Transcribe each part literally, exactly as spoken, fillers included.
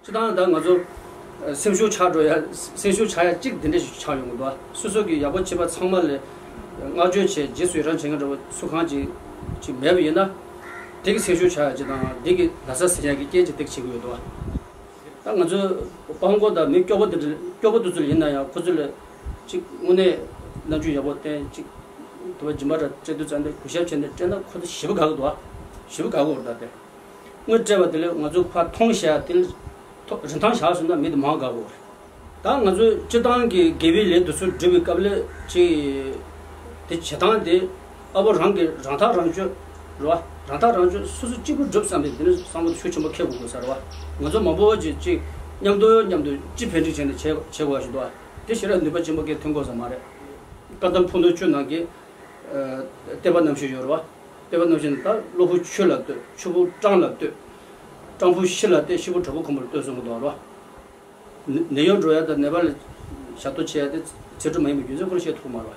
སྤྱིར་བཏང་ད་ང་ཚོ་སེམས་ཤུགས་ཆག་འགྲོ་ཡ། སེམས་ཤུགས་ཆག་ཡ་གཅིག་དེ་འདྲ་ཞིག་ཆགས་ཡོང་གི་འདུག་སོ་སོ་གི་ཡག་པོ་བྱེད་པ་ཚང་མ་ལ་བསྔགས་བརྗོད་བྱས་རྗེས་སུ་ཡི་རང་བྱེད་མཁན་འདྲ་བོ་སུ་གང་ཅིག་ཅིག་མེད་པ་ཡིན་ན། དེ་གི་སེམས་ཤུགས་ཆག་ཡ་ཅིག་དང་དེ་གི་ན་ཚ་ཟེར་ཡ་གི་རྐྱེན་ཅིག་དེ་བྱེད་ཀྱི་ཡོད་འདུག་ད་ང་ཚོ་དཔའ་བོ་དང་མི་སྐྱོ་པོ་དེ་འདྲ་སྐྱོ་པོ་དེ་ཚོ་ལ་ཡིན་ན་ཡང་ཁོ་ཚོ་ལ་ཅིག་དངོས་གནས་རྣམ་འགྱུར་ཡག་པོ་བསྟན་ཅིག་དུ་བ་སྦྱིན་པ་འདྲ་སྤྲད་དུས་ཙམ་དེ་གུས་ཞབས་བྱས་ནས་སྤྲད་ན་ཁོ་ཚོ་ཞེ་པོ་དགའ་གི་འདུག་ཞེ་པོ་དགའ་གི་ཡོད་རེད། ད་དེ། དངུལ་སྤྲད་པ་དེ་ལས་ང་ཚོ་ཕར་མཐོང་བཤད་དེ་ལས་ཐོ་རིན་ཐང་བཞག་སོང་ན་མི་དེ་མང་དགའ་གོ། ད་ང་ཚོས་སྤྱི་བཏང་གི་དགེ་བའི་ལས་དེ་ཚོ་སྒྲུབ་པའི་སྐབས་ལ་ཅིག་དེ་བྱེད་སྟངས་དེ་ཨ་བོ་རང་གི་རང་ཐག་རང་གཅོད་རེད་བ། རང་ཐག་རང་གཅོད་སོ་སོ་གཅིག་པུ་སྒྲུབ་བསམ་པའི་དེ་ནི་བསམ་བློ་ཤུགས་ཆེན་པོ་འཁྱེར་དགོས་དགོས་ས་རེད་བ། ང་ཚོ་མང་པོ་ཅིག་ཅིག་མཉམ་དུ་མཉམ་དུ་ཅི་ཕན་ཅིག་བྱས་ནས་བྱེད་བྱེད་དགོས་ཞིག་འདུག་བ། དེ་ཞེ་དྲག་ནུས་པ་ཆེན་པོ་གས་ཐོན་དགོས་ས་མ་རེད། བཀའ་གདམས་ཕུ་ནུ་བཅུ་ནང་གི་ཨ་བསྟོད་པ་རྣམ་བཞི་ཡོད་རེད་བ། བསྟོད་པ་རྣམ་བཞི་ནི་ད་གློ་བུར་ཆུ་ལ་བསྟོད། ཆུ་བུར་སྤྲང་ལ་བསྟོད། སྤྲང་བུ་ཤི་ལ་བསྟོད། ཤི་བུ་དྲག་པོ་ཁོམ་པར་བསྟོད་གསུང་གི་འདུག་རེད་བ། ནད་གཡོག་འགྲོ་ཡ་དང་ནད་པ་ལ་ཞབས་ཏོག་བྱེད་ཡ་དེ་ཚེ་སྒྲུབ་མ་ཡིན་པའི་རྒྱུ་མཚན་ཁོ་ལ་བཤད་ཐུབ་མ་རེད་བ།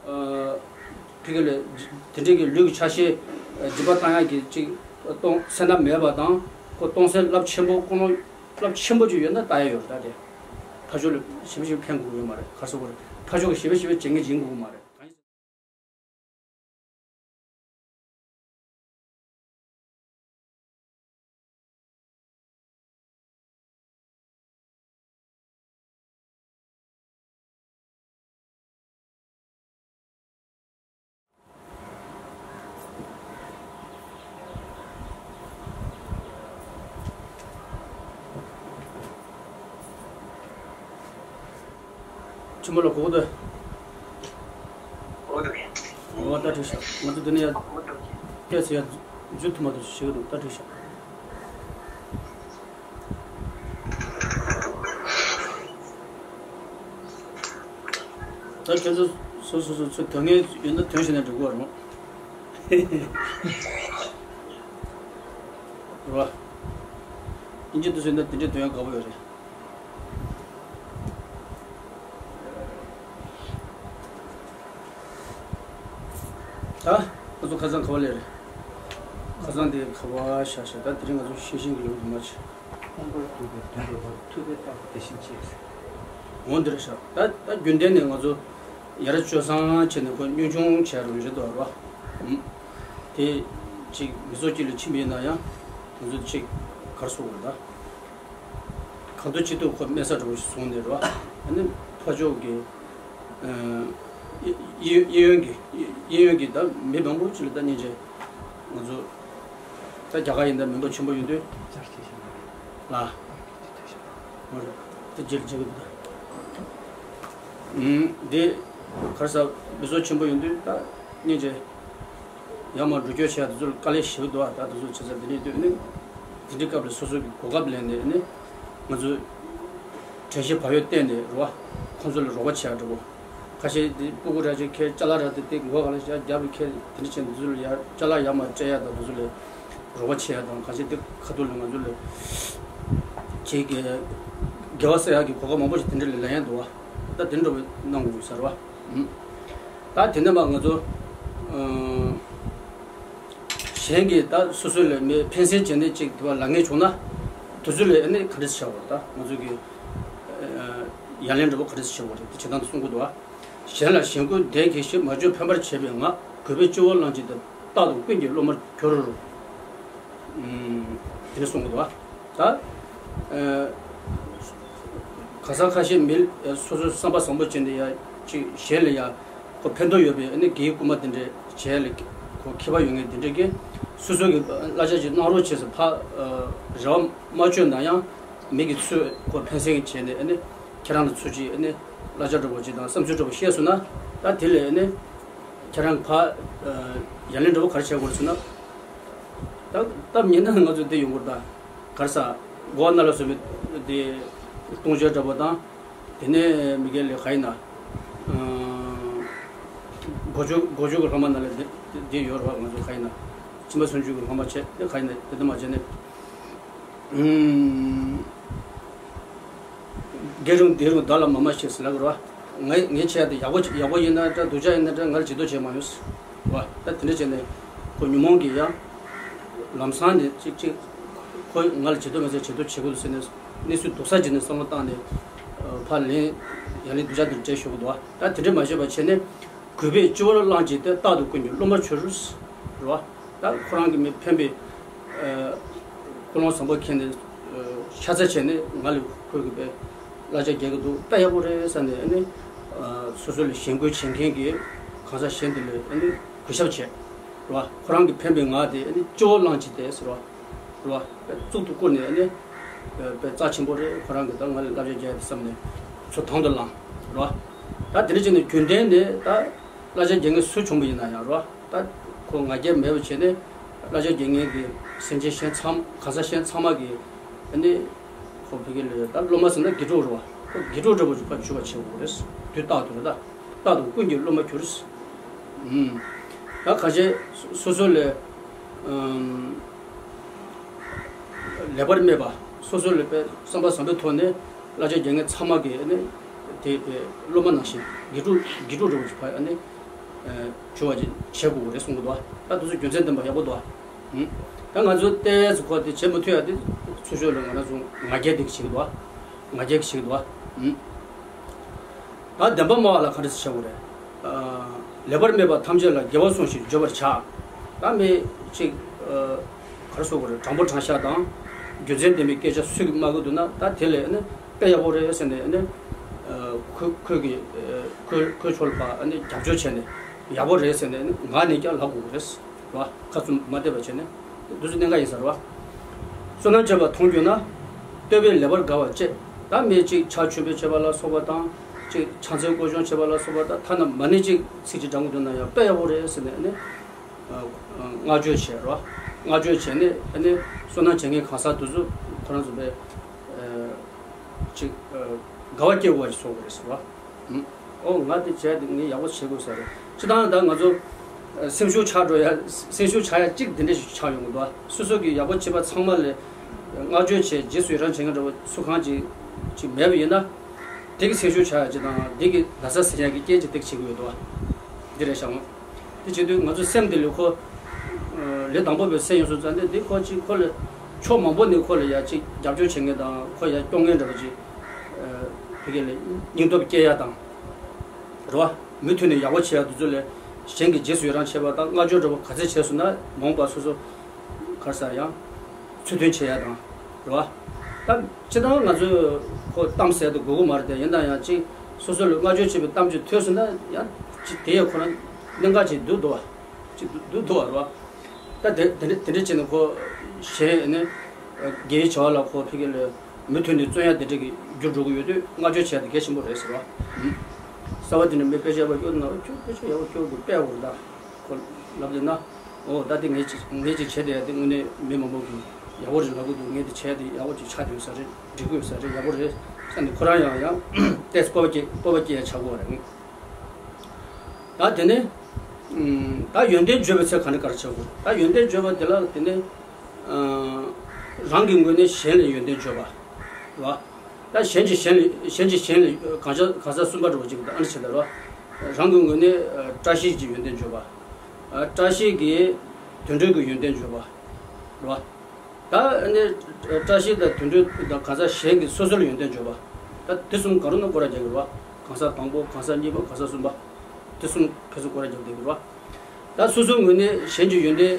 ཨ་ཕ་གི་ལ་དེ་འདྲའི་གི་ལུས་ཀྱི་ཆ་ཤས་སྦྱིན་པ་བཏང་ཡ་གི་ཅིག་གཏོང་སེམས་ཐག་མེད་པ་དང་ཁོ་གཏོང་སེམས་རླབས་ཆེན་པོ་ཀུན་སློང་རླབས་ཆེན་པོ་ཅིག་ཡོད་ན་ལྟ་ཡ་ཡོད་རེད། ད་དེ་ཕར་ཕྱོགས་ལ་ཞེ་པོ་ཞིག་ཕན་དགོས་ཡོད་མ་རེད། ག་རེ་ཟེར་དགོས་རེད། ཕར་ཕྱོགས་ཀྱི་ཞེ་པོ་ཞེ་པོ་བྱེད་མཁན་ཅིག་ཡིན་དགོས་ཀྱི་མ་རེད། ཆུ་མོ་ལ་གོ་གོ་ད། འོ་ད་འགྲིག་ཤག་ང་ཚོ་འདི་ནས་ཡར་སྐད་ཆ་ཡར་འཇུ་ཐུབ་མ་ཐུབ་ཞིག་འདུག་ད་འགྲིག་ཤག་ད་ཁྱེད་ཚོ་སོ་སོ་སོ་ཚོ་དོན་ངན་ཡོད་ན་དོན་བྱས་ན་འགྲིག་གི་རེད་མོ། རེད་བ། ཨིན་ཇི་དུ་ཟེར་ན་དེ་འདྲའི་དོན་ཡག་པོ་ཡོད་རེད། ད་ཁོ་ཚོ་ཁ་སང་ག་བ་ལས་རེད། ཁ་སང་དེ་ག་བ་བཞག་བཞག་ད་དེ་རིང་ང་ཚོ་ཤེས་བཞིན་གྱི་ཡོད་དུ་མ་བྱེད། ཁོང་ཁོའི་སྒྲུབ་པའི་དོན་རེ་བ་ཐུབ་པའི་རྟགས་དེ་བཞིན་བྱས། འོ་འདི་རེད་ཤག་ད་ད་རྒྱུན་ལྡན་ནས་ང་ཚོ་ཡར་སྤྱོད་བཟང་བྱས་ནས་ཁོ་གཉོམ་ཆུང་བྱས་རུང་རེད་དོ་ར། ཨུམ། དེ་ཅིག་མི་ཚོགས་དཀྱིལ་ལ་ཕྱིན་པ་ཡིན་ན་ཡང་ང་ཚོ་ཅིག་གར་སོང་བ་ད། གང་ཐུབ་ཅི་ཐུབ་ཁོ་སྨན་ས་འགྲོ་ཞིག་སོང་ནས་ར། ཨ་ནི་ཕར་ཕྱོགས་ཀྱི་ཨ་གཡས་གཡས་གཡོན་གྱི་གཡས་གཡོན་གྱི་ད་མི་མང་པོ་ཅིག་ལ་ད་སྙིང་རྗེ། ང་ཚོ་ད་རྒྱ་གར་ཡིན་ད་མི་འདུག་ཆེན་པོ་ཡོད་དུས་ལ། འོ་རེད། ད་རྗེས་ལ་བྱེད་དགོས་འདུག་ད། ཨུམ། འདི་གར་ས་མི་ཚོགས་ཆེན་པོ་ཡོད་དུས་ད་སྙིང་རྗེ། ཡར་མར་འགྲོ་སྐྱོད་བྱེད་ཡ་དེ་ཚོ་ལ་དཀའ་ལས་ཞེ་པོ་འདུག་ཨ། ད་དེ་ཚོ་བྱེད་ས་འདི་ནས་སྡོད་ནས་དེ་འདྲའི་སྐབས་ལ་སོ་སོ་གི་གོ་སྐབས་ལེན་ནས་ནི་ང་ཚོས་དྲན་ཤེས་བག་ཡོད་བསྟེན་ནས་རེད་བ། ཁོང་ཚོ་ལ་རོགས་པ་བྱེད་ཡ་འདྲ་པོ། ཁ་ཤས་དེ་སྤུ་གུ་ར་ཅིག་ཁྱེར་ཅ་ལག་ར་དེ་དེ་མགོ་ག་ལ་བཞག་རྒྱབ་ལ་ཁྱེར་དེ་འདྲ་བྱས་ནས་དེ་ཚོ་ལ་ཡར་ཅ་ལག་ཡར་མར་སྤྲད་ཡ་དང་དེ་ཚོ་ལ་རོགས་པ་བྱེད་ཡ་དང་། ཁ་ཤས་དེ་ཁ་ཐུག་ལ་ང་ཚོ་ལ་ཁྱེད་ཀྱི་དགེ་བ་བསགས་ཡ་གི་གོ་སྐབས་མང་པོ་ཞིག་དེ་འདྲ་ལ་ལེན་ཡ་འདུག་བ། ད་དེ་འདྲ་བའི་གནང་དགོས་ས་རེད་བ། ད་དེ་ནས་མ་ང་ཚོ་ཨ། གཞན་གྱིས་ད་སོ་སོ་ལ་མི་ཕན་སེམས་བྱས་ནས་ཅིག་དེ་བ་ལ་ངེས་བྱུང་ན་དེ་ཚོ་ལ་ཨ་ནི་ག་འདྲ་བྱ་བ་རེད། ད་ང་ཚོ་གི་ཡ་ལན་འདྲ་པོ་ག་འདྲ་བྱ་བ་རེད། དེ་བྱེད་སྟངས་དེ་གསུང་གི་འདུག་ཨ། གཞན་ལ་གཞན་ཀུན་བདེ་གལ་ཞིག་མ་བྱུང་ཕན་པར་བྱེད་པའི་ངག་གུས་པས་སྤྱི་བོར་བླངས་ཀྱིས་ཏེ། རྟག་ཏུ་ཀུན་གྱི་སློབ་མར་གྱུར། དེ་འདྲ་གསུང་གི་འདུག་ཨ། ད་ཨ། ག་ས་ཁ་ཤས་མི་སོ་སོའི་བསམ་པ་བཟང་པོ་ཅན་དེ་ཡ་ཅིག་གཞན་ལ་ཡ་ཁོ་ཕན་ཐོགས་ཡོད་པའི་ཨ་ནི་དགེ་བའི་བསྐུལ་མ་དེ་འདྲ་བྱས་ལ་ཁོ་མཁས་པ་ཡོད་མཁན་དེ་འདྲ་གིས་སོ་སོ་གི་གླ་ཆ་ཅིག་གནང་རོགས་བྱས་ཟེར་ཕར་རེ་བ་མ་བཅོལ་ན་ཡང་མི་གི་ཚུར་ཁོ་ཕན་སེམས་བྱས་ནས་ཨ་ནི་ཁྱེད་རང་ལ་ཚུར་ཅིག་ཨ་ནི་གླ་ཆ་འདྲ་པོ་ཅིག་དང་བསམ་ཚུལ་འདྲ་པོ་བཤད་སོང་ན་ད་དེ་ལས་ཨ་ནི་ཁྱེད་རང་ཕར་ཡ་ལན་འདྲ་པོ་ག་རེ་བྱེད་དགོས་ཟེར་ན། ད་སྟབས་ཉེས་ན་ང་ཚོ་འདི་ཡོང་དགོས་རེད་ད། ག་རེ་ཟ། གོ་བ་ན་ལ་སོ་མི་དེ་གཏོང་བྱ་འདྲ་པོ་དང་། དེ་ནས་མི་སྒེར་ལས་ག་ཡིན་ན། སྒོ་ཕྱུགས་སྒོ་ཕྱུགས་ཀྱི་ལྷག་མ་ན་ལ་དེ་དེ་ཡོད་རེད་བ། ང་ཚོ་ག་ཡིན་ན་ཁྱིམ་པ་སུན་ཆུ་གི་ལྷག་མ་བྱས་དེ་ག་ཡིན་ན་དེ་འདྲ་མ་བྱས་ནས། སྒེར་རུང་སྡེ་རུང་བདག་ལ་མ་སྨྲ་ཞེས་ཟེར་ལབ་དགོས་རེད་བ། ངས་ངས་བྱས་ཏེ་ཡག་པོ་ཡག་པོ་ཡིན་ན་འདྲ་སྡུག་ཅག་ཡིན་ན་འདྲ་ང་ལ་ཇུས་གཏོགས་བྱས་མ་ཡོང་། བ། ད་དེ་འདྲ་བྱས་ནས་ཁོ་ཉོན་མོངས་ཀྱིས་ཡང་ལམ་སང་ནས་ཅིག་ཅིག་ ཁོས་ང་ལ་བྱེད་དོ་མེད་ཚད་བྱེད་དོ་བྱེད་དགོས་འདུག་ཟེར་ནས་གནས་ཚུལ་སྡུག་ས་བྱས་ནས་བསམ་བློ་བཏང་ནས་ཨ་ཕར་ལན་ཡང་ལན་སྡུག་ཅག་འདིར་སྤྲད་ཞུ་གི་འདུག་ད་དེ་འདྲ་མ་བྱས་པ་བྱས་ནས་གུས་པས་སྤྱི་བོར་བླངས་ཀྱིས་ཏེ། རྟག་ཏུ་ཀུན་གྱི་སློབ་མར་གྱུར། རེད་བ། ད་ཁོ་རང་གི་མི་ཕན་པའི་ཨ་ཀུན་སློང་བཟང་པོ་མཁྱེན་ནས་ཨ་ཤ་ཚ་བྱས་ནས་ང་ལ་ཁོས་གི་པའི་གླ་ཆ་རྒྱག་གི་འདུག་དཔེ་ཡག་པོ་རེད་ཟེར་ནས་ཨ་ནི་ཨ་སོ་སོ་ལ་ཞེན་སྐུལ་བྱེད་མཁན་གྱི་གང་ཟག་གཞན་དེ་ལ་ཨ་ནི་གུས་ཞབས་བྱས། རེད་བ། ཁོ་རང་གི་ཕན་པའི་ངག་དེ་ཨ་ནི་སྤྱི་བོར་བླངས་ཀྱིས་ཏེ་ཟེར་བ། རེད་བ། གཙུག་ཏུ་བཀུར་ནས་ཨ་ནི་དཔེ་རྩ་ཆེན་པོ་རེད། ཁོ་རང་གིས་ད་ང་ལ་གླ་ཆ་རྒྱག་ཡ་དེ་བསམ་ནས་ཚུར་དང་དུ་བླངས། རེད་བ། ད་དེ་འདྲ་བྱས་ནས་རྒྱུན་ལྡན་ནས་ད་གླ་ཆ་རྒྱག་མཁན་སུ་བྱུང་བ་ཡིན་ན་ཡང་རེད་བ། ད་ཁོ་ང་རྒྱལ་མེད་པ་བྱས་ནས་གླ་ཆ་རྒྱག་མཁན་གྱི་སེམས་ཅན་གཞན་ཚང་གང་ཟག་གཞན་ཚང་མ་གིས་ཨ་ནི་ཁོ་ཕ་གི་ལ་ད་སློབ་མ་ཟེར་ན་དགེ་ཕྲུག་རེད་བ། ཁོ་དགེ་ཕྲུག་འདྲ་པོ་ཞིག་ཕར་གྱུར་པ་བྱེད་དགོས་རེད། དུས་རྟག་ཏུ་རེད་ད། རྟག་ཏུ་ཀུན་གྱི་སློབ་མར་གྱུར། ཨུམ། ད་ཁ་ཤས་སོ་སོ་ལས་ཨམ། ལེགས་པར་སྨྲས་པ། སོ་སོ་ལ་དཔེ་བསམ་པ་བཟང་པོའི་ཐོག་ནས་གླ་ཆ་རྒྱག་མཁན་ཚང་མ་གིས་ཨ་ནི་དེ་དཔེ་སློབ་མ་ནང་བཞིན་དགེ་ཕྲུག་དགེ་ཕྲུག་འདྲ་པོ་ཞིག་ཕར་ཨ་ནི་གྱུར་པ་ཅིག་བྱེད་དགོས་རེད་གསུང་གི་འདུག་ད་དེ་ཚོ་རྒྱུ་མཚན་ལྡན་པ་ཡག་པོ་འདུག་ཨུམ། ད་ང་ཚོ་ཏོག་ཙམ་ཁོ་དེ་བྱེད་མ་ཐུབ་ཡ་དེ་ཚུར་ཤོག་ལ་ང་རང་ཚོ་ང་རྒྱལ་དེ་གི་བྱེད་ཀྱི་འདུག་ང་རྒྱལ་གྱིས་བྱེད་ཀྱི་འདུག་ཨུམ། ད་བདེན་པ་སྨྲ་བ་ལ་ག་འདྲ་སེ་བྱ་དགོས་རེད། ཨ། ལེགས་པར་སྨྲས་པ་ཐམས་ཅད་ལ་དགེ་བ་སྲུངས་ཤིག་བརྗོད་པར་བྱ། ད་མི་གཅིག་ཨ། ག་རེ་ཟེར་དགོས་རེད། དྲང་པོ་དྲང་བཞག་དང་རྒྱུ་མཚན་ལྡན་པའི་སྐད་ཆ་སུས་ཀྱིས་སྨྲ་གི་འདུག་ན་ད་དེ་ལ་ཨ་ནི་དཔེ་ཡག་པོ་རེད་ཟེར་ནས་ཨ་ནི་ཨ། ཁོ་ཁོ་གི་ཨ། ཁོ་ཁོའི་ཕྱོགས་ལ་ཕར་ཨ་ནི་རྒྱབ་སྐྱོར་བྱས་ནས་ཡག་པོ་རེད་ཟེར་ནས་ཨ་ནི་ངག་ནས་ཀྱང་ལབ་དགོས་རེད། རེད་བ། ཁ་ཚུར་མ་བལྟས་པ་བྱས་ནས་འདི་ཚོ་གནད་འགག་ཡིན་ས་རེད་བ། བསོད་ནམས་བྱས་པ་མཐོང་གྱུར་ན། བསྟོད་པས་ལེགས་པར་དགའ་བར་བྱེད། ད་མི་གཅིག་ཕྱག་མཆོད་པ་བྱེད་པ་ལ་སོགས་པ་དང་། གཅིག་ཕྱག་འཚལ་སྐོར་སྦྱོང་བྱེད་པ་ལ་སོགས་པ་དང་ཐ་ན་མ་ཎི་གཅིག་ཚིག་གཅིག་བགྲང་གི་འདུག་ན་ཡང་དཔེ་ཡག་པོ་རེད་ཟེར་ནས་ཨ་ནི། ཨ། བསྔགས་བརྗོད་བྱས་རེད་བ། བསྔགས་བརྗོད་བྱས་ནས་ཨ་ནི་བསོད་ནམས་བྱེད་མཁན་གང་ཟག་དེ་ཚོ་ཁོ་རང་ཚོ་དཔེ་ཨ། གཅིག་ཨ། དགའ་བ་སྐྱེ་དགོས་པ་ཞིག་བཟོ་དགོས་རེད་ཟེར་བ། ཨོ་ང་དེ་བྱས་དེ་ངས་ཡག་པོ་བྱེད་དགོས་ས་རེད། སྤྱིར་བཏང་ད་ང་ཚོ་སེམས་ཤུགས་ཆག་འགྲོ་ཡ། སེམས་ཤུགས་ཆག་ཡ་གཅིག་དེ་འདྲ་ཞིག་ཆགས་ཡོང་གི་འདུག་སོ་སོ་གི་ཡག་པོ་བྱེད་པ་ཚང་མ་ལ་བསྔགས་བརྗོད་བྱས་རྗེས་སུ་ཡི་རང་བྱེད་མཁན་འདྲ་བོ་སུ་གང་ཅིག་ཅིག་མེད་པ་ཡིན་ན། དེ་གི་སེམས་ཤུགས་ཆག་ཡ་ཅིག་དང་དེ་གི་ན་ཚ་ཟེར་ཡ་གི་རྐྱེན་ཅིག་དེ་གི་བྱེད་ཀྱི་ཡོད་འདུག་འདི་རེད་ཤག་འོང་། དེ་བྱེད་དུས་ང་ཚོ་སེམས་དེ་ལས་ཁོ་ལས་དང་པོ་བས་སེམས་ཡོངས་སུ་རྩ་འདི་འདི་ཁོ་ཅིག་ཁོ་ལ་ཕྱོགས་མང་པོ་ནས་ཁོ་ལ་ཡ་ཅིག་རྒྱབ་སྐྱོར་བྱེད་མཁན་དང་ཁོ་ཡ་སྐྱོང་མཁན་འདྲ་བོ་ཅིག་ཕ་གི་ལ་སྙིང་སྟོབས་སྐྱེ་ཡ་དང་། རེད་བ། མུ་མཐུད་ནས་ཡག་པོ་བྱེད་ཡ་དེ་ཚོ་ལས་གཞན་གྱི་རྗེས་སུ་ཡི་རང་བྱེད་པ་དང་བསྔགས་བརྗོད་འདྲ་བོ་ག་ཚད་བྱས་སོང་ན་མ་འོངས་པ་སོ་སོ་ག་རེ་ཟེར་ཡང་ཚུལ་མཐུན་བྱེད་ཡ་དང་། རེད་བ། ད་སྤྱིར་བཏང་ང་ཚོས་ཁོ་གཏམ་ཟེར་དུ་དགོས་ཀྱི་མ་རེད་དེ། ཡིན་ན་ཡང་ཅིག་སོ་སོ་ལ་བསྔགས་བརྗོད་བྱེད་པའི་གཏམ་ཅིག་ཐོས་སོང་ན་ཡང་ཅིག་དེ་ཡང་ཁོ་རང་གནད་འགག་ཅིག་འདུག་འདུག་བ། ཅིག་འདུག་འདུག་འདུག་བ་རེད་བ། ད་དེ་དེ་འདྲ་དེ་འདྲ་བྱས་ནས་ཁོ་གཞན་ནི་དགེ་བའི་བྱ་བ་ལ་ཁོ་ཕ་གི་ལ་མུ་མཐུད་ནས་བརྩོན་ཡ་དེ་འདྲ་གི་འགྱུར་འགྲོ་གི་ཡོད་དུས་བསྔགས་བརྗོད་བྱས་ཏེ་གལ་ཆེན་པོ་རེད་ཟེར་བ། ཨུམ། གསར་བ་དེ་ནི་མི་དཔེ་ཆ་བ་སྐྱོར་ན་ཁྱོད་དཔེ་ཆ་ཡག་པོ་སྐྱོར་དགོས་དཔེ་ཡག་པོ་རེད་ད། ཁོ་ལབ་བསྡད་ན། ཨོ་ད་དེ་ངས་ཅིག་ངས་ཅིག་བྱས་བསྡད་ཡ་དེ་དངོས་གནས་མི་མང་པོ་གི་ཡག་པོ་རེད་ལབ་གི་འདུག་ངས་དེ་བྱས་ཡ་དེ་ཡག་པོ་ཅིག་ཆགས་བསྡད་ཡོད་ས་རེད། འགྲིག་གི་ཡོད་ས་རེད། ཡག་པོ་རེད་བསམ་ནས་ཁོ་རང་ཡང་ཡང་ཏོག་ཙམ་སྤོབས་པ་སྐྱེ་སྤོབས་པ་སྐྱེ་ཡ་ཆགས་ཀྱི་ཡོད་རེད། ད་དེ་ནས་ཨུམ། ད་ཡོན་ཏན་བརྗོད་པའི་ཚེ་ག་འདྲ་ག་རེ་བྱ་དགོས། ད་ཡོན་ཏན་བརྗོད་པ་དེ་ལ་དེ་ནས་ཨ། རང་གི་ངོས་ནས་གཞན་ལ་ཡོན་ཏན་བརྗོད་པ། རེད་བ། ད་གཞན་གྱིས་གཞན་ལ་གཞན་གྱིས་གཞན་ལ་གང་ཤར་གང་ཟག་གསུམ་པ་འདྲ་བོ་ཅིག་ད་ཨ་འདྲ་བྱེད་ད་རེད་བ། རང་གི་ངོས་ནས་ཨ། བཀྲ་ཤིས་ཀྱི་ཡོན་ཏན་བརྗོད་པ། ཨ། བཀྲ་ཤིས་ཀྱིས་དུད་འགྲོ་གི་ཡོན་ཏན་བརྗོད་པ། རེད་བ། ད་ཨ་ནི་བཀྲ་ཤིས་དང་དུད་འགྲོ་དང་གང་ཟག་གཞན་གྱིས་སོ་སོར་ཡོན་ཏན་བརྗོད་པ། ད་དེ་གསུམ་གང་རུང་ན་སྐོར་ར་རྒྱག་གི་རེད་བ། གང་ཟག་དང་པོ་གང་ཟག་གཉིས་པ་གང་ཟག་གསུམ་པ། དེ་གསུམ་ཕན་ཚུན་སྐོར་ར་རྒྱག་བསྡད་ཀྱི་རེད་བ། ད་སོ་སོའི་ངོས་ནས་གཞན་གྱི་ཡོན་ཏན་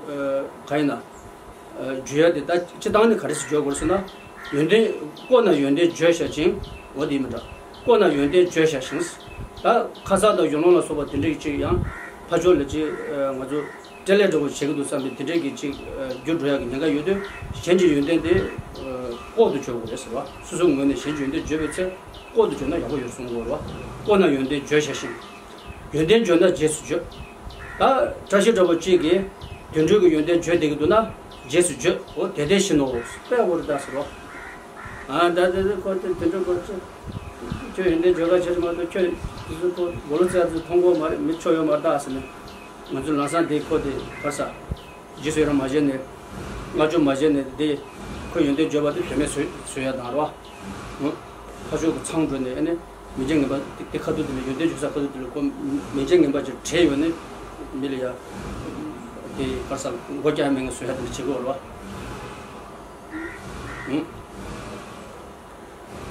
ཨ། གང་ཡིན་ན་ཨ། བརྗོད་ཡ་དེ་ད་སྤྱིར་བཏང་ནས་ག་རེ་ཟེར་བརྗོད་དགོས་ཟེར་ན། ཡོན་ཏན་བཀོད་ན་ཡོན་ཏན་བརྗོད་བྱ་ཞིང་། འོ་དེ་མི་འདྲ། བཀོད་ན་ཡོན་ཏན་བརྗོད་བྱ་ཞིང་། ད་ཁ་ཟས་དང་ཡོ་ལོང་ལ་སོགས་པ་དེ་འདྲའི་ཅིག་ཡང་ཕར་ཕྱོགས་ལ་ཅིག་ཨ། ང་ཚོ་སྤྲེལ་ལད་འདྲ་བོ་བྱེད་ཀྱི་འདུག་བསམ་པའི་དེ་འདྲའི་གི་ཅིག་ཨ། འགྱུར་འགྲོ་ཡ་གི་ཉེན་ཁ་ཡོད་དུས་གཞན་གྱི་ཡོན་ཏན་དེ་ཨ། ལྐོག་ཏུ་བརྗོད་དགོས་རེད་ཟེར་བ། སོ་སོའི་ངོས་ནས་གཞན་གྱི་ཡོན་ཏན་བརྗོད་པའི་ཚེ་ལྐོག་ཏུ་བརྗོད་ན་ཡག་པོ་ཡོད་གསུང་གི་ཡོད་རེད་བ། བཀོད་ན་ཡོན་ཏན་བརྗོད་བྱ་ཞིང་། ཡོན་ཏན་བརྗོད་ན་རྗེས་སུ་བརྗོད། ད་བཀྲ་ཤིས་འདྲ་བོ་གཅིག་གིས་དུད་འགྲོ་གི་ཡོན་ཏན་བརྗོད་བསྡད་ཀྱི་འདུག་ན་རྗེས་སུ་བརྗོད། འོ་དེ་བདེ་ཞིག་ནོ་དཔེ་བོར་ད་ཟེར་རོ། ཨ་ད་དེ་དེ་ཁོ་དེ་དུད་འགྲོ་ཁོ་ཚོ་ཁྱོད་ཡོན་ཏན་བརྗོད་ག་བྱེད་མ་གཏོགས་ཁྱོད་དེ་ཚོ་ཁོ་མགོ་ལོག་ཙེ་ཚོ་མཐོང་གོ་མ་རེད། མི་ཆོ་ཡོད་མ་རེད་ད་ཟེར་ནས་ང་ཚོ་ལམ་སང་དེ་ཁོ་དེ་ག་ས། རྗེས་སུ་ཡི་རང་མ་བྱས་ནས། བསྔགས་བརྗོད་མ་བྱས་ནས་དེ། ཁོས་ཡོན་ཏན་བརྗོད་པ་དེ་དོན་མེད་བཟོ་བཟོ་ཡ་དང་རེད་བ། ངོ་། ཕར་ཕྱོགས་ཀྱི་མཚང་འགྲོ་ནས་ཨ་ནི། མི་འཇིགས་ངན་པ་དེ་དེ་ཁ་ཐུག་དེ་ལ་ཡོན་ཏན་བརྗོད་ས་ཁ་ཐུག་དེ་ལ་ཁོ་མི་འཇིགས་ངན་པ་ཅིག་བྲེས་ཡོད་ནས། མི་ལ་ཡ། དེ་ག་རེ་ཟ་མགོ་སྐྱ་མེད་ངན་བཟོ་ཡ་དེ་འདྲ་བྱེད་དགོས་རེད་བ།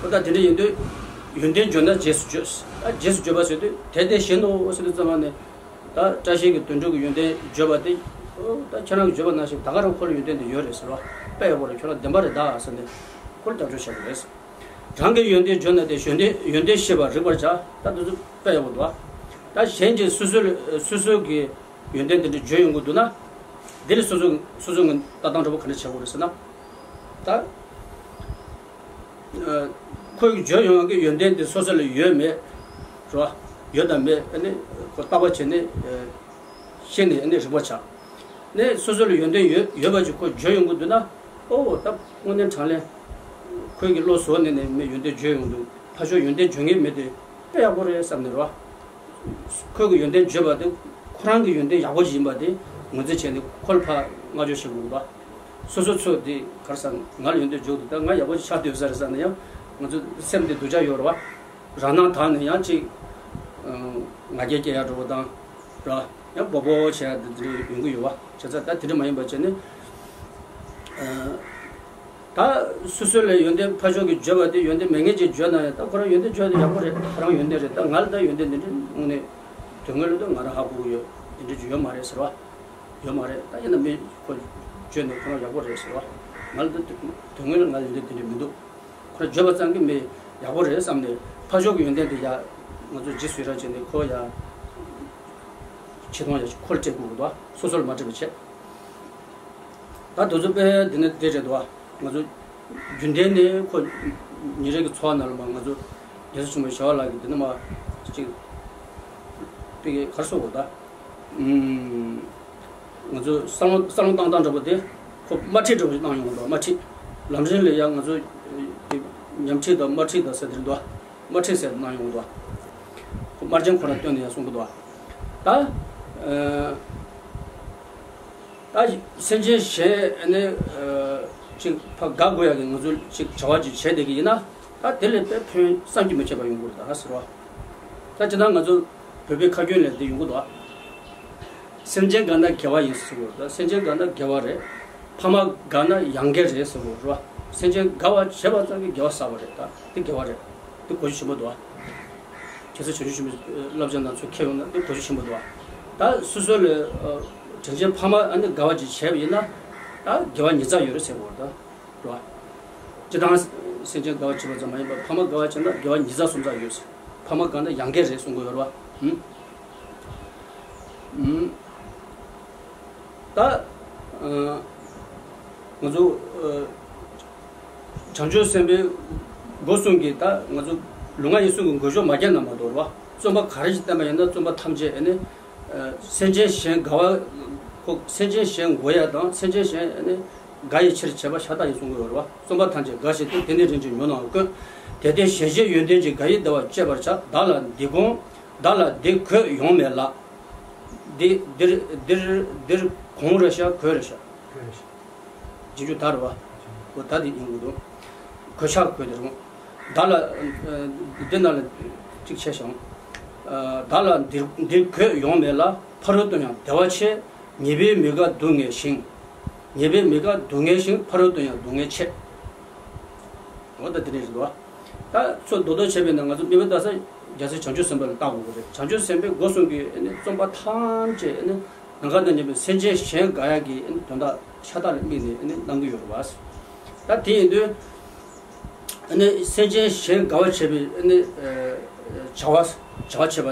ཨོ་ད་དེ་འདྲ་ཡིན་དུས་ཡོན་ཏན་བརྗོད་ན་རྗེས་སུ་བརྗོད། ད་རྗེས་སུ་བརྗོད་པ་ཟེར་དུས་དེ་དེ་བཞིན་ནོ་ཟེར་དུས་ཙམ་པ་ནས། ད་བཀྲ་ཤིས་ཀྱི་དོན་གྲུབ་ཀྱི་ཡོན་ཏན་བརྗོད་པ་དེ། ཨོ་ད་ཁྱེད་རང་གིས་བརྗོད་པ་ནང་བཞིན་ད་ག་རང་ཁོ་ལ་ཡོན་ཏན་དེ་ཡོད་རེད་ཟེར་བ། དཔེ་ཡག་པོ་རེད། ཁྱོད་རང་བདེན་པ་རེད་ད་ཟེར་ནས་ཁོ་ལ་རྒྱབ་སྐྱོར་བྱེད་དགོས་རེད། རང་གི་ཡོན་ཏན་བརྗོད་ན་དེ་ཡོན་ཏན་ཡོན་ཏན་ཤེས་པར་རིག་པར་བྱ། ད་འདི་ཚོ་དཔེ་ཡག་པོ་འདུག་ཨ། ད་གཞན་གྱིས་སོ་སོ་ལ་སོ་སོ་གི་ཡོན་ཏན་དེ་འདྲ་བརྗོད་ཡོང་གི་འདུག་ན། འདི་ལ་སོ་སོ་སོ་སོ་ངོས་ལྟ་སྟངས་འདྲ་པོ་ག་འདྲ་བྱེད་དགོས་རེད་ཟེར་ན། ད་ཨ་ཁོས་བརྗོད་ཡོང་གི་ཡོན་ཏན་དེ་སོ་སོ་ལ་ཡོད་མེད་རེད་བ། ཡོད་དང་མེད་ཨ་ནི་ཁོ་བརྟག་པ་བྱས་ནས་ཨ་ཤེས་ནས་ཨ་ནི་རིག་པ་བྱ། ནས་སོ་སོ་ལ་ཡོན་ཏན་ཡོད་ཡོད་པ་ཅིག་ཁོ་བརྗོད་ཡོང་གི་འདུག་ན། ཨོ་ད་དངོས་གནས་དྲང་གནས་ཁོས་ཀྱི་བློ་བཟོ་ནས་ནས་མི་ཡོན་ཏན་བརྗོད་ཡོང་འདུག་ཕར་ཕྱོགས་ཡོན་ཏན་བརྗོད་མཁན་མི་དེ་དཔེ་ཡག་པོ་རེད་བསམ་ནས་རེད་བ། ཁོས་ཀྱི་ཡོན་ཏན་བརྗོད་པ་དེ་ཁོ་རང་གི་ཡོན་ཏན་ཡག་པོ་ཅིག་ཡིན་པ་དེ་ངོས་འཛིན་བྱས་ནས་ཁོ་ལ་ཕར་བསྔགས་བརྗོད་བྱེད་དགོས་པ། སོ་སོ་ཚོས་དེ་ག་རེ་ཟེར་ང་ལ་ཡོན་ཏན་བརྗོད་འདུག་ད་ང་ཡག་པོ་ཅིག་ཆགས་བསྡད་ས་རེད་བསམ་ནས་ཡང་ང་ཚོ་སེམས་དེ་སྡུག་ཅག་ཡོད་རེད་བ། རང་སྣང་དག་ནས་ཡང་ཅིག་ང་རྒྱལ་སྐྱེ་ཡག་འགྲོ་བ་དང་ར། ཡང་སྦོ་སྦོ་བྱེད་ཡག་འདི་འདྲ་ཡོང་གི་ཡོད་བ། བྱས་ཙང་ད་དེ་འདྲ་མ་ཡིན་པ་བྱས་ནས། ད་སོ་སོ་ལ་ཡོན་ཏན་ཕར་ཕྱོགས་ཀྱིས་བརྗོད་པ་དེ་ཡོན་ཏན་མེད་མཁན་ཅིག་བརྗོད་ན་ཡང་ད་ཁོ་རང་ཡོན་ཏན་བརྗོད་དེ་ཡག་པོ་རེད། ཁོ་རང་ཡོན་ཏན་རེད། ད་ང་ལ་ད་ཡོན་ཏན་འདི་འདྲ་དངོས་གནས་དོན་དངོས་ལ་ད་ང་རང་ཧ་གོ་གི་ཡོད། འདི་འདྲ་ཅིག་ཡོད་མ་རེད་ཟེར་བ། ཡོད་མ་རེད། ད་ཡིན་ན་མི་ཁོ་བརྗོད་ནས་ཁོ་རང་ཡག་པོ་རེད་ཟེར་བ། ང་ལ་ད་དོན་དངོས་ལ་ང་ལ་ཡོན་ཏན་དེ་འདྲ་མི་འདུག་ཁོ་རང་བརྗོད་པ་ཙམ་གྱིས་མི་ཡག་པོ་རེད་བསམ་ནས་ཕར་ཕྱོགས་ཀྱི་ཡོན་ཏན་དེ་ཡ་ང་ཚོ་རྗེས་སུ་ཡི་རང་བྱས་ནས་ཁོ་ཡ་ཆེ་མཐོང་ཡ་ཁོ་ལ་སྤྲད་དགོས་ཀྱི་འདུག་སོ་སོ་ལ་མ་སྤྲད་པ་བྱས། ད་དེ་ཚོ་དཔེ་འདི་ནི་འདི་རེད་འདུག་ང་ཚོ་རྒྱུན་ལྡན་ནས་ཁོ་ཉིན་རེ་གི་འཚོ་བ་ནང་ལ་མ་ང་ཚོ་རྒྱལ་སྲས་ཆེན་པོ་ཞི་བ་ལྷ་གིས་འདི་ནི་མ་ཅིག་དཔེ་ག་རེ་ཟེར་དགོས་ད། ང་ཚོ་བསམ་བློ་བསམ་བློ་བཏང་སྟངས་འདྲ་པོ་དེ་ཁོ་དམར་ཁྲིད་འདྲ་པོ་ཞིག་བཏང་ཡོང་གི་འདུག་དམར་ཁྲིད། ལམ་རིམ་ལ་ཡང་ང་ཚོ་ཉམས་ཁྲིད་དང་དམར་ཁྲིད་དང་ཟེར་དེ་འདུག་དམར་ཁྲིད་ཟེར་གནང་ཡོང་གི་འདུག་ཁོ་དམར་རྗེན་ཁོ་རང་བཏོན་ནས་ཡང་གསུང་གི་འདུག་ད་ཨ་ད་སེམས་ཅན་གཞན་ནི་ཅིག་ཕ་དགའ་དགོས་ཡག་གི་ང་ཚོ་ཅིག་བྱ་བ་ཅིག་བྱས་བསྡད་ཀྱི་ཡིན་ན། ད་དེ་ལས་དཔེ་ཕན་བསམ་གྱིས་མི་ཁྱབ་པ་ཡོང་གི་རེད་ད་ཟེར་བ། ད་ཅི་ད་ང་ཚོ་བོད་པའི་ཁ་རྒྱུན་ལས་འདི་ཡོང་གི་འདུག་སེམས་ཅན་དགའ་ན་དགེ་བ་ཡིན་ཟེར་གོ། ད་སེམས་ཅན་དགའ་ན་དགེ་བ་རེད། ཕ་མ་དགའ་ན་ཡང་དགེ་རེད་ཟེར་གོ་རེད་བ། སེམས་ཅན་དགའ་བ་བྱེད་པ་ཙམ་གྱིས་དགེ་བ་བསགས་པ་རེད། ད་འདི་དགེ་བ་རེད། འདི་གོ་རྒྱུ་ཆེན་པོ་འདུག་བ། ཁྱེད་ཚོ་བྱང་ཆུབ་ཆེན་པོའི་བསླབ་བྱ་ནང་ཚུར་འཁྱེར་ཡོང་ན་འདི་གོ་རྒྱུ་ཆེན་པོ་འདུག་བ། ད་སོ་སོ་ལ་དྲིན་ཅན་ཕ་མ་ཨ་ནི་དགའ་བ་ཅིག་བྱས་པ་ཡིན་ན་ད་དགེ་བ་ཉིས་བརྩེགས་ཡོད་རེད་ཟེར་གོ་རེད་ད། རེད་བ། སྤྱིར་བཏང་སེམས་ཅན་དགའ་བ་བྱེད་པ་ཙམ་མ་ཡིན་པར་ཕ་མ་དགའ་བ་བྱས་ན་དགེ་བ་ཉིས་བརྩེགས་སུམ་བརྩེགས་ཡོད་ཟེར། ཕ་མ་དགའ་ན་ཡང་དགེ་རེད་གསུང་གི་ཡོད་རེད་བ། ཧུམ། ཧུམ། ད་ཨ་ང་ཚོ་ཨ་བྱང་ཆུབ་སེམས་དཔའི་སྒོ་གསུམ་གྱི་ད་ང་ཚོ་ལུས་ངག་ཡིད་གསུམ་གྱི་འགུལ་སྐྱོད་མ་བརྒྱབ་ན་མ་གཏོགས་རེད་བ། བརྩོན་པ་ག་རེ་ཞིག་བསྟེན་པ་ཡིན་ན་བརྩོན་པ་ཐམས་ཅད་ཨ་ནི། སེམས་ཅན་གཞན་དགའ་བ། ཁོ་སེམས་ཅན་གཞན་མགོ་ཡ་དང་སེམས་ཅན་གཞན་ནི་དགའ་ཡི་ཕྱིར་བྱེད་པ་ཤ་སྟག་ཡིན་གསུང་གི་ཡོད་རེད་བ། བརྩོན་པ་ཐམས་ཅད་དགའ་བཞིན་དུ། དེ་ནི་རིན་ཆེན་ཉོན་མོངས་ཀུན། དེ་སྟེ་གཞན་གཞན་ཡོན་ཏན་གྱི། དགའ་ཡི་བདེ་བ་སྤྱད་པར་བྱ། བདག་ལ་འདི་གོང་། བདག་ལ་འདི་གོད་ཡོང་མེད་ལ། འདི་འདིར་འདིར་འདིར་གོང་རེ་ཤ་གོད་རེ་ཤ། རྗེས་འཇུག་ད་རེད་བ། འོ་ད་དེ་ཡིན་དགོས་འདུག་གོད་ཆག་གོད་དེ་རུང་། བདག་ལ་འདི་ན་ལ་གཅིག་བྱས་ཤིང་། བདག་ལ་འདིར་འདིར་གོད་ཡོང་མེད་ལ། ཕ་རོལ་ཏུ་ཡང་བདེ་བ་ཆེ། ཉེས་པའི་མི་དགའ་སྡུག་བསྔལ་ཞིང་། ཉེས་པའི་མི་དགའ་སྡུག་བསྔལ་ཞིང་། ཕ་རོལ་ཏུ་ཡང་སྡུག་བསྔལ་ཆེ། འོ་ད་དེ་འདྲ་རེད་འདུག་ད་ཚོ་རྡོག་རྡོག་བྱས་པས་ན་ང་ཚོ་དམིགས་པ་ལྟ་ས་རྒྱལ་སྲས་བྱང་ཆུབ་སེམས་དཔའ་ལ་བལྟ་དགོས་ཀྱི་རེད། བྱང་ཆུབ་སེམས་དཔའི་སྒོ་གསུམ་གྱི་ཨ་ནི་བརྩོན་པ་ཐམས་ཅད་ཨ་ནི་ནམ་མཁའ་དང་མཉམ་པའི་སེམས་ཅན་གཞན་དགའ་ཡག་གི་ཨ་ནི་དོན་དག་ཤ་སྟག་ལ་དམིགས་ནས་ཨ་ནི་གནང་གི་ཡོད་རེད་བ། ད་དེ་ཡིན་དུས་ཨ་ནི་སེམས་ཅན་གཞན་དགའ་བ་བྱེད་པའི་ཨ་ནི་བྱ་བ་བྱ་བ་བྱེད་པ་དེ་བྱ་བ་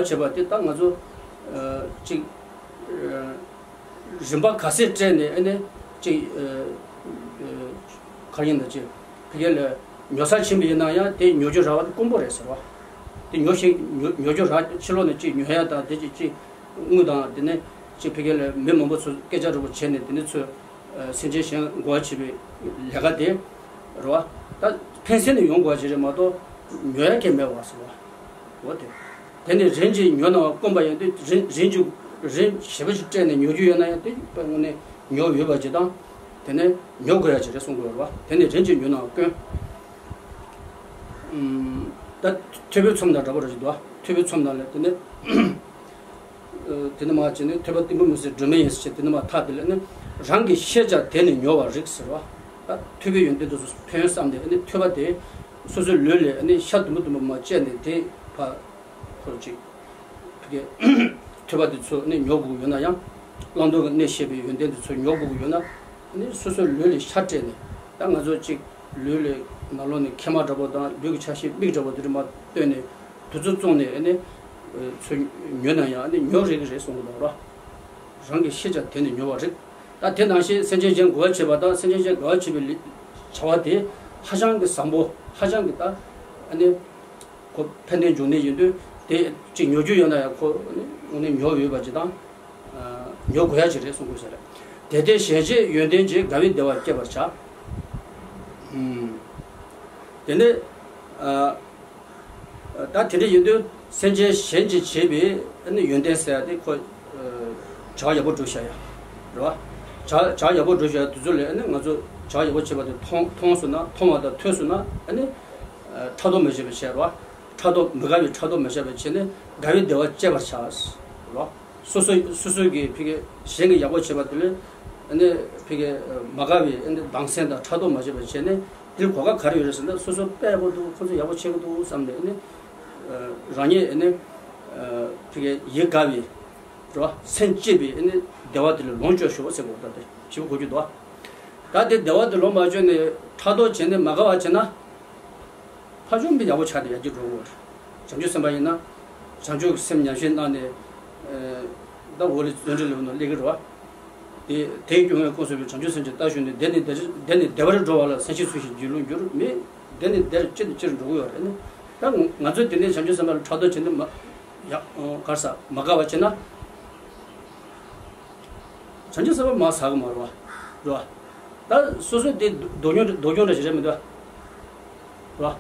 བྱེད་པ་དེ་ད་ང་ཚོ་ཅིག་རིམ་པ་ག་ཚོད་སྤྲད་ནས་ཨ་ནི་ཅིག་ག་རེ་ཡིན་ན་ཅིག་ཕ་གི་ལ་ཉོ་ས་ཕྱིན་པ་ཡིན་ན་ཡང་དེ་ཉོ་རྒྱུ་རག་པ་དེ་དཀོན་པོ་རེད་ཟེར་བ། དེ་ཉོ་ཞིག་ཉོ་ཉོ་རྒྱུ་རག་ཕྱི་ལོགས་ནས་ཅིག་ཉོ་ཡ་དང་དེ་ཅིག་ཅིག་དངུལ་དང་དེ་ནས་ཅིག་ཕ་གི་ལ་མི་མང་པོ་ཚོ་སྐད་ཆ་འདྲ་པོ་བྱས་ནས་དེ་ནས་ཚོས་སེམས་ཅན་གཞན་མགོ་བ་བྱེད་པའི་ལས་ཀ་དེ་རེད་བ། ད་ཕན་སེམས་ནས་ཡོང་དགོས་པ་ཅིག་རེད་མ་གཏོགས་ཉོ་ཡ་གང་མེད་བ་ཟེར་བ། འོ་དེ། དེ་ནས་རིན་གྱིས་ཉོ་གནང་བ་དཀོན་པ་ཡིན་དུས་རིན་རིན་གྱིས་རིན་ཞེ་པོ་ཞིག་སྤྲད་ནས་ཉོ་རྒྱུ་ཡོད་ན་ཡང་དེ་དངོས་གནས་ཉོ་འོས་པ་ཅིག་དང་། དེ་ནས་ཉོ་དགོས་ཡ་ཅིག་རེད་གསུང་དགོས་རེད་བ། དེ་ནས་རིན་གྱིས་ཉོ་གནང་བ་དཀོན། ཨུམ། ད་ཐོས་པའི་ཚོམས་དང་འདྲ་པོ་རེད་ཅིག་འདུག་བ། ཐོས་པའི་ཚོམས་ནང་ལ་དེ་ནས་དེ་ནས་མ་བྱས་ནས་ཐོས་པ་གཏི་མུག་མུན་སེལ་སྒྲོན་མེ་ཡིན་ཟེར་བྱས་དེ་ནས་མ་ཐག་དེ་ལ་ནི་རང་གིས་ཤེས་བྱ་དེ་ནི་ཉོ་བར་རིགས་ཟེར་བ། ད་ཐོས་པའི་ཡོན་ཏན་དེ་ཚོ་ཕན་ཡོན་བསམ་སྟེ་ཨ་ནི་ཐོས་པ་དེ་སོ་སོའི་ལུས་ལ་ཨ་ནི་ཤ་དུམ་བུ་དུམ་བུ་མ་བཅད་ནས་དེ་ཕར་ཁོ་ཅིག་ཕ་གི་ཐོས་པ་དེ་ཚོ་ཨ་ནི་ཉོ་དགོས་ཀྱི་ཡོད་ན་ཡང་། བླང་དོར་གྱི་གནས་ཤེས་པའི་ཡོན་ཏན་དེ་ཚོ་ཉོ་དགོས་ཀྱི་ཡོད་ན། ཨ་ནི་སོ་སོའི་ལུས་ལ་ཤ་སྤྲད་ནས། ད་ང་ཚོ་ཅིག་ལུས་ལ་ནང་ལོགས་ནས་མཁལ་མ་འདྲ་པོ་དང་ལུས་ཀྱི་ཆ་ཤས་མིག་འདྲ་པོ་དེ་འདྲ་མ་བཏོན་ནས་དུས་ཚོད་བཙོང་ནས་ཨ་ནི་ཚོ་ཉོས་ན་ཡང་ཨ་ནི་ཉོ་རེད་ཀྱི་རེད་གསུང་གི་འདུག་ར། རང་གི་ཤེས་བྱ་དེ་ནས་ཉོ་བ་རེད། ད་དེ་ནང་བཞིན་སེམས་ཅན་གཞན་གོ་བར་བྱེད་པ་དང་སེམས་ཅན་གཞན་དགའ་བར་བྱེད་པའི་ལས་བྱ་བ་དེ་ཧ་ཅང་གི་བཟང་པོ། ཧ་ཅང་གི་ད་ཨ་ནི་ཁོ་ཕན་བདེའི་འབྱུང་གནས་ཡིན་དུས་དེ་ཅིག་ཉོ་རྒྱུ་ཡོད་ན་ཡང་ཁོ་ཨ་ནི་དངོས་གནས་ཉོ་འོས་པ་ཅིག་དང་། ཨ་ཉོ་དགོས་ཡ་ཅིག་རེད་གསུང་དགོས་ས་རེད། དེ་ལྟས་གཞན་གཅེས་ཡོན་ཏན་གྱིས་དགའ་བའི་བདེ་བ་སྐྱེད་པར་བྱ། ཨུམ། དེ་ནས་ཨ། ད་དེ་འདྲ་ཡིན་དུས་སེམས་ཅན་གཞན་གྱིས་བྱས་པའི་ཨ་ནི་ཡོན་ཏན་ཟེར་ཡ་དེ་ཁོ་ཨ་བྱ་བ་ཡག་པོ་སྒྲུབ་བྱ་ཡ་རེད་བ། བྱ་བྱ་བ་ཡག་པོ་སྒྲུབ་བྱ་ཡ་དེ་ཚོ་ལས་ཨ་ནི་ང་ཚོ་བྱ་བ་ཡག་པོ་བྱེད་པ་དེ་མཐོང་མཐོང་སོང་ན། མཐོང་བ་དང་ཐོས་སོང་ན་ཨ་ནི་ཨ་ཕྲག་དོག་མི་བྱེད་པ་བྱས་རེད་བ། ཕྲག་དོག་མི་དགའ་བའི་ཕྲག་དོག་མི་བྱེད་པ་བྱས་ནས་དགའ་བའི་བདེ་བ་སྐྱེད་པར་བྱ་རེད་བ། སོ་སོ་སོ་སོ་གི་ཕ་གི་གཞན་གྱི་ཡག་པོ་བྱེད་པ་དེ་ལས་ཨ་ནི་ཕ་གི་མ་དགའ་བའི་ཨ་ནི་སྡང་སེམས་དང་ཕྲག་དོག་མ་བྱེད་པ་བྱས་ནས། དེར་གོ་སྐབས་ག་རེ་ཡོད་རེད་ཟེར་ན། སོ་སོ་དཔེ་ཡག་པོ་འདུག་ཁོ་ཚོ་ཡག་པོ་བྱེད་ཀྱི་འདུག་བསམ་ནས་ཨ་ནི་རང་ཉིད་ཨ་ནི་ཕ་གི་ཡིད་དགའ་བའི་རེད་བ། སེམས་སྐྱིད་པའི་ཨ་ནི་བདེ་བ་དེ་ལ་ལོངས་སྤྱོད་ཤོག་ཟེར་གོ། ད་དེ་ཞིབ་གོ་རྒྱུ་འདུག་ད་དེ་བདེ་བ་དེ་ལོངས་མ་སྤྱོད་ནས་ཕྲག་དོག་བྱས་ནས་མ་དགའ་བ་བྱས་ན། ཕར་ཕྱོགས་མི་ཡག་པོ་ཆགས་ཏེ་ཡར་རྒྱས་འགྲོ་གི་རེད། བྱང་ཆུབ་སེམས་དཔའ་ཡིན་ན་བྱང་ཆུབ་ཀྱི་སེམས་ཉམས་བཞེས་གནང་ནས་ད་འོག་ལ་བརྩོན་འགྲུས་ལ་ནང་སླེབས་ཀྱི་རེད་བ། དེ་དེའི་སྐྱོན་ངན་ཀུན་སེལ་བའི་བྱང་ཆུབ་སེམས་ཀྱི་རྟ་ཞོན་ནས། བདེ་ནས་བདེ་བདེ་ནས་བདེ་བར་འགྲོ་བ་ལ། སེམས་ཤེས་ཚུལ་བཞིན་སྒྱིད་ལུག་འགྱུར། མི་བདེ་ནས་བདེར་ཅི་དང་ཅིར་འགྲོ་གི་ཡོད་རེད་ནི། ད་ང་ཚོས་དེ་ནས་བྱང་ཆུབ་སེམས་དཔའ་ལ་ཕྲག་དོག་བྱས་ནས་མ་ཡག་གར་ས་མ་དགའ་བ་བྱས་ན། བྱང་ཆུབ་སེམས་དཔའ་མ་ཟ་གི་མ་རེད་བ། རེད་བ། ད་སོ་སོ་དེ་སྡུག་སྡུག་སྦྱོང་སྡུག་སྦྱོང་འདྲ་ཞིག་རེད་མི་འདུག་བ། རེད་བ།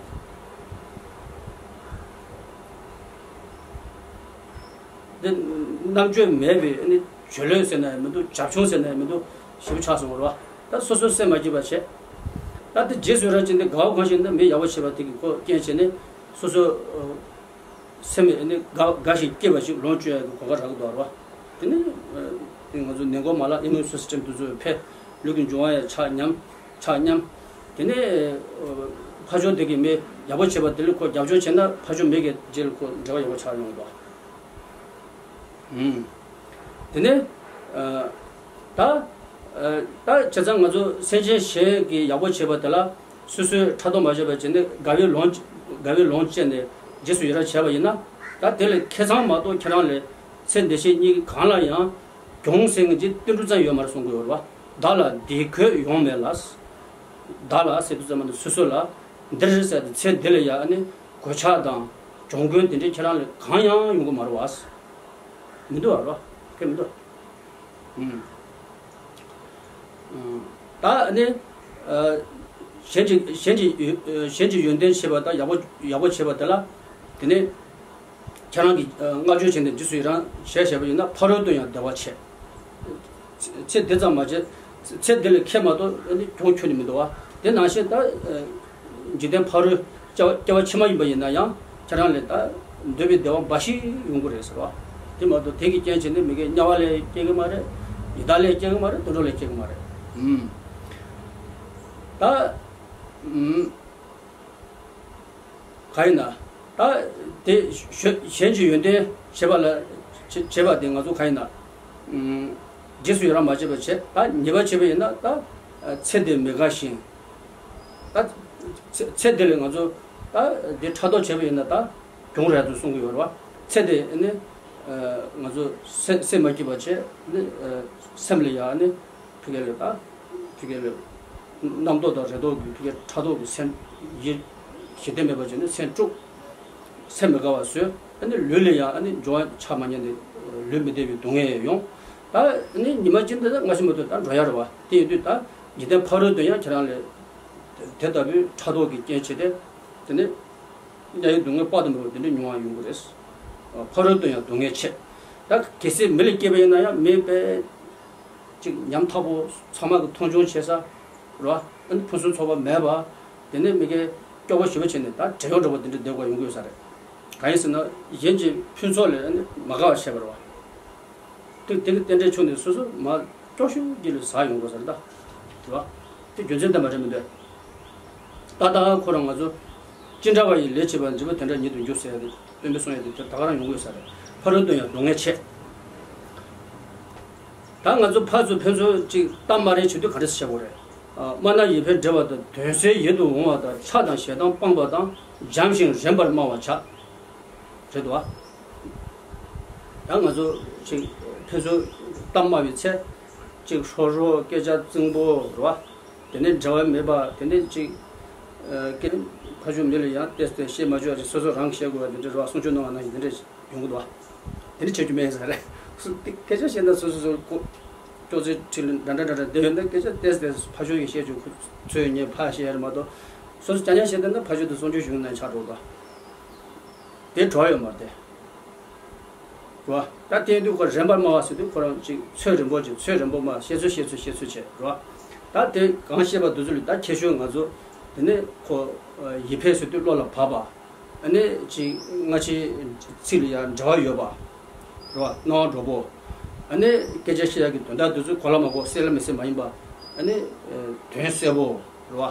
དེ་རྣམ་དཔྱོད་མེད་པའི་ཨ་ནི་སྦྱོར་ལོས་ཟེར་ན་ཡང་མི་འདུག་བྱབ་ཆུང་ཟེར་ན་ཡང་མི་འདུག་ཞེ་པོ་ཆགས་སོང་བ་རེད་བ། ད་སོ་སོའི་སེམས་མ་སྐྱིད་པ་བྱས། ད་དེ་རྗེས་སུ་ཡི་རང་བྱས་ནས་དགའ་བ་གང་ཞིག་ན་མི་ཡག་པོ་བྱེད་པ་དེ་གི་ཁོ་རྐྱེན་བྱས་ནས་སོ་སོ་སེམས་ནི་དགའ་དགའ་ཞིང་སྐྱིད་པ་ཞིག་ལོངས་སྤྱོད་ཡག་གི་གོ་སྐབས་རག་གི་འདུག་རེད་བ། དེ་ནི་ཨ་དེ་ང་ཚོ་ནད་འགོག་མ་ལག་ཨི་མིའུན་སི་སི་ཊེམ་དེ་ཚོ་འཕེལ། ལུས་ཀྱི་འབྱུང་བ་ཡང་ཆག་ཉམས། ཆག་ཉམས། དེ་ནས་ཨ་ཕར་ཕྱོགས་དེ་གི་མི་ཡག་པོ་བྱེད་པ་དེ་ལ་ཁོ་རྒྱབ་སྐྱོར་བྱས་ན་ཕར་ཕྱོགས་མི་གི་རྗེས་ལ་ཁོ་འབྲེལ་བ་ཡག་པོ་ཆགས་ཡོང་གི་འདུག་ཨུམ། དེ་ནས་ཨ་ད་ཨ་ད་བྱས་ཙང་ང་ཚོ་སེམས་ཅན་གཞན་གྱི་ཡག་པོ་བྱེད་པ་དེ་ལ་སོ་སོའི་ཕྲག་དོག་མ་བྱས་པ་བྱས་ནས་དགའ་བའི་ལོངས་དགའ་བའི་ལོངས་སྤྱད་ནས་རྗེས་སུ་ཡི་རང་བྱས་པ་ཡིན་ན། ད་དེ་ལས་ཁེ་མཚང་མ་གཏོགས་ཁྱེད་རང་ལ་ཚེ་འདི་ཕྱི་གཉིས་གང་ལ་ཡང་གྱོང་ཟེར་མཁན་ཅིག་ཏིལ་འབྲུ་ཙམ་ཡོད་མ་རེད་གསུང་གི་ཡོད་རེད་བ། བདག་ལ་བདེ་འཁོད་ཡོང་མེད་ལ། བདག་ལ་ཟེར་དུས་ཙམ་པ་ནི་སོ་སོ་ལ། འདིར་ཟེར་ཏེ་ཚེ་འདི་ལ་ཡང་ཨ་ནི་གོད་ཆག་དང་གྱོང་གུན་དེ་འདྲའི་ཁྱེད་རང་ལ་གང་ཡང་ཡོང་གི་མ་རེད་བ། མི་འདུག་བ་རོ། སྐད་མི་འདུག་ཨུམ། ཨུམ། ད་ཨ་ནི་ཨ་གཞན་གྱི་གཞན་གྱི་ཡོ་ཨ་གཞན་གྱི་ཡོན་ཏན་བྱེད་པ་དང་ཡག་པོ་ཡག་པོ་བྱེད་པ་དེ་ལ། དེ་ནས་ཁྱེད་རང་གིས་ཨ་བསྔགས་བརྗོད་བྱས་ནས་རྗེས་སུ་ཡི་རང་བྱས་བྱས་པ་ཡིན་ན། ཕ་རོལ་ཏུ་ཡང་བདེ་བ་ཆེ། ཚེ་འདི་ཙམ་མ་བྱས། ཚེ་འདི་ལ་ཁེ་མ་གཏོགས་ཨ་ནི་གྱོང་ཁྱོན་ནས་མི་འདུག་བ། དེ་ནང་བཞིན་ད་ཨ་འཇིག་རྟེན་ཕ་རོལ་སྐྱེ་བ་སྐྱེ་བ་ཕྱི་མ་ཡིན་པ་ཡིན་ན་ཡང་ཁྱེད་རང་ལ་ད་འདོད་པའི་བདེ་བ་འབའ་ཞིག་ཡོང་གི་རེད་ཟེར་བ། དེ་མ་གཏོགས་དེ་གི་རྐྱེན་བྱས་ནས་མི་དགེ་དམྱལ་བ་ལས་སྐྱེ་གི་མ་རེད། ཡི་དྭགས་ལས་སྐྱེ་གི་མ་རེད། དུད་འགྲོ་ལས་སྐྱེ་གི་མ་རེད། ཨུམ། ད་ཨུམ། གང་ཡིན་ན། ད་དེ་གཞན་གཞན་གྱི་ཡོན་ཏན་བྱེད་པ་ལ་བྱེད་བྱེད་པ་དེ་ང་ཚོ་གང་ཡིན་ན། ཨུམ། རྗེས་སུ་ཡི་རང་མ་བྱས་པ་བྱས། ད་ཉེས་པ་བྱས་པ་ཡིན་ན་ད་ཚེ་འདི་མི་དགའ་ཞིང་། ད་ཚེ་ཚེ་འདི་ལ་ང་ཚོ་ད་འདི་ཕྲག་དོག་བྱས་པ་ཡིན་ན་ད་གྱོང་རེད་དུ་གསུང་གི་ཡོད་རེད་བ། ཚེ་འདི་ནི་ང་ཚོ་སེམས་སེམས་མ་སྐྱིད་པ་བྱས་ནི་སེམས་ལ་ཡང་ནི། ཕ་གི་ལ་ད་ཕ་གི་ལ་རྣམ་རྟོག་དང་རེ་དོགས་ཀྱི་ཕ་གི་ཕྲག་དོག་གི་སེམས་ཡིད་ཞི་བདེ་མེད་པ་བྱས་ནས་སེམས་དཀྲུགས། སེམས་མི་དགའ་བ་བཟོས། ཨ་ནི་ལུས་ལ་ཡང་ཨ་ནི་འབྱུང་བ་ཆགས་མ་ཉན་ནས་ལུས་མི་བདེ་བའི་སྡུག་བསྔལ་ཡོང་། ད་ཨ་ནི་ཉི་མ་གཅིག་འདི་ད་སྔ་ཕྱི་མ་གཏོགས་ད་འགྲོ་ཡ་རེད་བ། དེ་ཡིན་དུས་ད་འཇིག་རྟེན་ཕ་རོལ་ཏུ་ཡང་ཁྱེད་རང་ལ་དེ་ལྟ་བུའི་ཕྲག་དོག་གི་རྐྱེན་བྱས་ཏེ། དེ་ནས་དམྱལ་བའི་སྡུག་བསྔལ་དཔག་ཏུ་མེད་པ་དེ་འདྲ་མྱོང་བ་ཡོང་གི་རེད། ཕ་རོལ་ཏུ་ཡང་སྡུག་བསྔལ་ཆེ། ད་གལ་སྲིད་མི་ལ་སྐྱེས་པ་ཡིན་ན་ཡང་མི་དཔེ་ཅིག་ཉམ་ཐག་པོ། ཚང་མ་གི་མཐོང་ཆུང་བྱེད་ས་རེད་བ། ཨ་ནི་ཕུན་སུམ་ཚོགས་པ་མེད་པ། དེ་ནས་མི་སྐྱེ་སྐྱོ་པོ་ཞེ་པོ་བྱས་ནས་ད་བྲེལ་བ་འགྲོ་བ་དེ་འདྲ་བསྡད་དགོས་ཡོང་གི་ཡོད་ས་རེད། གང་ཡིན་ཟེར་ན་གཞན་གྱི་ཕུན་ཚོགས་ལ་ཨ་ནི་མ་དགའ་བ་བྱས་པ་རེད་བ། དེ་དེ་གི་རྟེན་འབྲེལ་ཆུང་ནས་སོ་སོ་མ་སྐྱོ་ཤོས་ཀྱི་ལ་ཟ་ཡོང་དགོས་ས་རེད་ད། རེད་བ། དེ་རྒྱུ་མཚན་ལྡན་པ་རེད་མི་འདུག་ད་ལྟ་ཁོ་རང་ང་ཚོ་ཅི་འདྲ་བ་ཡི་ལས་བྱེད་པ་འཇིག་པ་དེ་འདྲ་ཉིད་དུ་འགྱུར་ཟེར་ཡ་དེ་སྟོན་པས་གསུང་ཡ་དེ་དེ་ད་ག་རང་ཡོང་གི་ཡོད་ས་རེད། ཕ་རོལ་ཏུ་ཡང་སྡུག་བསྔལ་ཆེ། ད་ང་ཚོ་ཕར་ཚུར་ཕན་ཚུན་ཅིག་གཏམ་སྨ་རེ་བྱེད་དུས་ག་འདྲ་སེ་བྱ་དགོས་རེད། ཨ། སྨྲ་ན་ཡིད་ཕན་བདེ་བ་དང་། དོན་གསལ་ཡིད་དུ་འོང་བ་དང་། ཆགས་དང་ཞེ་སྡང་སྤངས་པ་དང་། འཇམ་ཞིང་རིངས་པར་སྨྲ་བར་བྱ། རེད་དོ། ད་ང་ཚོ་ཅིག་ཕན་ཚུན་གཏམ་སྨྲ་བའི་ཚེ། ཅིག་ཧྲོ་ཧྲོ་སྐད་ཆ་རྩིང་པོ་རེད་བ། དེ་ནས་འབྲེལ་བ་མེད་པ། དེ་ནས་ཅིག་ཨ། སྐད་ཕ་ཆོས་མི་ལ་ཡང་ཏོག་ཙམ་བཤད་མ་ཆོག་ཅིག་སོ་སོ་རང་གིས་བཤད་དགོས་པ་དེ་འདྲ་རེད་བ། གསུང་ཆོས་གནང་བ་ནང་བཞིན་དེ་འདྲ་ཡོང་གི་འདུག་བ། དེ་འདྲ་བྱེད་རྒྱུ་མེད་ས་རེད། སྐད་ཆ་བཤད་ན་སོ་སོ་སོ་ཀོ་ཅོག་ཙེ་འཁྲིས་ལ་འདྲ་འདྲ་འདྲ་འདྲ་བསྡད་ཡོད་ན། སྐད་ཆ་ཏོག་ཙམ་ཕ་ཆོས་ཀྱིས་བཤད་ཆོག་ཁོ་ཚོས་ངས་ཕར་བཤད་ཡ་རེད་མ་གཏོགས། སོ་སོ་རྐྱང་རྐྱང་བཤད་བསྡད་ན་ཕ་ཆོས་དང་གསུང་ཆོས་གཞུང་ནས་ཆགས་འགྲོ་གི་འདུག་དེ་གྲོགས་ཡོད་མ་རེད་དེ། རེད་བ། ད་དེ་དུས་ཁོ་རིངས་པར་སྨྲ་བ་ཟེར་དུས་ཁོ་རང་ཅིག་ཚོད་རིང་པོ་བྱས། ཚོད་རིང་པོ་སྨྲ། བཤད་ཚོད་བཤད་ཚོད་བཤད་ཚོད་བྱས། རེད་བ། ད་དེ་གང་བཤད་པ་དེ་ཚོ་ལས་ད་ཁྱད་ཆོས་ང་ཚོ་དེ་ནས་ཁོ་ཡིད་ཕན་ཟེར་དུས་བློ་ལ་བབས་པ། ཨ་ནི་ཅིག་སྔ་ཕྱིའི་ཚིག་ལ་ཡང་འབྲེལ་བ་ཡོད་པ། རེད་བ། སྣང་བ་འགྲོ་པོ། ཨ་ནི་སྐད་ཆ་བཤད་ཡག་གི་དོན་དག་དེ་ཚོ་གོ་ལ་མ་གོ་གསལ་ལ་མི་གསལ་མ་ཡིན་པ། ཨ་ནི་དོན་གསལ་པོ། རེད་བ།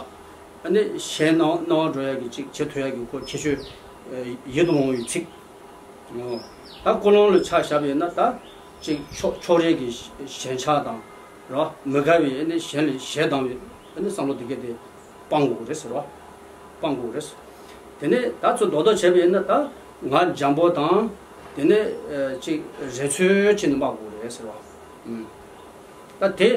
ཨ་ནི་གཞན་སྣང་སྣང་བ་འགྲོ་ཡག་གི་ཅིག་བྱེད་ཐུབ་ཡག་གི་ཁོ་ཁྱད་ཆོས་ཡིད་དུ་འོང་བའི་ཚིག་ད་ཀུན་སློང་ལ་ཆ་བཞག་པ་ཡིན་ན། ད་ཅིག་ཕྱོགས་ཕྱོགས་རིས་ཀྱི་ཞེན་ཆགས་དང་། རེད་བ། མི་དགའ་བའི་ཨ་ནི་གཞན་ལ་ཞེ་སྡང་བའི་ཨ་ནི་བསམ་བློ་དེ་གས་དེ་སྤང་དགོས་རེད་ཟེར་བ། སྤང་དགོས་རེད། དེ་ནས་ད་ཚུར་རྡོག་རྡོག་བྱས་པ་ཡིན་ན། ད་ང་འཇམ་པོ་དང་། དེ་ནས་ཨ། ཅིག་རེ་ཚོད་བྱས་ནས་སྨྲ་དགོས་རེད་ཟེར་བ། ཨུམ། ད་དེ་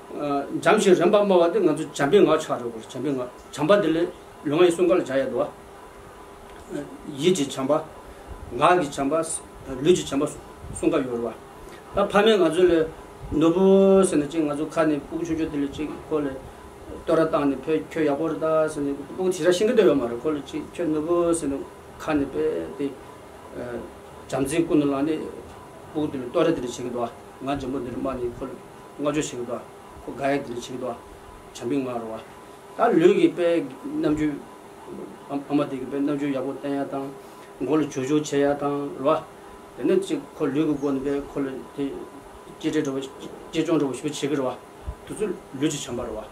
ཨ། འཇམ་ཞིང་རིངས་པར་སྨྲ་བ་དེ་ང་ཚོ་བྱམས་པའི་ངག་ཆགས་འགྲོ་དགོས་རེད། བྱམས་པའི་ངག་བྱམས་པ་དེ་ལས་ལུས་ངག་ཡིད་གསུམ་ཀ་ལ་སྦྱར་ཡ་འདུག་བ། ཡིད་ཀྱི་བྱམས་པ། ངག་གི་བྱམས་པ། ལུས་ཀྱི་བྱམས་པ་གསུམ་ཀ་ཡོད་རེད་བ། ད་ཕ་མས་ང་ཚོ་ལ་ནོར་བུ་ཟེར་ནས་ཅིག་ང་ཚོ་ཁ་ནས་སྤུ་གུ་ཆུང་ཆུང་དེ་ལ་ཅིག་ཁོ་ལ་བསྟོད་ར་བཏང་ནས། ཕ་ཁྱོད་ཡག་པོ་རེད་ད་ཟེར་ནས། སྤུ་གུ་དེ་ཞེ་དྲག་ཤེས་ཀྱི་འདོད་ཡོད་མ་རེད། ཁོ་ལ་ཅིག་ཁྱོད་ནོར་བུ་ཟེར་ནས་ཁ་ནས་དཔེ་དེ་ཨ། བྱམས་བརྩེའི་ཀུན་ནས་བསླངས་ནས་སྤུ་གུ་དེ་ལ་བསྟོད་ར་དེ་འདྲ་བྱེད་ཀྱི་འདུག་བ། ངག་འཇམ་པོ་འདི་རུ་སྨྲ་ནས་ཁོ་ལ་བསྔགས་བརྗོད་བྱེད་ཀྱི་འདུག་ཁོ་དགའ་ཡག་འདི་རུ་བྱེད་ཀྱི་འདུག་བྱམས་པའི་ངག་རེད་བ། ད་ལུས་ཀྱི་དཔེ་རྣམ་འགྱུར། ཨ་ཨ་མ་དེ་གི་དཔེ་རྣམ་འགྱུར་ཡག་པོ་བསྟན་ཡ་དང་། མགོ་ལ་བྱུག་བྱུག་བྱེད་ཡ་དང་། རེད་བ། དེ་ནས་ཅིག་ཁོ་ལུས་ཀྱི་སྒོ་ནས་དཔེ་ཁོ་ལ་དེ་གཅེས་སྤྲས་འདྲ་བོ། གཅེས་སྐྱོང་འདྲ་བོ་ཞེ་པོ་བྱེད་ཀྱི་རེད་བ། དེ་ཚོ་ལུས་ཀྱི་བྱམས་པ་རེད་བ།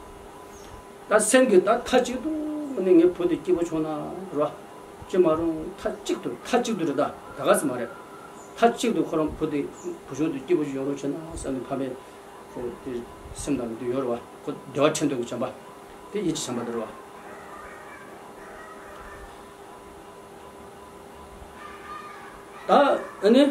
ད་སེམས་ཀྱིས་ད་མཐའ་གཅིག་ཏུ་ནི་ངའི་བུ་དེ་སྐྱིད་པོ་བྱུང་ན་རེད་བ། ཅི་མ་རུང་མཐའ་གཅིག་ཏུ། མཐའ་གཅིག་ཏུ་རེད། ད་ད་ག་ཟེ་མ་རེད། མཐའ་གཅིག་ཏུ་ཁོ་རང་བུ་དེ་བུ་ཆུང་དེ་སྐྱིད་པོ་ཞིག་ཡོང་རོགས་བྱེད་ན་བསམ་ནས་ཕ་མས་ཁོ་དེ་སེམས་ནང་དུ་ཡོད་རེད་བ། ཁོ་བདེ་བ་ཁྲིམས་གཏོང་གི་བྱམས་པ་དེ་ཡིད་ཀྱི་བྱམས་པ་དེ་རེད་བ། ད་ཨ་ནི་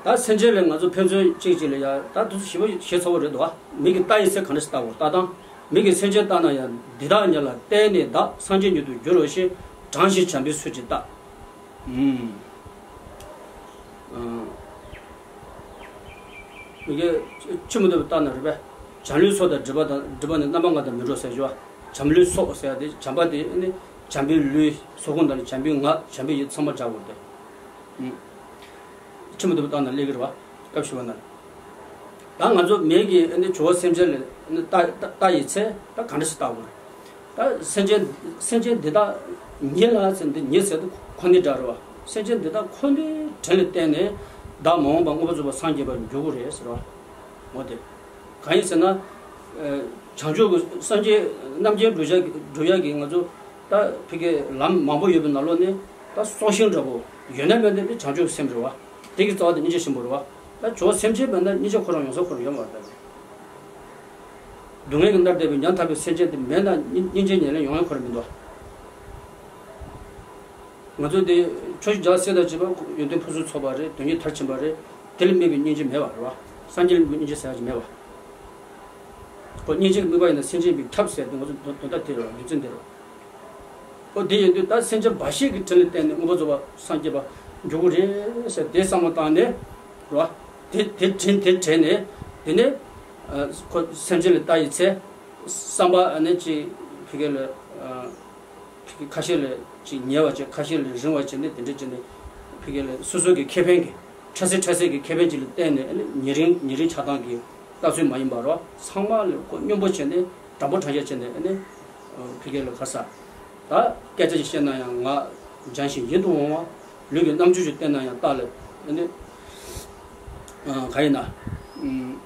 ད་སེམས་ཅན་ལ་ང་ཚོ་ཕན་ཚུན་གཅིག་གཅིག་ལ་ཡ་ད་དུས་ཚོད་ཞིབ་པོ་ཞིག་ཚོར་བ་རེད་འདུག་བ། མིག་གིས་ལྟ་ཡི་ཚེ་ག་འདྲ་ཞིག་ལྟ་དགོས། ལྟ་སྟངས། མིག་གིས་སེམས་ཅན་ལྟ་ན་ཡང་། འདི་དག་ཉིད་ལ་བལྟས་ནས་བདག་སངས་རྒྱས་ཉིད་དུ་འགྱུར་རོ་ཞེས། དྲང་ཞིང་བྱམས་པའི་ཚུལ་གྱིས་བལྟ། ཨུམ། ཨ། མི་དགེ་ཆོས་མི་འདུག་པ་ལྟ་ན་རེད་པས། བྱམས་ལུས་སོགས་དང་སྒྲིབ་པ་དང་། སྒྲིབ་པ་ནི་རྣམ་པ་ལྔ་དང་མི་འགྲོགས་ཟེར་བ། བྱམས་ལུས་སོགས་ཟེར་ཡ་དེ་བྱམས་པ་དེ་ནི་བྱམས་པའི་ལུས་སོགས་ཀུན་དང་། བྱམས་པའི་ངག་བྱམས་པའི་ཡིད་ཚང་མ་སྦྱར་དགོས་ཏེ། ཨུམ། ཆོས་མི་འདུག་པ་ལྟ་ན་ལེགས་ཀྱི་རེད་བ། སྐབས་ཞུ་བ་ན། ད་ང་ཚོ་མིག་གིས་ནི་ཇོ་བོ་སེམས་ཅན་ལ་ནི་ལྟ་ལྟ་ལྟ་ཡི་ཚེ་ད་ག་འདྲ་ཞིག་ལྟ་དགོས་རེད། ད་སེམས་ཅན་སེམས་ཅན་འདི་དག་ཉིད་ལ་ཟེར། འདི་ཉིད་ཟེར་དུས་ཁོ་ནའི་སྒྲ་རེད་བ། སེམས་ཅན་འདི་དག་ཁོ་ནའི་དྲིན་ལ་བརྟེན་ནས་བདག་མ་འོངས་པ་མངོན་པར་རྫོགས་པར་སངས་རྒྱས་པར་འགྱུར་དགོས་རེད་ཟེར་བ། འོ་དེ་གང་ཡིན་ཟེར་ན། ཨ། བྱང་ཆུབ་ཀྱི་སངས་རྒྱས་རྣམ་མཁྱེན་སྒྲུབ་བྱ་སྒྲུབ་ཡ་གི་ང་ཚོ་ད་ཕ་གིའི་ལམ་མང་པོ་ཡོད་པའི་ནང་ལོགས་ནས་ད་སྲོག་ཤིང་འདྲ་པོ་ཡོད་ན་མེད་ན་དེ་བྱང་ཆུབ་སེམས་རེད་བ། དེ་གི་རྩ་བ་དེ་སྙིང་རྗེ་ཆེན་པོ་རེད་བ། ད་ཇོ་བོ་སེམས་ཅན་མེད་ན་སྙིང་རྗེ་ཁོ་རང་ཡོང་ས་ཁོ་རང་ཡོད་མ་རེད་ད། སྡུག་བསྔལ་གྱིས་མནར་བསྡད་པའི་ཉམ་ཐག་པའི་སེམས་ཅན་དེ་མེད་ན་སྙིང་སྙིང་རྗེ་ཉམས་ལེན་ཡོང་ཡ་ཁོ་རང་མི་འདུག་ང་ཚོ་དེ་ཆོས་ཀྱི་རྒྱལ་སྲས་དང་བཅས་པ་ཡོན་ཏན་ཕུན་སུམ་ཚོགས་པ་རེད། དོན་གཉིས་མཐར་ཕྱིན་པ་རེད། དེ་ལ་དམིགས་པའི་སྙིང་རྗེ་མེད་པ་རེད་བ། སངས་རྒྱས་ལ་དམིགས་པའི་སྙིང་རྗེ་ཟེར་ཡ་ཅིག་མེད་པ། ཁོ་སྙིང་རྗེ་གི་དམིགས་པ་ཡིན་ན་སེམས་ཅན་མིག་ཐབས་ཟེར་དེ་ང་ཚོ་དོན་དོན་དག་དེ་རེད་བ། རྒྱུ་མཚན་དེ་རེད་བ། ཨོ་དེ་ཡིན་དུས་ད་སེམས་ཅན་འབའ་ཞིག་གི་དྲིན་ལ་བརྟེན་ནས་མངོན་པར་རྫོགས་པར་སངས་རྒྱས་པ་འགྱུར་གྱི་རེད་ཟེར་དེ་བསམ་བློ་བཏང་ནས་རེད་བ། དེ་དེ་དྲན་དེ་དྲན་ནས་དེ་ནས་ཨ་ཁོ་སེམས་ཅན་ལ་ལྟ་ཡི་ཚེ་བསམ་པ་ཨ་ནི་ཅིག་ཕ་གི་ལ་ཨ་ཕ་གི་ཁ་ཤས་ལ་ཅིག་ཉེ་བ་བྱས། ཁ་ཤས་ལ་རིང་བ་བྱས་ནས་དེ་འདྲ་བྱས་ནས་ཕ་གི་ལ་སོ་སོ་གི་ཁེ་ཕན་གྱི་འཕྲལ་སེལ་འཕྲལ་སེལ་གྱི་ཁེ་ཕན་ཅིག་ལ་བརྟེན་ནས་ཨ་ནི་ཉེ་རིང་ཉེ་རིང་ཆགས་སྡང་གི་ལྟ་ཚུལ་མ་ཡིན་པ་རོ། ཚང་མ་ལ་ཁོ་སྙོམས་པོ་བྱས་ནས་དྲང་པོ་དྲང་བཞག་བྱས་ནས་ཨ་ནི་ཕ་གི་ལ་ག་ས་ད་སྐད་ཆ་ཞིག་བཤད་ན་ཡང་ངག་འཇམ་ཞིང་ཡིད་དུ་འོང་བ། ལུས་ཀྱི་རྣམ་འགྱུར་ཞིག་བསྟན་ན་ཡང་ལྟ་ལ་ཨ་ནི་ག་ཡིན་ན་ཨུམ།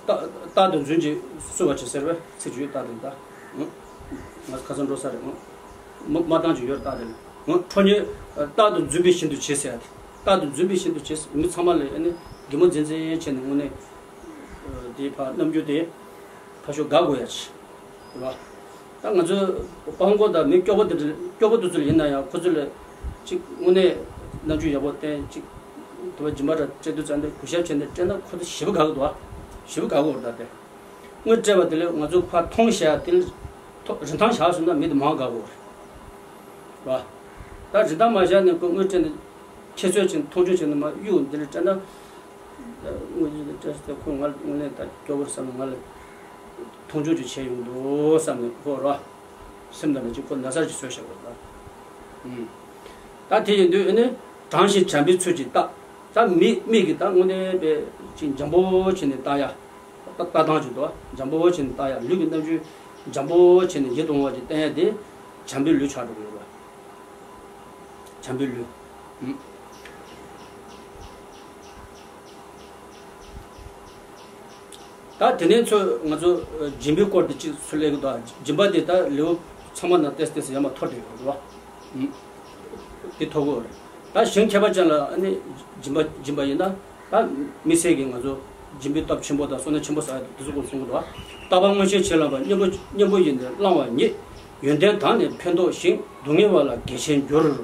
རྟག་རྟག་ཏུ་རྫུན་གྱིས་གསོད་པར་བྱེད་ཟེར་བའི་ཚིག་ཅིག་ཡོད། རྟག་ཏུ་ད། ང་ཁ་སང་འགྲོ་ས་རེད། ང་མ་མ་བཏང་ཅིག་ཡོད་རེད། རྟག་ཏུ་ང་ཁྲོ་གཉེར་རྟག་ཏུ་རྫུན་པའི་བཞིན་དུ་བྱེད་ཟེར་ཡ་དེ། རྟག་ཏུ་རྫུན་པའི་བཞིན་དུ་བྱེད་ཟེར། མི་ཚང་མ་ལ་ཨ་ནི་གད་མོ་འཛིན་འཛིན་བྱས་ནས་དངོས་གནས་དེའི་ཕར་རྣམ་འགྱུར་དེ་ཕར་ཞོག་དགའ་དགོས་ཡ་ཅིག་རེད་བ། ད་ང་ཚོ་དཔའ་བོ་དང་མི་སྐྱོ་པོ་དེ་འདྲ་སྐྱོ་པོ་དེ་ཚོ་ལ་ཡིན་ན་ཡང་ཁོ་ཚོ་ལ་ཅིག་དངོས་གནས་རྣམ་འགྱུར་ཡག་པོ་བསྟན་ཅིག་དུ་བ་སྦྱིན་པ་འདྲ་སྤྲད་དུས་ཙམ་དུ་གུས་ཞབས་བྱས་ནས་སྤྲད་ན་ཁོ་ཚོ་ཞེ་པོ་དགའ་གི་འདུག་བ། ཞེ་པོ་དགའ་གི་འདུག་ད་དེ། དངུལ་སྤྲད་པ་དེ་ལས་ང་ཚོ་ཕར་མཐོང་བཞག་དེ་ལས་ཐོ་རིན་ཐང་བཞག་སོང་ན་མི་དེ་མང་དགའ་གི་རེད་བ། ད་རིན་ཐང་མ་བཞག་ནས་ཁོ་དངུལ་སྤྲད་ནས་ཁྱེད་ཚོས་ཀྱིས་མཐོང་ཆུང་བྱས་ནས་མར་གཡུག་འདི་ལ་སྤྲད་ན། དངུལ་ཆུ་དེ་སྤྲད་ཚེ་ཁོ་ང་ལ་དངུལ་ལེན་ད་སྐྱོ་བོར་བསམ་ནས་ང་ལ་མཐོང་ཆུང་ཅིག་བྱས་ཡོང་འདུག་བསམ་ནས་ཁོ་ར་སེམས་ནང་ལ་ཅིག་ཁོ་ན་ཚ་ཅིག་བཟོས་བཞག་པ་རེད་ད། ཨུམ། ད་དེ་ཡིན་དུས་ཨ་ནི་དྲང་ཞིང་བྱམས་པའི་ཚུལ་གྱིས་བལྟ། ད་མི་མིག་གིས་ད་དངོས་གནས་པའི་ཅིག་འཇམ་པོ་བྱས་ནས་བལྟ་ཡ། ལྟ་ལྟ་སྟངས་ཅིག་འདུག་བ། འཇམ་པོ་བྱས་ནས་བལྟ་ཡ། ལུས་ཀྱི་རྣམ་འགྱུར་འཇམ་པོ་བྱས་ནས་ཡིད་དུ་འོང་བ་ཅིག་བསྟན་ཡ་དེ་བྱམས་པའི་ལུས་ཆགས་འགྲོ་གི་ཡོད་རེད། བྱམས་པའི་ལུས། ཨུམ། ད་དེ་ནས་ཚོ་ང་ཚོ་སྦྱིན་པའི་སྐོར་དེ་གཅིག་ཚུར་སླེབས་ཀྱི་འདུག་སྦྱིན་པ་དེ་ད་ལེའུ་ཚང་མ་ནང་ཏོག་ཙམ་ཡར་མར་འཐོར་བསྡད་ཡོད་རེད་བ། ཨུམ། དེ་འཐོར་གྱི་ཡོད་རེད། ད་གཞན་ཁྱད་པར་ཅན་ལ་ཨ་ནི་སྦྱིན་པ་སྦྱིན་པ་ཡིན་ན། ད་དམིགས་བསལ་གྱིས་ང་ཚོ་སྦྱིན་པའི་སྟོབས་ཆེན་པོ་དང་བསོད་ནམས་ཆེན་པོ་བསགས་ཡ་དེ་ཚོ་སྐོར་གསུང་གི་འདུག་བ། རྟག་པ་མངོན་ཤེས་ཆེས་ལགས་པ། གཉེན་པོ་གཉེན་པོ་ཡིས་ནི་བསླང་བ་ཉིད། ཡོན་ཏན་དག་ནི་ཕན་འདོགས་ཤིང་། སྡུག་བསྔལ་བ་ལ་དགེ་ཆེན་འགྱུར།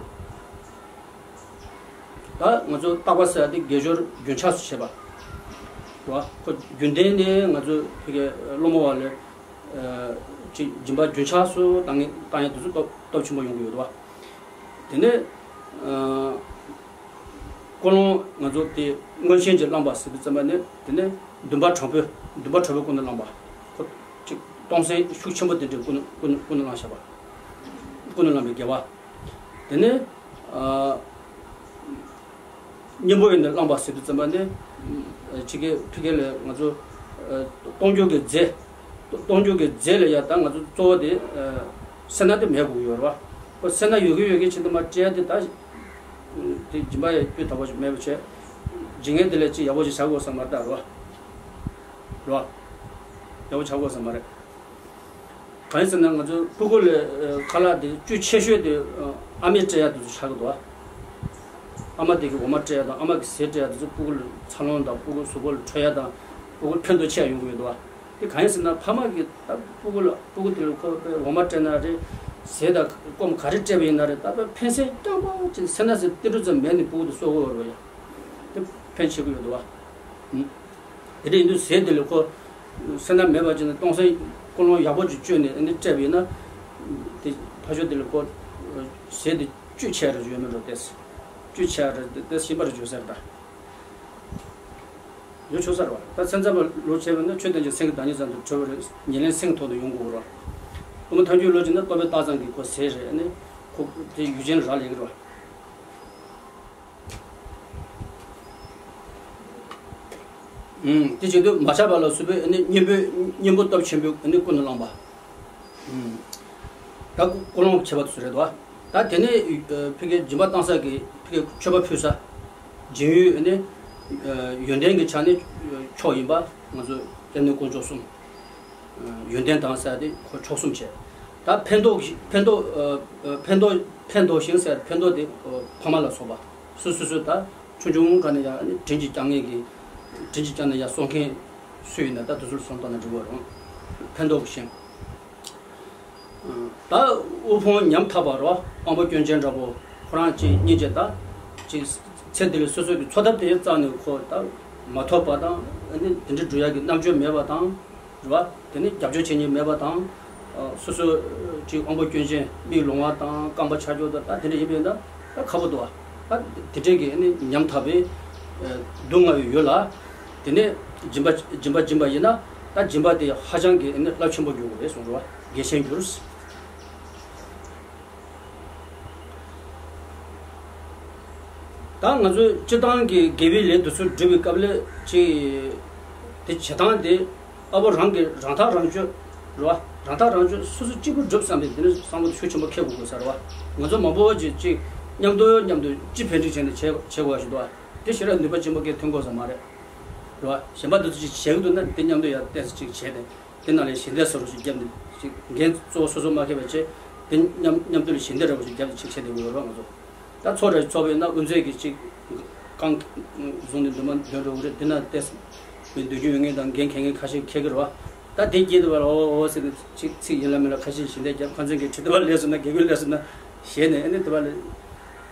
ད་ང་ཚོ་རྟག་པ་ཟེར་ཡ་དེ་དགེ་སྦྱོར་རྒྱུན་ཆགས་སུ་བྱེད་པ་རེད་བ། ཁོ་རྒྱུན་ལྡན་ནས་ང་ཚོ་ཕ་གི་སློབ་མ་བ་ལ་ཅིག་སྦྱིན་པ་རྒྱུན་ཆགས་སུ་བཏང་བཏང་ཡ་དེ་ཚོ་སྟོབས་སྟོབས་ཆེན་པོ་ཡོང་གི་ཡོད་རེད་བ། དེ་ནས་ཀུན་སློང་ང་ཚོ་དེ་མངོན་ཤེས་ཀྱིས་བསླངས་པ་ཟེར་དུས་ཙམ་པ་ནས། དེ་ནས་འདུན་པ་དྲང་པོས་འདུན་པ་དྲང་པོས་ཀུན་ནས་བསླངས་པ། ཁོ་ཅིག་གཏོང་སེམས་ཤུགས་ཆེན་པོ་དེ་འདྲས་ཀུན་ཀུན་ཀུན་ནས་བསླངས་བཞག་པ། ཀུན་ནས་བསླངས་པའི་དགེ་བ། དེ་ནས་ཨ། གཉེན་པོ་ཡིས་ནི་བསླངས་པ་ཟེར་དུས་ཙམ་པ་ནི། ཕ་གི་ཕ་གི་ལ་ང་ཚོ་གཏོང་རྒྱུ་གི་རྫས། གཏོང་རྒྱུ་གི་རྫས་ལ་ཡ་ད་ང་ཚོ་གཙོ་བོ་དེ་སེར་སྣ་དེ་མེད་དགོས་ཀྱི་ཡོད་རེད་བ། ཁོ་སེར་སྣ་ཡོད་ཀྱི་ཡོད་ཀྱི་ཕྱིན་དུ་མ་སྤྲད་དེ་ད། དེ་སྦྱིན་པ་ཡ་སྤུས་དག་པོ་ཞིག་མེད་པ་བྱས། སྦྱིན་མཁན་དེ་ལ་ཅིག་ཡག་པོ་ཞིག་བྱ་དགོས་བསམ་པ་ད་རེད་བ། རེད་བ། ཡག་པོ་བྱ་དགོས་བསམ་པ་རེད། གང་ཡིན་ཟེར་ན་ང་ཚོ་སྤུ་གུ་ལ་ཨ་ཁ་ལག་དེ་བཅུད་ཆེ་ཤོས་དེ་ཨ་ཨ་མས་སྤྲད་ཡ་དེ་ཚོ་ཆགས་ཀྱི་འདུག་བ། ཨ་མ་དེ་གིས་འོ་མ་སྤྲད་ཡ་དང་ཨ་མ་གིས་ཟས་སྤྲད་ཡ་དེ་ཚོ་སྤུ་གུ་ལ་འཚར་ལོངས་དང་སྤུ་གུ་གཟུགས་པོ་ལ་འཕྲོད་ཡ་དང་སྤུ་གུ་ལ་ཕན་ཐོགས་ཆེ་ཡ་ཡོང་གི་ཡོད་འདུག་བ། དེ་གང་ཡིན་ཟེར་ན་ཕ་མ་གིས་ད་སྤུ་གུ་ལ་སྤུ་གུ་དེ་ལ་ཁོ་འོ་མ་སྤྲད་ན་རེད། ཟས་དང་སྐོམ་ག་རེ་སྤྲད་པ་ཡིན་ན་རེད། ད་ཕན་སེམས་རྐྱང་པ་ཅིག་སེར་སྣ་ཟེར་ཏིལ་འབྲུ་ཙམ་མེད་ནས་སྤུ་གུ་དེ་གསོ་གི་ཡོད་རེད་བ་ཡ། དེ་ཕན་ཆེ་གི་ཡོད་འདུག་བ། ཨུམ། དེ་འདྲ་ཡིན་དུས་ཟས་དེ་ལ་ཁོ་སེར་སྣ་མེད་པ་ཅིག་ནས་གཏོང་སེམས་ཀུན་སློང་ཡག་པོ་ཅིག་བཅོས་ནས་ཨ་ནི་སྤྲད་པ་ཡིན་ན། དེ་ཕ་ཤོ་དེ་ལ་ཁོ་ཟས་དེ་བཅུད་ཆེ་རུ་ཡོད་མེད་འགྲོ་ཏེ། བཅུད་ཆེ་རུ་དེ་ཞིམ་པ་རུ་འགྱུར་ས་རེད་ད། ཡོད་ཆོག་ས་རེད་བ། ད་མཚན་ཚབ་པ་ལོ་བྱས་པ་ན་ཆོས་ཐམས་ཅད་སེམས་ཀྱི་བདག་ཉིད་ཙམ་དུ་གྲོལ་བ་རེད། ཉེར་ལེན་སེམས་ཐོག་ཏུ་ཡོང་དགོས་རེད་བ། སློབ་མ་ཐམས་ཅད་ལོ་བྱས་ན་རྟོག་པས་བཏགས་ཙམ་གྱིས་ཁོ་ཟས་རེད། ཨ་ནི་ཁོ་དེ་ཡུལ་ཅན་རག་ལས་ཀྱི་རེད་བ། ཨུམ། དེ་བྱེད་དུས་མ་ཆགས་པ་ལ་སོགས་པའི་ཨ་ནི་གཉེན་པོའི་གཉེན་པོ་སྟོབས་ཆེན་པོས་ཨ་ནི་ཀུན་ནས་བསླངས་པ། ཨུམ། ད་ཀུན་སློང་ཆེ་བ་དེ་ཚོ་རེད་དོ། ད་དེ་ནས་ཨ་ཕ་གིའི་སྦྱིན་པ་བཏང་ས་གི་ཕ་གིའི་མཆོད་པ་ཕུལ་ས། སྦྱིན་ཡུལ་ཨ་ནི་ཨ་ཡོན་ཏན་གྱི་ཆ་ནས་མཆོག་ཡིན་པ་ང་ཚོ་སྐྱབས་གནས་དཀོན་མཆོག་གསུམ། ཡོན་ཏན་དང་ཟེར་དེ་ཁོ་མཆོག་གསུམ་བྱས། ད་ཕན་འདོགས་ཕན་འདོགས་ཨ་ཨ་ཕན་འདོགས་ཕན་འདོགས་ཤིང་ཟེར། ཕན་འདོགས་དེ་ཨ་ཕ་མ་ལ་སོགས་པ་སོ་སོ་སོ་ད་ཆུང་ཆུང་སྒང་ནས་ཡང་ཨ་ནི་དྲིན་གྱིས་བསྐྱངས་མཁན་གྱི་དྲིན་གྱིས་བསྐྱངས་ནས་ཡར་གསོ་མཁན་སུ་ཡིན་ན་ད་དེ་ཚོར་སོང་བཏང་ན་འགྲིག་གི་རེད། ཕན་འདོགས་ཤིང་། ད་དབུལ་ཕོངས་ཉམ་ཐག་པ་རོ་དབང་པོ་སྐྱོན་ཅན་འདྲ་པོ་ཁོ་རང་གཅིག་གཉིས་ཀྱིས་ད་གཅིག་ཚེ་འདི་ལ་སོ་སོ་གི་འཚོ་ཐབས་དེ་རྩ་ནས་ཁོ་ད་མ་ཐོབ་པ་དང་། ཨ་ནི་དེ་འདྲ་འགྲོ་ཡག་གི་རྣམ་དཔྱོད་མེད་པ་དང་། རེད་བ། དེ་ནི་རྒྱབ་སྐྱོར་བྱེད་མཁན་མེད་པ་དང་། ཨ་སོ་སོ་གཅིག་དབང་པོ་སྐྱོན་ཅན་མིག་ལོང་བ་དང་རྐང་པ་ཆག་ཆོག་དང་ད་དེ་འདྲ་ཡིན་པས་ན་ད་ཁག་པོ་འདུག་བ། ད་དེ་འདྲས་ཀྱི་ཨ་ནི་ཉམ་ཐག་པའི་ཨ་སྡུག་བསྔལ་བའི་ཡུལ་ལ། དེ་ནས་སྦྱིན་པ་སྦྱིན་པ་སྦྱིན་པ་ཡིན་ན་ད་སྦྱིན་པ་དེ་ཧ་ཅང་གི་ཨ་ནི་རླབས་ཆེན་པོ་འགྱུར་དགོས་རེད་གསུངས་རེད་བ། དགེ་ཆེན་འགྱུར། ད་ང་ཚོས་སྤྱིར་བཏང་གི་དགེ་བའི་ལས་དེ་ཚོ་སྒྲུབ་པའི་སྐབས་ལ་ཅིག་དེ་བྱེད་སྟངས་དེ་ཨ་བོ་རང་གི་རང་ཐག་རང་གཅོད་རེད་བ། རང་ཐག་རང་གཅོད་སོ་སོ་གཅིག་པུ་སྒྲུབ་བསམ་པའི་དེ་ནི་བསམ་བློ་ཤུགས་ཆེན་པོ་འཁྱེར་དགོས་དགོས་ས་རེད་བ། ང་ཚོ་མང་པོ་ཅིག་ཅིག་མཉམ་དུ་མཉམ་དུ་ཅི་ཕན་ཅིག་བྱས་ནས་བྱེད་བྱེད་དགོས་ཞིག་འདུག་བ། དེ་ཞེ་དྲག་ནུས་པ་ཆེན་པོ་གང་ཐོན་དགོས་ས་མ་རེད། རེད་བ། གཞན་པ་འདི་ཚོ་ཅིག་བྱེད་ཀྱི་འདུག་ན་དེ་མཉམ་དུ་ཡང་ཏོག་ཙམ་ཅིག་བྱས་ཏེ། དེ་ནང་ལས་ཞལ་འདེབས་བཟོ་འདྲ་ཞིག་བརྒྱབ་ནས་ཅིག་འགན་གཙོ་བོ་སོ་སོ་མ་འཁྱེར་བ་བྱས། དེ་མཉམ་མཉམ་དུ་ལ་ཞལ་འདེབས་འདྲ་བོ་ཞིག་བརྒྱབ་ནས་ཅིག་བྱས་བསྡད་ཀྱི་ཡོད་རེད་བ་ང་ཚོ། ད་ཚོགས་འདྲ་ཚོགས་པ་ཡིན་ན་དབུ་མཛད་ཀྱིས་ཅིག་རྐང་བཟུང་ནས་འདུན་མ་འདོན་འགྲོ་གི་རེད། འདི་ན་ཏོག་ཙམ་མི་འདོན་རྒྱུ་ཡོད་མཁན་དང་འགན་འཁྱེར་མཁན་ཁ་ཤས་འཁྱེར་གྱི་རེད་བ། ད་དེ་སྐྱེས་དུས་བར་ཨོ་ཨོ་ཟེར་ནས་ཅིག་ཚིག་ཡིན་ལ་མིན་ལ་ཁ་ཤས་ཞལ་འདེབས་བརྒྱབ། ཁ་ཚོན་གྱི་ཁྲི་ལྟེ་བ་སླེབས་སོང་ན། དགེ་སྐོས་སླེབས་སོང་ན་ཞེད་ནས། ཨ་ནི་ལྟེ་བ་ལ་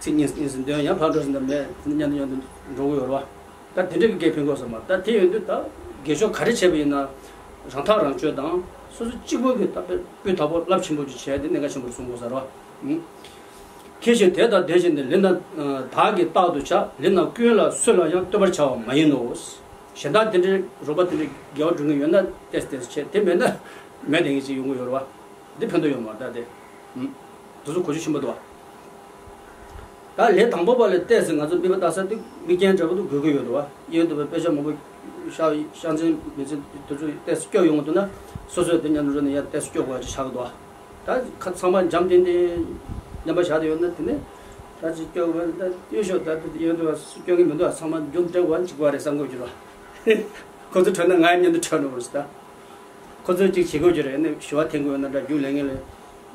ཚིག་གཉིས་གཉིས་སུ་འདོན། ཡང་ཕར་འགྲོ་སོང་ན་མེད། མཉམ་དུ་མཉམ་དུ་འགྲོ་གི་ཡོད་རེད་བ། ད་དེ་འདྲ་གི་སྐད་ཕན་གོ་ས་མ། ད་དེ་ཡོད་དུས་ད་དགེ་སྦྱོར་ག་རེ་བྱས་པ་ཡིན་ན་རང་ཐག་རང་གཅོད་དང་སོ་སོ་གཅིག་པོ་གི་ད་དཔེ་སྤུས་དག་པོ་རླབས་ཆེན་པོ་ཅིག་བྱས་ཏེ་གནད་འགག་ཆེན་པོ་རེད་གསུང་དགོས་ས་རེད་བ། ཁྱེད་ཀྱིས་དེ་དང་དེ་བཞིན་ཏེ། ལས་སྣ་དག་གིས་རྟག་ཏུ་བྱ། ལས་སྣ་ཀུན་ལ་སུ་ལ་ཡང་ལྟོས་པར་བྱ་བ་མ་ཡིན་ནོ། གཞན་དག་དེ་འདྲའི་རོགས་པ་དེ་འདྲའི་དགེ་བ་སྒྲུབ་མཁན་ཡོད་ན་ཏོག་ཙམ་ཏོག་ཙམ་བྱས། དེ་མེད་ན་མེད་བསྡད་མཁན་ཅིག་ཡོང་གི་ཡོད་རེད་བ། འདི་ཕན་ཐོགས་ཡོད་མ་རེད། ད་དེ་ཨུམ། དེ་ཚོ་གོ་རྒྱུ་ཆེན་པོ་འདུག་བ། ད་ལས་དང་པོ་པ་ལ་ཏོག་ཙམ་ང་ཚོ་མིག་དཔེ་ལྟ་ས་དེ་མིག་རྒྱན་འདྲ་པོ་དེ་དགོས་ཀྱི་ཡོད་འདུག་བ། ཡོད་འདུག་བ། དཔེ་ཆ་མང་པོ་ཤ་ཤ་ཚན་མི་ཚན་དེ་ཚོ་ཏོག་ཙམ་སྐྱོ་ཡོང་གི་འདུག་ན། སོ་སོས་དེ་མཉམ་དུ་འགྲོ་ནས་ཡར་ཏོག་ཙམ་སྐྱོ་དགོས་ཡ་ཅིག་ཆགས་ཀྱི་འདུག་བ། ད་ཁ་ཚང་མ་འཇམ་ཐིང་ཐིང་མཉམ་པ་བཞག་བསྡད་ཡོད་ན། དེ་ནས་ད་ཅིག་སྐྱོ་དགོས། ད་སྐྱོ་ཤོག་ད་དེ་ཡོད་འདུག་བ། སུ་སྐྱོ་གི་མི་འདུག་བ། ཚང་མ་མཇུག་སྒྲིལ་དགོས་ཅིག་དགོས་རེད་བསམ་དགོས་ཀྱི་རེད་བ། ཁོ་ཚོ་ཁྲོས་ན་ང་ཡང་མཉམ་དུ་ཁྲོས་འགྲོ་དགོས་རེད་ད། ཁོ་ཚོས་ཅིག་བྱེད་དགོས་ཀྱི་རེད། ཨ་ནི་ཞུ་བ་འཐེན་དགོས་ན་འདྲ། རྒྱུགས་ལེན་མཁན་ལ་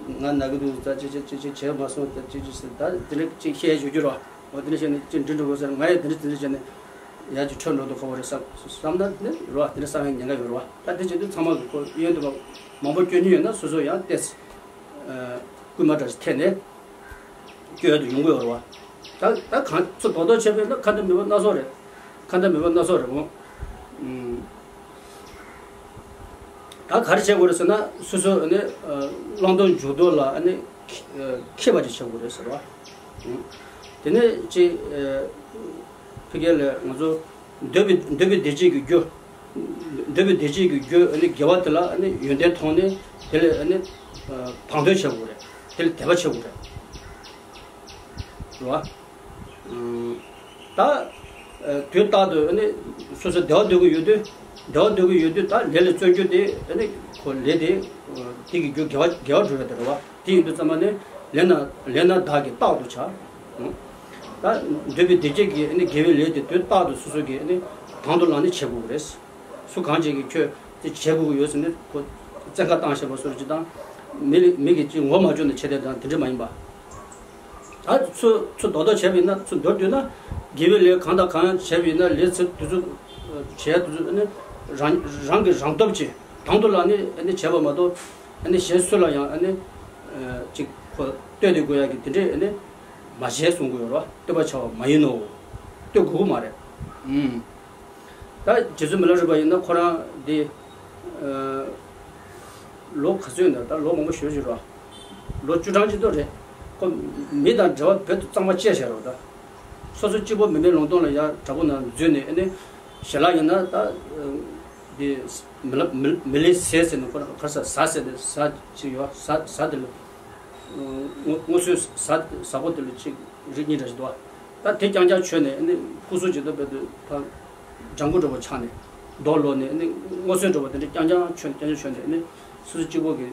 ང་ན་གི་འདུག་ད་ཅི་ཅི་ཅི་ཅི་བྱས་མ་སོང་། ད་ཅི་ཅི་ཟེར། ད་དེ་འདྲ་ཅིག་བཤད་ཞུ་རྒྱུ་རོ། འོ་དེ་འདྲ་བྱས་ནས་ཅི་འདྲི་འདྲི་དགོས་ཟེར། ང་ཡང་དེ་འདྲ་དེ་འདྲ་བྱས་ནས་ཡར་ཅིག་ཁྲོད་འགྲོ་དུས་ཁོ་བོ་རེད་བསམ་བསམ་ན་ནི་རོ། དེ་འདྲ་བསམ་ཡང་ཉེན་ཁ་ཡོད་རོ། ད་དེ་བྱེད་དུས་ཚང་མ་གི་ཁོ་གཡོན་དུ་མ་མང་པོ་སྐྱོན་ཉེན་ཡོད་ན་སོ་སོ་ཡང་ཏེས་སྐུལ་མ་འདྲ་ཞིག་ཐེབས་ནས། སྐྱོ་ཡ་དུ་ཡོང་གི་ཡོད་རེད་བ། ད་ད་གང་ཚོ་རྡོག་རྡོག་བྱས་པས་ན་ཁ་འདོན་མེད་པ་སྣ་ཚོགས་རེད། ཁ་འདོན་མེད་པ་སྣ་ཚོགས་རེད་འོང་། ཨུམ། ད་ག་རེ་བྱེད་དགོས་རེད་ཟེར་ན། སོ་སོ་ཨ་ནི་བླང་དོར་འཇུག་ལྡོག་ལ་ཨ་ནི་མཁས་པ་ཅིག་བྱེད་དགོས་རེད་ཟེར་བ། ཨུམ། དེ་ནས་ཅིག་ཕ་གི་ལ་ང་ཚོ་འདོད་པའི་འདོད་པའི་བདེ་སྐྱིད་ཀྱི་རྒྱུ། འདོད་པའི་བདེ་སྐྱིད་ཀྱི་རྒྱུ་ཨ་ནི་དགེ་བ་དེ་ལ་ཨ་ནི་ཡོན་ཏན་མཐོང་ནས་དེ་ལ་ཨ་ནི་དང་དོད་བྱེད་དགོས་རེད། དེ་ལ་དད་པ་བྱེད་དགོས་རེད། རེད་བ། ད་དུས་རྟག་ཏུ་ཨ་ནི་སོ་སོ་བདེ་བ་འདོད་ཀྱི་ཡོད་དུས། བདེ་བ་འདོད་ཀྱི་ཡོད་དུས་ད་ལས་ལ་བརྩོན་རྒྱུ་དེ་ཨ་ནི་ཁོ་ལས་དེ་དེ་གི་རྒྱུ་དགེ་བ་དགེ་བ་སྒྲུབ་ཡ་དེ་རེད་བ། དེ་ཡིན་དུས་ཙམ་པ་ནི་ལས་སྣ་ལས་སྣ་དག་གིས་རྟག་ཏུ་བྱ། ད་འདོད་པའི་བདེ་སྐྱིད་ཀྱི་ཨ་ནི་དགེ་བའི་ལས་དེ་དུས་རྟག་ཏུ་སོ་སོ་གིས་ཨ་ནི་དང་དུ་བླངས་ནས་བྱེད་དགོས་ཀྱི་རེད། སུ་གང་ཅིག་གིས་ཁྱོད་དེ་བྱེད་དགོས་ཀྱི་ཡོད་ཟེར་ནས་ཁོ་བཙན་བཀའ་བཏང་བཞག་པ་སོར་ཅིག་དང་། མི་ལ་མི་གིས་ཅིག་ངོ་མ་བཅུག་ནས་བྱེད་བསྡད་དང་དེ་འདྲ་མ་ཡིན་པ། ད་ཚུར་ཚུར་རྡོག་རྡོག་བྱས་པ་ཡིན་ན། ཚུར་མདོར་བསྡུས་ན་དགེ་བའི་ལས་གང་དང་གང་བྱས་པ་ཡིན་ན། ལས་ཚུར་དུས་ཚོད་བྱས་དུས་ཚོད་ནི་རང་རང་གི་རང་སྟོབས་ཀྱིས་དང་དུ་བླངས་ནས་ནི་བྱས་པ་མ་གཏོགས། ནི་གཞན་སུ་ལ་ཡང་ནི་ཅིག་ཁོ་ལྟོས་ཏེ་དགོས་ཡ་གི་དེ་འདྲས་ནི་མ་བྱས་གསུང་དགོས་རོ། ལྟོས་པ་བྱ་བ་མ་ཡིན་ནོ། ལྟོས་དགོས་ཀྱི་མ་རེད། ཨུམ། ད་རྗེ་བཙུན་མི་ལ་རས་པ་ཡིན་ན་ཁོ་རང་འདི་ལོ་ག་ཚོད་ཡིན་ན། ད་ལོ་མང་པོ་ཞེ་པོ་ཅིག་རེད་བ། ལོ་བཅུ་གྲངས་ཅིག་ཏུ་རེད། ཁོ་མི་དང་འབྲེལ་བ་བོད་དུ་གཙང་མ་བཅད་བཞག་རེད་བ། ད་སོ་སོ་གཅིག་པོ་མི་མེད་ལུང་སྟོང་ལ་ཡར་བྲག་ཕུག་ནང་འཛུལ་ནས། ཨ་ནི་ཞལ་ལག་ཡིན་ན་ད་འདི་མི་ལ་མི་མི་ལའི་ཟས་ཟེར་ནས། ཁོ་རང་ག་རེ་ཟ་ཟ་ཟེར་ནས་ཟ་ཅིག་ཡོད། ཟ་ཟ་དེ་ལ་སྔོ་སྔོ་ཚོད་ཟ་ཟ་པོ་དེ་ལ་ཅིག་རིགས་གཉིས་འདྲ་ཞིག་འདུག་བ། ད་དེ་རྐྱང་རྐྱང་མཆོད་ནས་ཨ་ནི་སྐུ་གཟུགས་ཇི་ལྟར་བས་དུ་ཕ་ལྗང་གུ་འདྲ་པོ་ཆགས་ནས། རྡོ་ལོག་ནས་ཨ་ནི་སྔོ་ཚོད་འདྲ་པོ་དེ་འདྲ་རྐྱང་རྐྱང་མཆོད། རྐྱང་རྐྱང་མཆོད་ནས་ཨ་ནི་སོ་སོ་གཅིག་པོ་གི་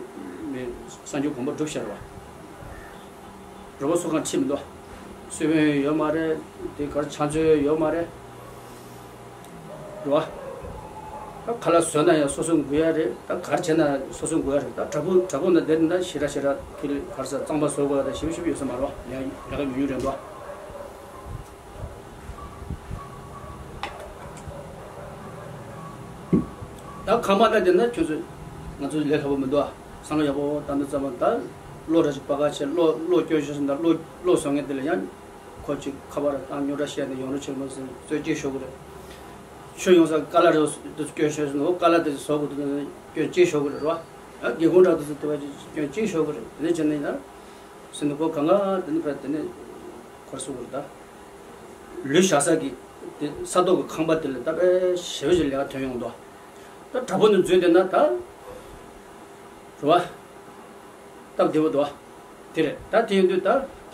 མི་གསར་འགྱུར་དགོངས་པ་སྒྲུབ་ཤར་བ། རོ་པོ་སོ་གང་ཁྲིད་མི་འདུག་སུས་བོན་ཡོད་མ་རེད། དེ་གར་ཆང་མཛོད་ཡོད་མ་རེད། རེད་བ། ད་ཁ་ལག་བཟོས་ན་ཡང་སོ་སོ་འགུལ་ཡ་རེད། ད་གར་བྱས་ན་སོ་སོ་འགུལ་ཡ་རེད། ད་བྲག་ཕུག་བྲག་ཕུག་ན་བསྡད་ན་ཞེ་དྲག་ཞེ་དྲག་ཕི་ལི་གར་ས་གཙང་པ་བཟོ་དགོས་ཡ་ད་ཞིབ་ཞིབ་ཡོད་ས་མ་རེད་བ། ཡང་ལས་ཀ་ཉུང་ཉུང་རེད་འདུག་ད་ཁང་པ་ན་བསྡད་ན་ཁྱོད་ཚོ་ང་ཚོ་ལས་སླ་པོ་མི་འདུག་ཨ། བསམ་བློ་ཡག་པོ་བཏང་དུས་ཙམ་པ་ད་གློག་འདྲ་ཞིག་སྤར་ག་བྱས། གློག་གློག་སྐྱོན་ཤོར་སོང་ད། གློག་གློག་བཟོ་མཁན་དེ་ལ་ཡང་ཁོ་ཅིག་ཁ་པར་བཏང་། རྙོག་དྲ་བཤད་ནས་ཡོང་རོགས་བྱེད་མ་ཟེར་ཚོད་གཅིག་ཤོར་གི་རེད། ཆུ་ཡོང་ས་ཀ་ལ་རེ་དུ་སྐྱོན་ཤོར་སོང་། འོ་ཀ་ལ་དེ་བཟོ་དགོས་དུས་སྐྱོན་གཅིག་ཤོར་གི་རེད་རོ། ཨ་སྒེའུ་ཁུང་འདྲ་དུ་སུ་དེ་བ་ཅིག་སྐྱོན་གཅིག་ཤོར་གི་རེད། དེ་ནས་བྱས་ནས་ཡང་སེམས་ནི་ཁོ་གང་ག་དེ་ནི་བས་དེ་ནི་ཁོར་སུ་གི་རེད་ད། ལུས་བཞག་ས་གི་དེ་ས་ཐོག་གི་ཁང་པ་དེ་ལ་ད་དཔེ་ཞེ་པོ་ཅིག་ལས་ཀ་ཐོན་ཡོང་འདུག་ད་དྲ་འབུ་ནས་འཛུལ་བསྡད་ན་ད། རེད་བ། སྟབས་བདེ་བོ་འདུག་བ། དེ་རེད། ད་དེ་ཡིན་དུས་ད་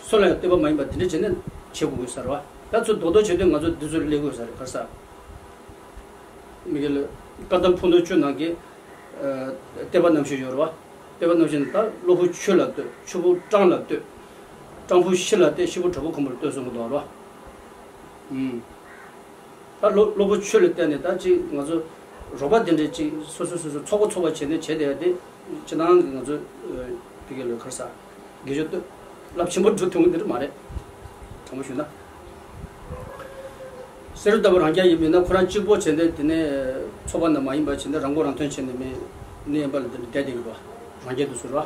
སུ་ལ་ཡང་ལྟོས་པ་མ་ཡིན་པ་དེ་འདྲ་བྱས་ནས་བྱེད་དགོས་ས་རེད་བ། ད་ཚུར་རྡོག་རྡོག་བྱེད་དུས་ང་ཚོ་འདི་ཚོ་སླེབས་དགོས་ས་རེད། ག་རེ་ཟ། མི་གི་ལ་བཀའ་གདམས་ཕུ་ནུ་བཅུ་ནང་གི་ཨ་བསྟོད་པ་རྣམ་བཞི་ཡོད་རེད་བ། བསྟོད་པ་རྣམ་བཞི་ནི་ད་གློ་བུར་ཆུ་ལ་ལྟོས། ཆུ་བུར་སྤྲང་ལ་ལྟོས། སྤྲང་བུ་ཤི་ལ་ལྟོས། ཤི་བུ་དྲག་པོ་ཁོམ་པར་ལྟོས་གསུང་གི་འདུག་རེད་བ། ཨུམ། ད་སློབ་སློབ་བུ་ཆོས་ལ་བརྟེན་ནས་ད་ཅིག་ང་ཚོ་རོགས་པ་དེ་འདྲས་ཅིག་སོ་སོ་སོ་སོ་ཚོགས་པ་ཚོགས་པ་བྱས་ནས་བྱས་བསྡད་ཡ་དེ་སྤྱི་བཏང་གི་ང་ཚོ་ཕ་གི་ལ་ག་རེ་ཟ་དགེ་སྦྱོར་སྟོད་རླབས་ཆེན་པོ་འགྲོ་ཐུབ་ཀྱི་འདི་འདྲ་མ་རེད། དྲང་པོ་ཞུས་ན། བསེ་རུ་ལྟ་བུ་རང་རྐྱ་ཡིན་མིན་ན་ཁོ་རང་གཅིག་པོ་བྱས་ནས་དེ་ནས་ཚོགས་པ་ནང་མ་ཡིན་པ་བྱས་ནས་རང་མགོ་རང་ཐོན་བྱས་ནས་མི་གནས་པ་ལ་དེ་འདྲ་བསྡད་བསྡད་ཀྱི་འདུག་རང་རྐྱ་དུ་ཟུར་བ།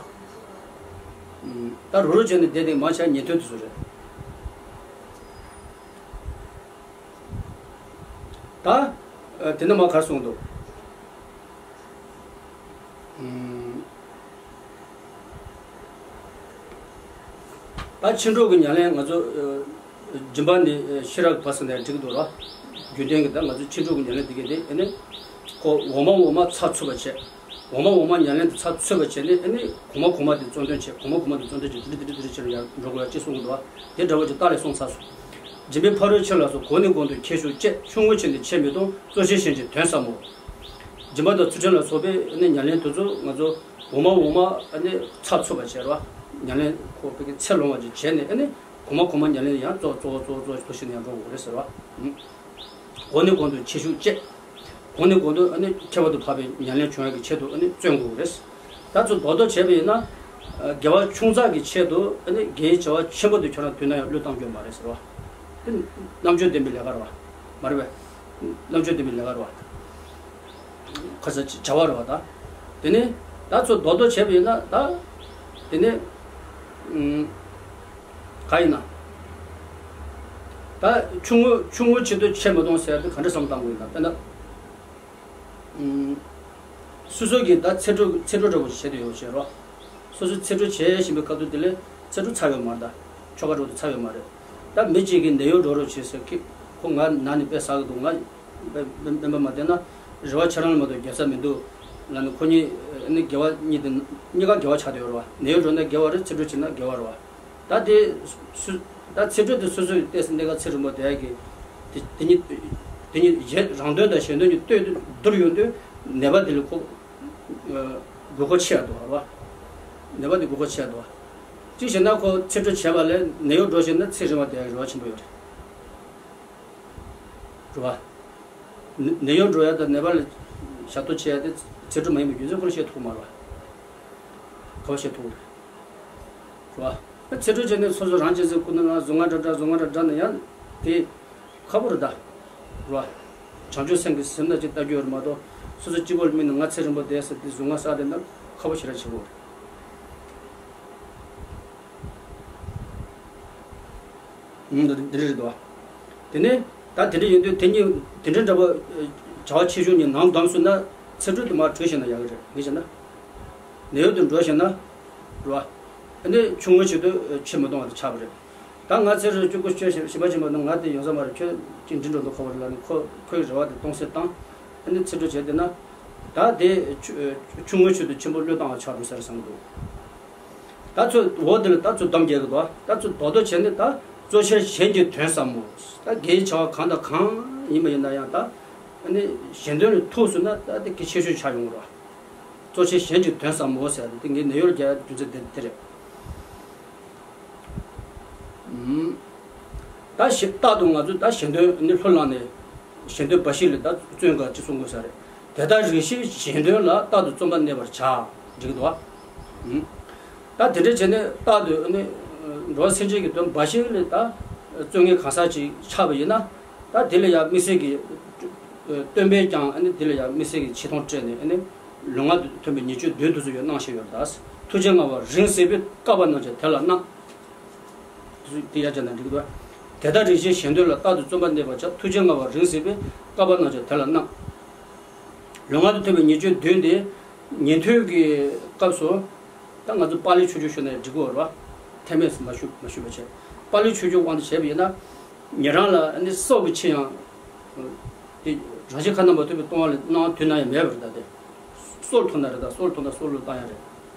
ད་རུ་རུ་བྱས་ནས་བསྡད་བསྡད་མ་བྱས་ཉན་ཐོས་དུ་ཟུར་རེད། ད། དེ་ནས་མ་གར་སོང་འདུག་ད་ཕྱི་འགྲོ་གི་ཉམས་ལེན་ང་ཚོ་སྦྱིན་པ་ནི་ཤེས་རབ་བ་ཟེར་ནས་འགྲིག་འདུག་ར། རྒྱུན་ལྡན་གྱི་ད་ང་ཚོ་ཕྱི་འགྲོ་གི་ཉམས་ལེན་དེ་གས་དེ་ཨེ་ནི་ཁོ་འོག་མ་འོག་མ་ཚགས་ཚུད་པ་བྱས། འོག་མ་འོག་མ་ཉམས་ལེན་དེ་ཚགས་ཚུད་པ་བྱས་ནས་ཨེ་ནི་གོང་མ་གོང་མ་དེ་གཙོ་འདོན་བྱས། གོང་མ་གོང་མ་དེ་གཙོ་འདོན་བྱས་དེ་འདྲ་དེ་འདྲ་དེ་འདྲ་བྱས་ལ་ཡར་འགྲོ་དགོས་ཡ་ཅེས་གསུངས་འདུག་བ། དེ་འདྲ་བོ་ཅིག་རྟགས་ལས་གསུངས་ཚར་སོང་། འཇིགས་མེད་ཕ་རོལ་ཕྱིན་ལ་སོགས་གོང་ནས་གོང་དུ་ཁྱད་ཞུགས་བཅས། ཆུང་ངུ་ཆེ་ནས་ཆེ་མི་གཏོང་། གཙོ་ཆེར་གཞན་གྱི་དོན་ཟབ་མོ། སྦྱིན་པ་དང་ཚུལ་ཁྲིམས་ལ་སོགས་པའི་ཨ་ནི་ཉམས་ལེན་དེ་ཚོ་ང་ཚོ་འོག་མ་འོག་མ་ཨ་ནི་ཚགས་ཚུད་པ་བྱས་ར། ཉམས་ལེན་ཁོ་ཕ་གི་ཚད་ལོངས་པ་ཅིག་བྱས་ནས་ཨ་ནི་གོང་མ་གོང་མ་ཉམས་ལེན་ཡང་གཙོ་གཙོ་གཙོ་གཙོ་ཞིག་ནས་ཡང་འགྲོ་དགོས་རེད་ཟེར་བ། གོང་ནས་གོང་དུ་ཁྱད་ཞུགས་བཅས། གོང་ནས་གོང་དུ་ཨ་ནི་ཁྱད་པར་དུ་འཕགས་པའི་ཉམས་ལེན་བྱུང་ཡག་གི་ཆེད་དུ་ཨ་ནི་བརྩོན་དགོས་རེད། ད་ཚོ་རྡོག་རྡོག་བྱས་པ་ཡིན་ན། དགེ་བ་ཆུང་ཙག་གི་ཆེད་དུ་ཨ་ནི་དགེ་བའི་བྱ་བ་ཆེན་པོ་དེ་ཁྱོད་རང་དུས་ན་ཡང་བློས་བཏང་རྒྱུ་མ་རེད་ཟེར་བ། དེ་རྣམ་དཔྱོད་ལྡན་པའི་ལས་ཀ་རེད་བ། མ་རེད་པས། རྣམ་དཔྱོད་ལྡན་པའི་ལས་ཀ་རེད་བ། ཁ་ས་བྱ་བ་རེད་བ་ད། དེ་ནས་ད་ཚོ་རྡོག་རྡོག་བྱས་པ་ཡིན་ན་ད། དེ་ནས། ག་ཡིན་ན། ད་ཆུང་ངུ་ཆུང་ངུ་བྱེད་དུ་ཆེ་མི་གཏོང་ཟེར་དུས་ག་འདྲ་བསམ་བཏང་དགོས་ཡིན་ན་དཔེར་ན། སོ་སོ་གིས་ད་ཚེ་འཕྲོ་ཚེ་འཕྲོ་འདྲ་བོ་བྱེད་དུ་ཡོད་བྱེད་རོགས། སོ་སོ་ཚེ་འཕྲོ་བྱེད་བཞིན་པའི་སྐབས་དུས་དེ་ལས་ཚེ་འཕྲོ་ཚར་ཡོད་མ་རེད་ད། ཆོ་ག་འགྲོ་དུས་ཚར་ཡོད་མ་རེད། ད་མི་གཅིག་གིས་ནད་གཡོག་འགྲོ་རོགས་བྱེད་ཟེར་ཁི་ཁོ་ང་ན་ནི་དཔེ་ཟ་གི་འདུག་ང་སྨན་པ་མ་བསྟེན་ན་རེ་བ་ཆ་རང་ལ་མ་གཏོགས་རྒྱབ་ས་མི་འདུག་ལ་ནི་ཁོ་གཉིས་ནི་དགེ་བ་གཉིས་དེ་གཉིས་ཀ་དགེ་བ་ཆགས་དུ་ཡོད་རེད་བ། ནད་གཡོག་འགྲོ་ན་དགེ་བ་རེད། ཚེ་འཕྲོ་བྱེད་ན་དགེ་བ་རེད་བ། ད་དེ་སུ་ད་ཚེ་འཕྲོ་དེ་སོ་སོའི་ལྟས་སུ་གནས་སྐབས་ཚེ་རིང་པོ་དེ་ཡ་གི་དེ་དེ་ཉིད་དེ་ཉིད་གཞན་རང་དོན་དང་གཞན་དོན་གྱི་ལྟོས་བསྡུར་ཡོང་དུས་ནད་པ་དེ་ལ་ཁོ་དགོས་མཁོ་ཆེ་ཡ་འདུག་བ། ནད་པ་དེ་དགོས་མཁོ་ཆེ་ཡ་འདུག་བ། གཅིག་བྱས་ན་ཁོ་ཚེ་འཕྲོ་བྱས་པ་ལས་ནད་གཡོག་འགྲོ་བྱས་ན་ཚེ་རིང་བ་དེ་ཡ་རེ་བ་ཆེན་པོ་ཡོད་རེད། རེད་བ། ནད་ནད་གཡོག་འགྲོ་ཡ་དང་ནད་པ་ལ་ཞབས་ཏོག་བྱེད་ཡ་དེ་ཚེ་འཕྲོ་མ་ཡིན་པའི་རྒྱུ་མཚན་ཁོ་ལ་བཤད་ཐུབ་མ་རེད་བ། ག་བ་བཤད་ཐུབ་རེད། རེད་བ། ཚེ་འཕྲོ་བྱས་ནས་སོ་སོ་རང་གཅེས་འཛིན་ཁུར་ནས་ལ་གཟུངས་སྔགས་འདྲ་འདྲ་གཟུངས་སྔགས་འདྲ་འདྲ་ནས་ཡང་དེ་ཁག་པོ་རེད་ད། རེད་བ། བྱང་ཆུབ་སེམས་ཀྱི་སེམས་ནང་ཅིག་ལྟ་རྒྱུ་ཡོད་རེད་མ་གཏོགས་སོ་སོ་གཅིག་པོ་ལ་དམིགས་ནས་ང་ཚེ་རིང་པོ་བསྡད་ཟེར་དེ་གཟུངས་སྔགས་བསགས་བསྡད་ན་ཁག་པོ་ཞེ་དྲག་ཆེ་བོ་རེད། འདི་འདི་རེད་དོ། དེ་ནས་ད་དེ་འདྲ་ཡིན་དུས་དེ་གཉིས་དེ་འདྲ་འདྲ་པོ་བྱ་བ་ཆེ་ཆུང་གཉིས་ནང་བསྡམས་སོང་ན་ཚེ་འཕྲོ་དུ་མར་བྲོས་ཤེས་ན་ཡག་གི་རེད། ངས་བྱས་ན་ནད་གཡོག་ཏུ་འགྲོ་ཤེས་ན་རེད་བ། ཨ་ནི་ཆུང་ངུ་ཆེད་དུ་ཆེ་མི་གཏོང་བ་དེ་ཆགས་པ་རེད། ད་ང་ཚེ་རིང་སྤྱོད་སྒོ་སྤྱོད་བཞི་པ་ཕྱིན་པ་ན་ང་དེ་ཡོང་ས་མ་རེད། ཁྱོད་ཅིག་འདྲི་འགྲོ་འདུག་ཁོ་བ་རེད་ལ་ནི་ཁོ་ཁོའི་རེ་བ་དེ་གཏོང་སེམས་བཏང་། ཨ་ནི་ཚེ་འཕྲོ་བྱས་བསྡད་ན་ད་དེ་ཆུང་ངུ་ཆེད་དུ་ཆེན་པོ་བློས་བཏང་བ་ཆགས་འགྲོ་ས་རེད་བསམ་གི་འདུག་ད་ཚོ་འོ་དེ་ལ་ད་ཚོ་གདམ་རྒྱག་གི་འདུག་ད་ཚོ་རྡོག་རྡོག་བྱས་ནས་ད་གཙོ་ཆེར་གཞན་གྱི་དོན་ཟབ་མོ། ད་དགེ་བའི་བྱ་བ་གང་དང་གང་ཡིན་པ་ཡིན་ན་ཡང་ད་ཨ་ནི་གཞན་དོན་ལ་ཐུག་སོང་ན་ད་དེ་གལ་ཆེ་ཤོས་ཆགས་ཡོང་གི་རེད། གཙོ་ཆེར་གཞན་གྱི་དོན་ཟབ་མོ་ཟེར་ཏེ་ངས་ནད་གཡོག་རྒྱག་རྒྱུ་མཚན་དེ་དེ་རེད། ད་ཞེ་རྟག་ཏུ་ང་ཚོས་ད་གཞན་དོན་ནི་ལྷུར་བླངས་ནས་གཞན་དོན་འབའ་ཞིག་ལ་ད་བརྩོན་དགོས་ཅེས་གསུང་དགོས་ས་རེད། དེ་ལྟར་རེ་ཞིག་གཞན་དོན་ལ་རྟག་ཏུ་བརྩོན་པ་གནས་པར་བྱ། འགྲིག་གི་འདུག་བ། ད་དེ་འདྲ་བྱས་ནས་རྟག་ཏུ་ནི་འགྲོ་བ་སེམས་ཅན་གྱི་དོན་འབའ་ཞིག་ལ་ད་བརྩོན་མཁན་གང་ཟག་ཅིག་ཆགས་པ་ཡིན་ན་ད་དེ་ལ་ཡང་དམིགས་བསལ་གྱི་སྟོན་པས་ཀྱང་ནི་དེ་ལ་ཡང་དམིགས་བསལ་གྱི་ཆེ་མཐོང་སྤྲད་ནས་ནི་ལུས་ངག་ཏུ་ཐིམ་པའི་ཉེས་སྤྱོད་བདུན་དུ་སོགས་ཡང་གནང་བཞིན་ཡོད་པ་དང་། ཐུགས་རྗེ་མངའ་བ་རིང་བསྲེལ་བས། བསྐལ་པ་རྣམས་ཀྱང་དེ་ལ་སྣང་། དེ་ཡར་བྱས་ན་འགྲིག་གི་འདུག་དེ་ལྟར་རེ་ཞིག་གཞན་དོན་ལ་རྟག་ཏུ་བརྩོན་པ་གནས་པར་བྱ། ཐུགས་རྗེ་མངའ་བ་རིང་བསྲེལ་བས། བསྐལ་པ་རྣམས་ཀྱང་དེ་ལ་སྣང་། ལུས་ངག་ཏུ་ཐིམ་པའི་ཉེས་སྤྱོད་བདུན་དེ་ཉན་ཐོས་ཀྱི་སྐབས་སུ་ད་ང་ཚོ་པཱ་ལིའི་ཆོས་སྤྱོད་ཞུ་ན་འགྲིག་གི་ཡོད་རེད་བ། ཐེམས་མེད་མ་ཞུ་མ་ཞུ་བ་བྱས། པཱ་ལིའི་ཆོས་སྤྱོད་དབང་དུ་བྱས་པ་ཡིན་ན་ཉན་རང་ལ་ནི་སྲོག་གི་ཕྱིར་ཡང་དེ་རང་བཞིན་ཁ་ན་མ་ཐོ་བའི་ལྟུང་བ་ལ་སྣང་དུས་ན་ཡང་མེད་པ་རེད། ད་དེ་སྲོག་ལ་ཐུག་ན་རེད། ད་སྲོག་ལ་ཐུག་ན་སྲོག་ལ་བཏང་ཡ་རེད།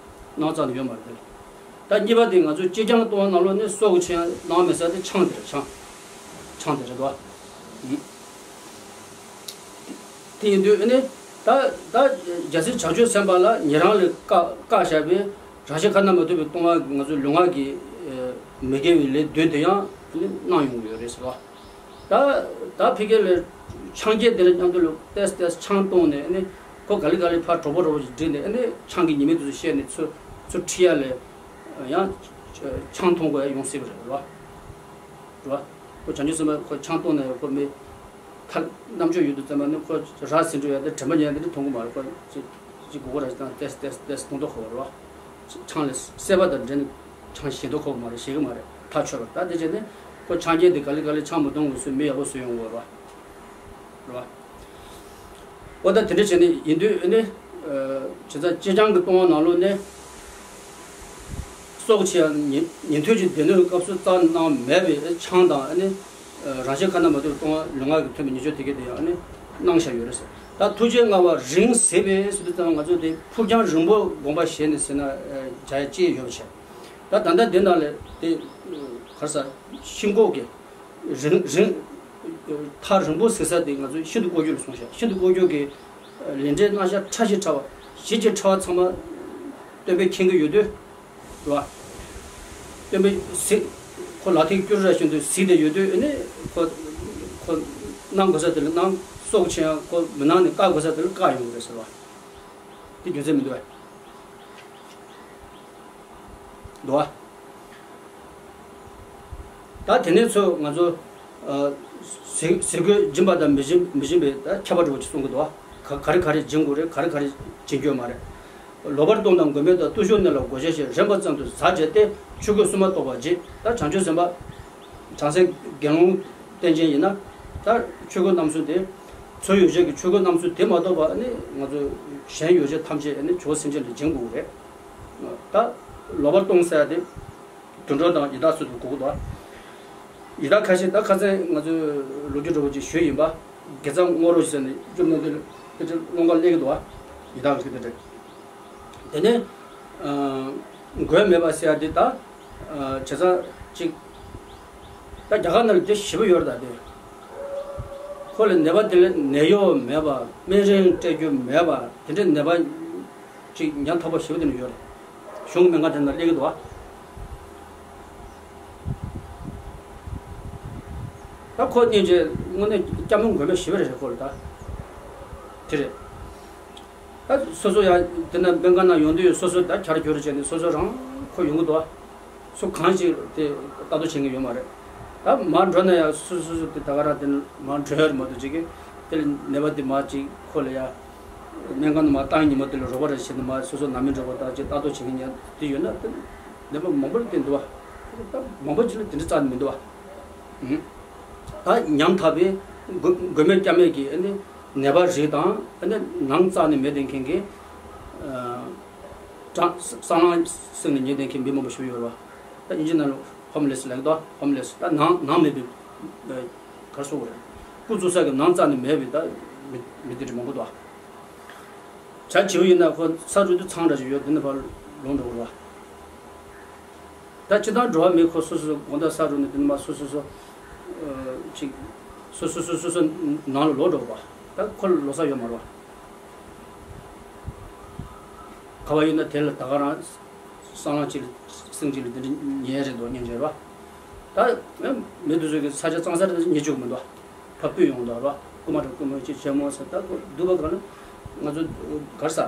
སྣང་ཙམ་ཡོད་མ་རེད་དེ་ལ། ད་གཉིས་པ་དེ་ང་ཚོས་ཅེ་སྤྱང་ལ་ལྟུང་བ་ནང་ལོགས་ནས་སྲོག་གི་ཕྱིར་ཡང་སྣང་མེད་ས་དེ་ཆང་དེ་རེད། ཆང་། ཆང་དེ་རེད་དོ། དེ་ཡིན་དུས་ཨ་ནི་ད་ད་རྒྱལ་སྲས་བྱང་ཆུབ་སེམས་དཔའ་ལ་ཉན་རང་ལ་བཀག་བཀག་བཞག་པའི་རང་བཞིན་ཁ་ན་མ་ཐོ་བའི་ལྟུང་བ་ང་ཚོའི་ལུས་ངག་གི་མི་དགེ་བའི་ལས་བདུན་དེ་ཡང་ཨ་ནི་སྣང་ཡོང་གི་ཡོད་རེད་ཟེར་བ། ད་ད་ཕ་གི་ལ་ཆང་རྐྱལ་དེ་ལ་མཉམ་དུ་ལ་ཏེས་ཏེས་ཆང་བཏུང་ནས་ཨ་ནི་ཁོ་ག་ལེ་ག་ལེ་ཕར་གྲོགས་པོ་གྲོགས་པོ་ཞིག་བསྒྲིགས་ནས་ཨ་ནི་ཆང་གི་ཉི་མའི་དུས་སུ་བཤད་ནས་ཚུར་ཚུར་ཁྲིད་ཡ་ལ་ཡང་ཆང་འཐུང་དགོས་ཡ་ཡོང་སྲིད་པ་རེད་རོ། རོ། ཁོ་བྱང་ཆུབ་སེམས་དཔའ་ཁོ་ཆང་བཏུང་ནས་ཁོ་མི་ཐ་རྣམ་དཔྱོད་ཡོད་དུས་ཙམ་པ་ནི་ཁོ་ར་ཟིན་འགྲོ་ཡ་དེ་དྲན་པ་ཉལ་དེ་འདྲ་མཐོང་གི་མ་རེད། ཁོ་ཅི་ཅི་གོ་གོ་ར་ཞིག་དང་ཏེས་ཏེས་ཏེས་མཐོང་མདོག་ཁ་པོ་རོ། ཆང་ལ་སྲེད་པ་དང་འབྲེལ་ནས་ཆང་བཞེས་མདོག་ཁ་པོ་མ་རེད། བཞེས་གི་མ་རེད། ཐག་ཆོད་པ་ད་དེ་བྱས་ནས་ཁོ་ཆང་རྐྱལ་དེ་ག་ལེ་ག་ལེ་ཆང་མ་འཐུང་བའི་སུ་མི་ཡག་པོ་བཟོས་ཡོང་གི་རེད་བ། རེད་བ། འོ་ད་དེ་འདྲ་བྱས་ནས་ཡིན་དུས་ཨ་ནི། བྱས་ཙང་ཅེ་སྤྱང་གི་ལྟུང་བ་ནང་ལོགས་ནས། སྲོག་ཆེ་ཡང་ཉན་ཉན་ཐོས་ཀྱི་སྡེ་སྣོད་སྐབས་སུ་བསྩལ་གནང་མེད་པའི་ཆང་དང་ཨ་ནི། རང་གཞན་ཁ་ན་མ་ཐོ་ལྟུང་བ་ལུས་ངག་གི་མཐུན་པའི་ཉེས་སྤྱོད་དེ་གས་དེ་ཡང་ཨ་ནི། གནང་བཞག་ཡོད་རེད་ཟེར། ད་ཐུགས་རྗེ་མངའ་བ་རིང་ཟེར་བས་ཟེར་དུས་ཙམ་ང་ཚོ་དེ་ཕུགས་རྒྱང་རིང་པོ་དགོངས་པ་བཞེས་ནས་ཟེར་ན་བྱ་ཡ་ཅི་ཡོད་པ་བྱས། ད་ད་ལྟ་འདི་ནང་ལ་དེ་གར་ས་ཤིན་ལྐོག་གི་རིང་རིང་ཐག་རིང་པོ་ཟེར་ས་དེ་ང་ཚོ་ཤིན་ཏུ་ལྐོག་གྱུར་ལ་སོང་ཤག་ཤིན་ཏུ་ལྐོག་གྱུར་གྱི་ལས་འབྲས་རྣམ་གཞག་ཕྲ་ཞིང་ཕྲ་བ་ཞིབ་ཀྱི་ཕྲ་བ་ཚང་མ་སྟོན་པས་མཁྱེན་གྱི་ཡོད་དུས། རེད་བ། སྟོན་པས་གཟིགས། ཁོ་ལག་མཐིལ་སྐྱུར་ར་བཞིན་དུ་གཟིགས་ཏེ་ཡོད་དུས་ཨ་ནི་ཁོ་ཁོ་གནང་དགོས་ས་དེ་ལ་གནང་། སྲོག་ཆེ་ཡང་ཁོ་མི་གནང་ནས་བཀག་དགོས་ས་དེ་ལ་བཀག་ཡོང་གི་རེད་ཟེར་བ། དེ་རྒྱུ་མཚན་མི་འདུག་བས། འདུག་བ། ད་དེ་ནས་ཚོ་ང་ཚོ་ཟས་ཟས་གོས་སྦྱིན་པ་དང་མི་སྦྱིན་མི་སྦྱིན་པའི་ད་ཁྱད་པར་འདྲ་བོ་ཅིག་གསུང་གི་འདུག་བ། ག་ག་རེ་ག་རེ་སྦྱིན་དགོས་རེད། ག་རེ་ག་རེ་སྦྱིན་རྒྱུ་མ་རེད། ལོག་པར་ལྟུང་དང་མགོན་མེད་དང་བརྟུལ་ཞུགས་གནས་ལ་བགོ་བཤའ་བྱས། རན་པ་ཙམ་དུ་ཟ་བྱས་ཏེ་ཆོས་གོས་སྲུང་མ་གཏོགས་པར་བགྱིད། ད་བྱང་ཆུབ་སེམས་དཔའ་བྱང་སེམས་དགེ་སློང་བསྟེན་ཅན་ཡིན་ན་ད་ཆོས་གོས་རྣམ་གསུམ་དེ་ཚོ་ཡོད་ཅན་གྱི་ཆོས་གོས་རྣམ་གསུམ་དེ་མ་གཏོགས་པ་ནི་ང་ཚོ་གཞན་ཡོད་ཅན་ཐམས་ཅད་ནི་ཇོ་བོ་སེམས་ཅན་ལ་སྦྱིན་དགོས་རེད། ད་ལོག་པར་ལྟུང་ཟེར་ཡ་དེ། དུད་འགྲོ་དང་ཡི་དྭགས་ཚུལ་དུ་གོ་གི་འདུག་ཡི་དྭགས་ཁ་ཤས་ད་ཁ་སང་ང་ཚོས་ལོ་རྒྱུས་འདྲ་བོ་ཅིག་ཞུས་ཡིན་པ། དགེ་རྩ་བསྔོ་རོགས་ཞེས་ནས་བཅོམ་ལྡན་འདས་ཀློང་ཀ་སླེབས་ཀྱི་འདུག་བ། ཡི་དྭགས་ཀྱི་དེ་འདྲ། དེ་ནས་མགོན་མེད་པ་ཟེར་ཡ་དེ་ད་བྱས་ཙང་ཅིག་ད་རྒྱ་གར་ནང་ལ་དེ་ཞེ་པོ་ཡོད་རེད། ད་དེ་ཁོ་ལ་ནད་པ་དེ་ལ་ནད་གཡོག་མེད་པ། སྨན་རིན་སྤྲད་རྒྱུ་མེད་པ། དེ་འདྲའི་ནད་པ་ཅིག་ཉམ་ཐག་པ་ཞེ་པོ་དེ་འདྲ་ཡོད་རེད། གཞུང་གི་སྨན་ཁང་དེ་ན་སླེབས་ཀྱི་འདུག་བ། ད་ཁོ་སྙིང་རྗེ་དངོས་གནས་སྐྱབས་མགོན་མགོན་མེད་ཞེ་པོ་རེད། ཁོ་ལ་ད་དེ་རེད། ད་སོ་སོ་ཡང་དེ་ན་སྨན་ཁང་ནང་ཡོང་དུས་སོ་སོ་ད་གྱར་གྱུར་བྱས་ནས་སོ་སོ་རང་ཁོ་ཡོང་གི་འདུག་བ། སུ་གང་ཞིག་དེ་ལྟ་རྟོག་བྱེད་མཁན་ཡོད་མ་རེད། ད་མར་འགྲོ་ན་ཡང་སུ་སུ་སུ་དེ་ད་ག་རང་དེ་མར་འགྲོ་ཡ་རེད་མ་གཏོགས་ཅིག་གིས་དེ་ལ་ནད་པ་དེ་མར་ཅིག་ཁོ་ལ་ཡ་སྨན་ཁང་དུ་མར་བཏང་ཉིན་མོ་དེ་ལ་རོགས་པ་རེ་བྱས་ནས་མར་སོ་སོ་ནང་མི་འགྲོ་བ་དང་ཅིག་ལྟ་རྟོག་བྱེད་མཁན་ཡང་དེ་ཡོད་ན་དེ་ནད་པ་མང་པོ་ལ་དེ་འདུག་བ། ད་མང་པོ་ཅིག་ལ་དེ་འདྲ་རྩ་ནས་མི་འདུག་བ། ད་ཉམ་ཐག་པའི་མགོན་མགོན་མེད་སྐྱབས་མེད་ཀྱི་ནད་པ་རིགས་དང་ནང་རྩ་ནས་མེད་བསྡད་མཁན་གྱི། གྲངས་སྲང་ལམ་སེང་ནས་ཉལ་བསྡད་མཁན་མི་མང་པོ་ཞིག་ཡོད་རེད་བ། ད་དབྱིན་ཇི་ནང་ལ་ཧོམ་ལེ་སི་ལབ་ཀྱི་འདུག་ཧོམ་ལེ་སི་ད་ནང་ནང་མེད་པའི་ག་རེ་ཟེར་དགོས་རེད། སྐུ་བཙུགས་ས་གི་ནང་རྩ་ནས་མེད་པའི་ད་མི་མི་དེ་འདྲ་མང་པོ་འདུག་བྱ་བྱིའུ་ཡིན་ན་ཁོ་ས་རུབ་དུས་ཚང་འདྲ་ཞིག་ཡོད། དེ་ནས་ཕར་ལོག་འགྲོ་དགོས་རེད་བ། ད་སྤྱིར་བཏང་འགྲོ་བ་མི་ཁོ་སོ་སོ་དགོང་དག་ས་རུབ་ནས་དེ་ནས་མར་སོ་སོ་སོ། ཅིག་སོ་སོ་སོ་སོ་སོ་ནང་ལ་ལོག་འགྲོ་དགོས་བ། ད་ཁོ་ལ་ལོག་ས་ཡོད་མ་རེད་བ། ག་བ་ཡོད་ན་དེ་ལ་ད་ག་རང་སྲང་ལམ་གཅིག་ལ་སེང་གཅིག་ལ་དེ་འདྲ་ཉལ་རེད་འདུག་སྙིང་རྗེ་རེད་བ། ད་མི་དེ་ཚོ་གི་ས་ཆ་གཙང་སར་ཉལ་བཅུག་མི་འདུག་ཕར་ཕུད་ཡོང་འདུག་ར། རྐུ་མ་རེད་རྐུ་མ་ཅིག་བྱས་མོ་ཟེར། ད་ཁོ་སྡུག་པ་གང་ལ་ང་ཚོ་གར་ས་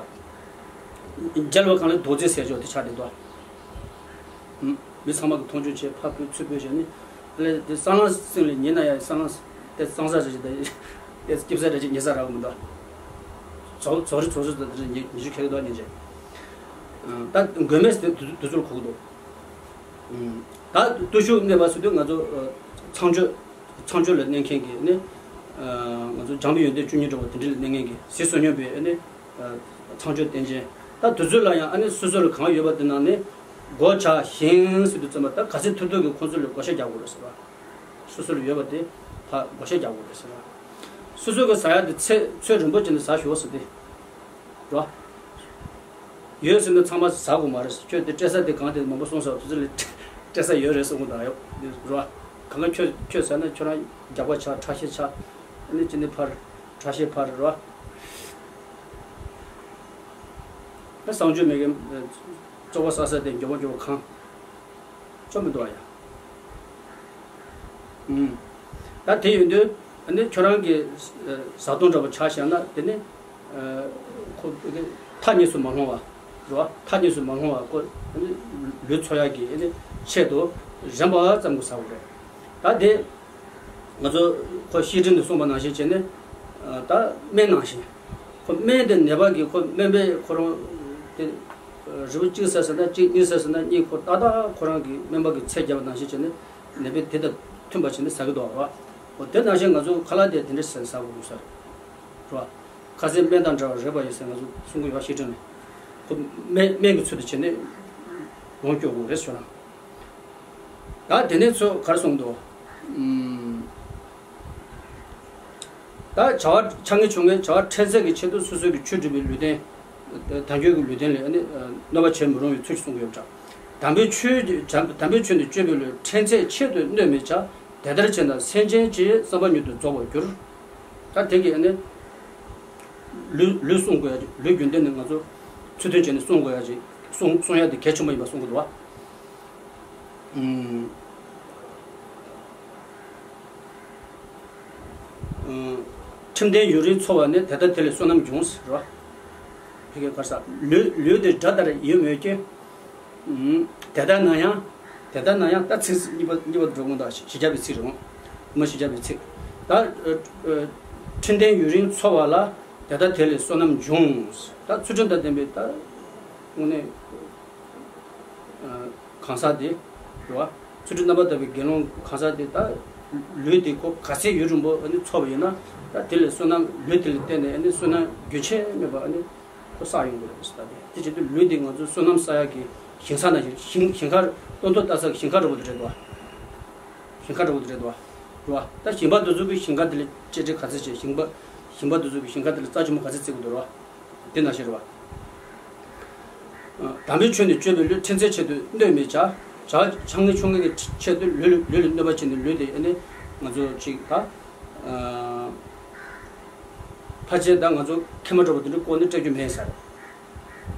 མཇལ་བ་གང་ལ་རྡོག་རྫིས་ཟེར་ཆོག་དེ་ཆགས་བསྡད་འདུག་མི་ཚང་མ་གི་མཐོང་ཆུང་བྱས་ཕར་ཕུད་ཚུར་ཕུད་བྱས་ནས་ལས་དེ་སྲང་ལམ་སེང་ལ་ཉལ་ན་ཡང་སྲང་ལམ་དེ་གཙང་ས་རེ་ཅིག་དང་དེ་སྐྱིབས་ས་རེ་ཅིག་ཉལ་ས་རག་གི་མི་འདུག་ཚོགས་ཚོགས་རེ་ཚོགས་རེ་དང་དེ་ཉལ་ཉལ་རྒྱུ་ཁེལ་གི་འདུག་སྙིང་རྗེ། ད་མགོན་མེད་དེ་དུས་ཚོད་ལ་གོ་གི་འདུག་ད་བརྟུལ་ཞུགས་གནས་པ་ཟེར་དུས་ང་ཚོ་ཚངས་སྤྱོད་ཚངས་སྤྱོད་ལ་གནས་མཁན་གྱི་ནི། ང་ཚོ་འཇམ་པའི་ཡོན་ཏན་བཅུ་གཉིས་འདྲ་བོ་དེ་འདྲ་ལ་གནས་མཁན་གྱི་ཟས་བསོད་སྙོམས་པའི་ནི། ཚངས་སྤྱོད་བསྟེན་ཅན། ད་དུས་ཚོད་ལ་ཡང་ཨ་ནི་སོ་སོ་ལ་གང་ཡོད་པ་དེ་ནང་ནས་བགོ་བྱ་ཞིང་ཟེར་དུས་ཙམ་པ་ད་ག་ཚོད་ཐུབ་ཐུབ་ཀྱིས་ཁོང་ཚོ་ལ་བགོ་བཤའ་རྒྱག་དགོས་རེད་ཟེར་བ། སོ་སོ་ལ་ཡོད་པ་དེ་ཕར་བགོ་བཤའ་རྒྱག་དགོས་རེད་ཟེར་བ། སོ་སོ་གི་ཟ་ཡ་དེ་ཚེ་ཚོད་རིང་པོ་བྱས་ནས་ཟ་ཤོག་ཟེར་ཏེ། རོ། ཡོད་ཟེར་ན་ཚང་མ་ཟ་དགོས་མ་རེད། ཁྱོད་དེ་སྤྲད་ས་དེ་གང་དེ་མང་པོ་སོང་ཟེར་བ་དེ་ཚོ་ལ་སྤྲད་ས་ཡོད་རེད་གསུང་གི་འདུག་ཡོད་རོ། གང་ག་ཁྱོད་ཁྱོད་ཟ་ན་ཁྱོད་རང་རྒྱགས་པ་ཆགས་ཁྲག་ཤེད་ཆགས། ཨ་ནི་ཅི་ནི་ཕར་ཁྲག་ཤེད་ཕར་རོ། ཨ་གསང་སྤྱོད་མེད་མཁན་བཙོག་པ་ཟ་ས་དེ་མགྱོགས་པོ་མགྱོགས་པོ་གང་བཅོམ་མི་འདུག་ཨ་ཡ། ཨུམ། ད་ ད་དེ་ཡོད་དུས་ཨ་ནི་ཁྱོད་རང་གི་བཟའ་བཏུང་འདྲ་པོ་ཆ་བཞག་ན་དེ་ནི་ཁོ་མཐའ་གཉིས་སུ་མ་ལྷུང་བ་རེད་བ། མཐའ་གཉིས་སུ་མ་ལྷུང་བ་ཁོ་ཨ་ནི་ལུས་འཚོ་ཡག་གི་ཨ་ནི་ཆེད་དུ་རན་པ་ཙམ་གྱིས་ཟ་དགོས་རེད། ད་དེ་ང་ཚོ་ཁོ་བཤད་ཁྲིད་ནས་གསུངས་པ་ནང་བཞིན་བྱས་ནས་ད་སྨན་ནང་བཞིན། ཁོ་སྨན་དེ་ནད་པ་གིས་ཁོ་སྨན་པས་ཁོ་རང་དེ་རིལ་བུ་གཅིག་ཟས་ཟེར་ན་གཅིག། གཉིས་ཟས་ཟེར་ན་གཉིས། ཁོ་ཏག་ཏག་ཁོ་རང་གི་སྨན་པ་གིས་ཚད་བརྒྱབ་པ་ནང་བཞིན་བྱས་ནས་ནད་པས་དེ་དང་མཐུན་པ་བྱས་ནས་ཟ་གི་འདུག་ར། འོ་དེ་ནང་བཞིན་ང་ཚོ་ཁ་ལག་དེ་དེ་འདྲ་ཟས་ཟ་དགོས་ས་རེད་བ། ཁ་ཟས་སྨན་དང་འདྲ་བ་རེད་པ་ཡིན་ཟེར་ང་ཚོ་གསུང་གི་ཡོད་བཤད་ཁྲིད་ནས། ཁོ་སྨན་སྨན་གྱི་ཚུལ་དུ་བྱས་ནས་ལོངས་སྤྱོད་དགོས་རེད་ཟེར་ན། ད་དེ་ནས་ཚོ་གར་སོང་འདུག་ཨུམ། ད་བྱ་བ་ཆ་ངེས་ཆུང་ངེས་བྱ་བ་ཕྲན་ཚེགས་ཀྱི་ཆེད་དུ་སོ་སོའི་གི་ཆོས་སྒྲུབ་པའི་ལུས་རྟེན། དལ་འབྱོར་གྱི་ལུས་རྟེན་ལ་ཨ་ནི་གནོད་པ་བྱེད་མི་རུང་བའི་ཚུལ་གསུང་གི་ཡོད་པ་འདྲ། དམ་པའི་ཆོས་དམ་པའི་ཆོས་འདི་སྤྱོད་པའི་ལུས་ཕྲན་ཚེགས་ཆེད་དུ་གནོད་མི་བྱ། དེ་ལྟར་བྱས་ན་སེམས་ཅན་གྱི་བསམ་པ་མྱུར་དུ་རྫོགས་པར་འགྱུར། ད་དེ་གི་ཨ་ནི་ལུས་ལུས་བསྲུང་དགོས་ཡ་ཅིག་ལུས་རྒྱུན་ལྡན་ནས་ང་ཚོ་ཚུལ་མཐུན་བྱས་ནས་བསྲུང་དགོས་ཡ་ཅིག་བསྲུང་བསྲུང་ཡ་དེ་གལ་ཆེན་པོ་ཡིན་པ་གསུང་གི་འདུག་བ། ཨུམ། ཨུམ། ཁྲིམས་ལྡན་ཡུན་རིང་འཚོ་བ་ནི་དེ་ལྟར་དེ་ལས་བསོད་ནམས་འབྱུང་ཟེར་བ། ཕ་གིའི་གར་ས་ལུས་ལུས་དེ་དགྲ་ལྟར་ཡིད་མོས་ཀྱི། ཨུམ། དེ་ལྟར་ན་ཡང་། དེ་ལྟར་ན་ཡང་ད་ཚིག་གཉིས་པ་གཉིས་པ་འགྲོ་དགོངས་དག་ཞི་རྒྱ་པའི་ཚིག་རེད་འོང་། མ་ཞི་རྒྱ་པའི་ཚིག་ད་ཨ་ཨ་ཁྲིམས་ལྡན་ཡུན་རིང་འཚོ་བ་ལ་དེ་ལྟར་དེ་ལས་བསོད་ནམས་འབྱུང་། ད་ཚུལ་ཁྲིམས་དང་ལྡན་པའི་ད་དངོས་གནས། གང་ཟག་དེ། རེད་བ། ཚུལ་ཁྲིམས་རྣམ་པར་དག་པའི་དགེ་སློང་གང་ཟག་དེ་ད། ལུས་དེ་ཁོ་ག་ཚད་ཡུན་རིང་པོ་ཨ་ནི་འཚོ་བ་ཡིན་ན། ད་དེ་ལས་བསོད་ནམས་ལུས་དེ་ལ་བརྟེན་ནས་ཨ་ནི་བསོད་ནམས་རྒྱུན་ཆད་མེད་པ་ཨ་ནི་ཁོ་བསགས་ཡོང་གི་རེད་ཟེར། ད་དེ་དེ་བྱེད་དུས་ལུས་དེ་ང་ཚོ་བསོད་ནམས་བསགས་ཡག་གི་ཞིང་ས་ནང་བཞིན་ཞིང་ཞིང་ཁར་སྟོན་ཐོག་ལྟ་ས་གི་ཞིང་ཁ་འདྲ་པོ་དེ་རེད་བ། ཞིང་ཁ་འདྲ་པོ་དེ་རེད་བ། རེད་བ། ད་ཞིང་པ་དེ་ཚོ་གི་ཞིང་ཁ་དེ་ལ་གཅེས་སྤྲས་ག་ཚད་བྱས། ཞིང་པ་ཞིང་པ་དེ་ཚོ་གི་ཞིང་ཁ་དེ་ལ་རྩ་ཆེན་པོ་ག་ཚད་བརྩི་དགོས་འདུག་རེད་བ། དེ་ནང་བཞིན་རེད་བ། དམ་པའི་ཆོས་འདི་སྤྱོད་པའི་ལུས་ཕྲན་ཚེགས་ཆེད་དུ་གནོད་མི་བྱ། བྱ་ཆང་ངེ་ཆུང་ངེ་གི་ཆེད་དུ་ལུས་ལུས་ལུས་ལ་གནོད་པ་བྱས་ནས་ལུས་དེ་ཨ་ནི་ང་ཚོ་ཅིག་ད། ཕལ་ཆེར་ད་ང་ཚོ་མཁལ་མ་འདྲ་པོ་དེ་འདྲ་བཀོག་ནས་སྤྲད་རྒྱུ་མེད་ས་རེད།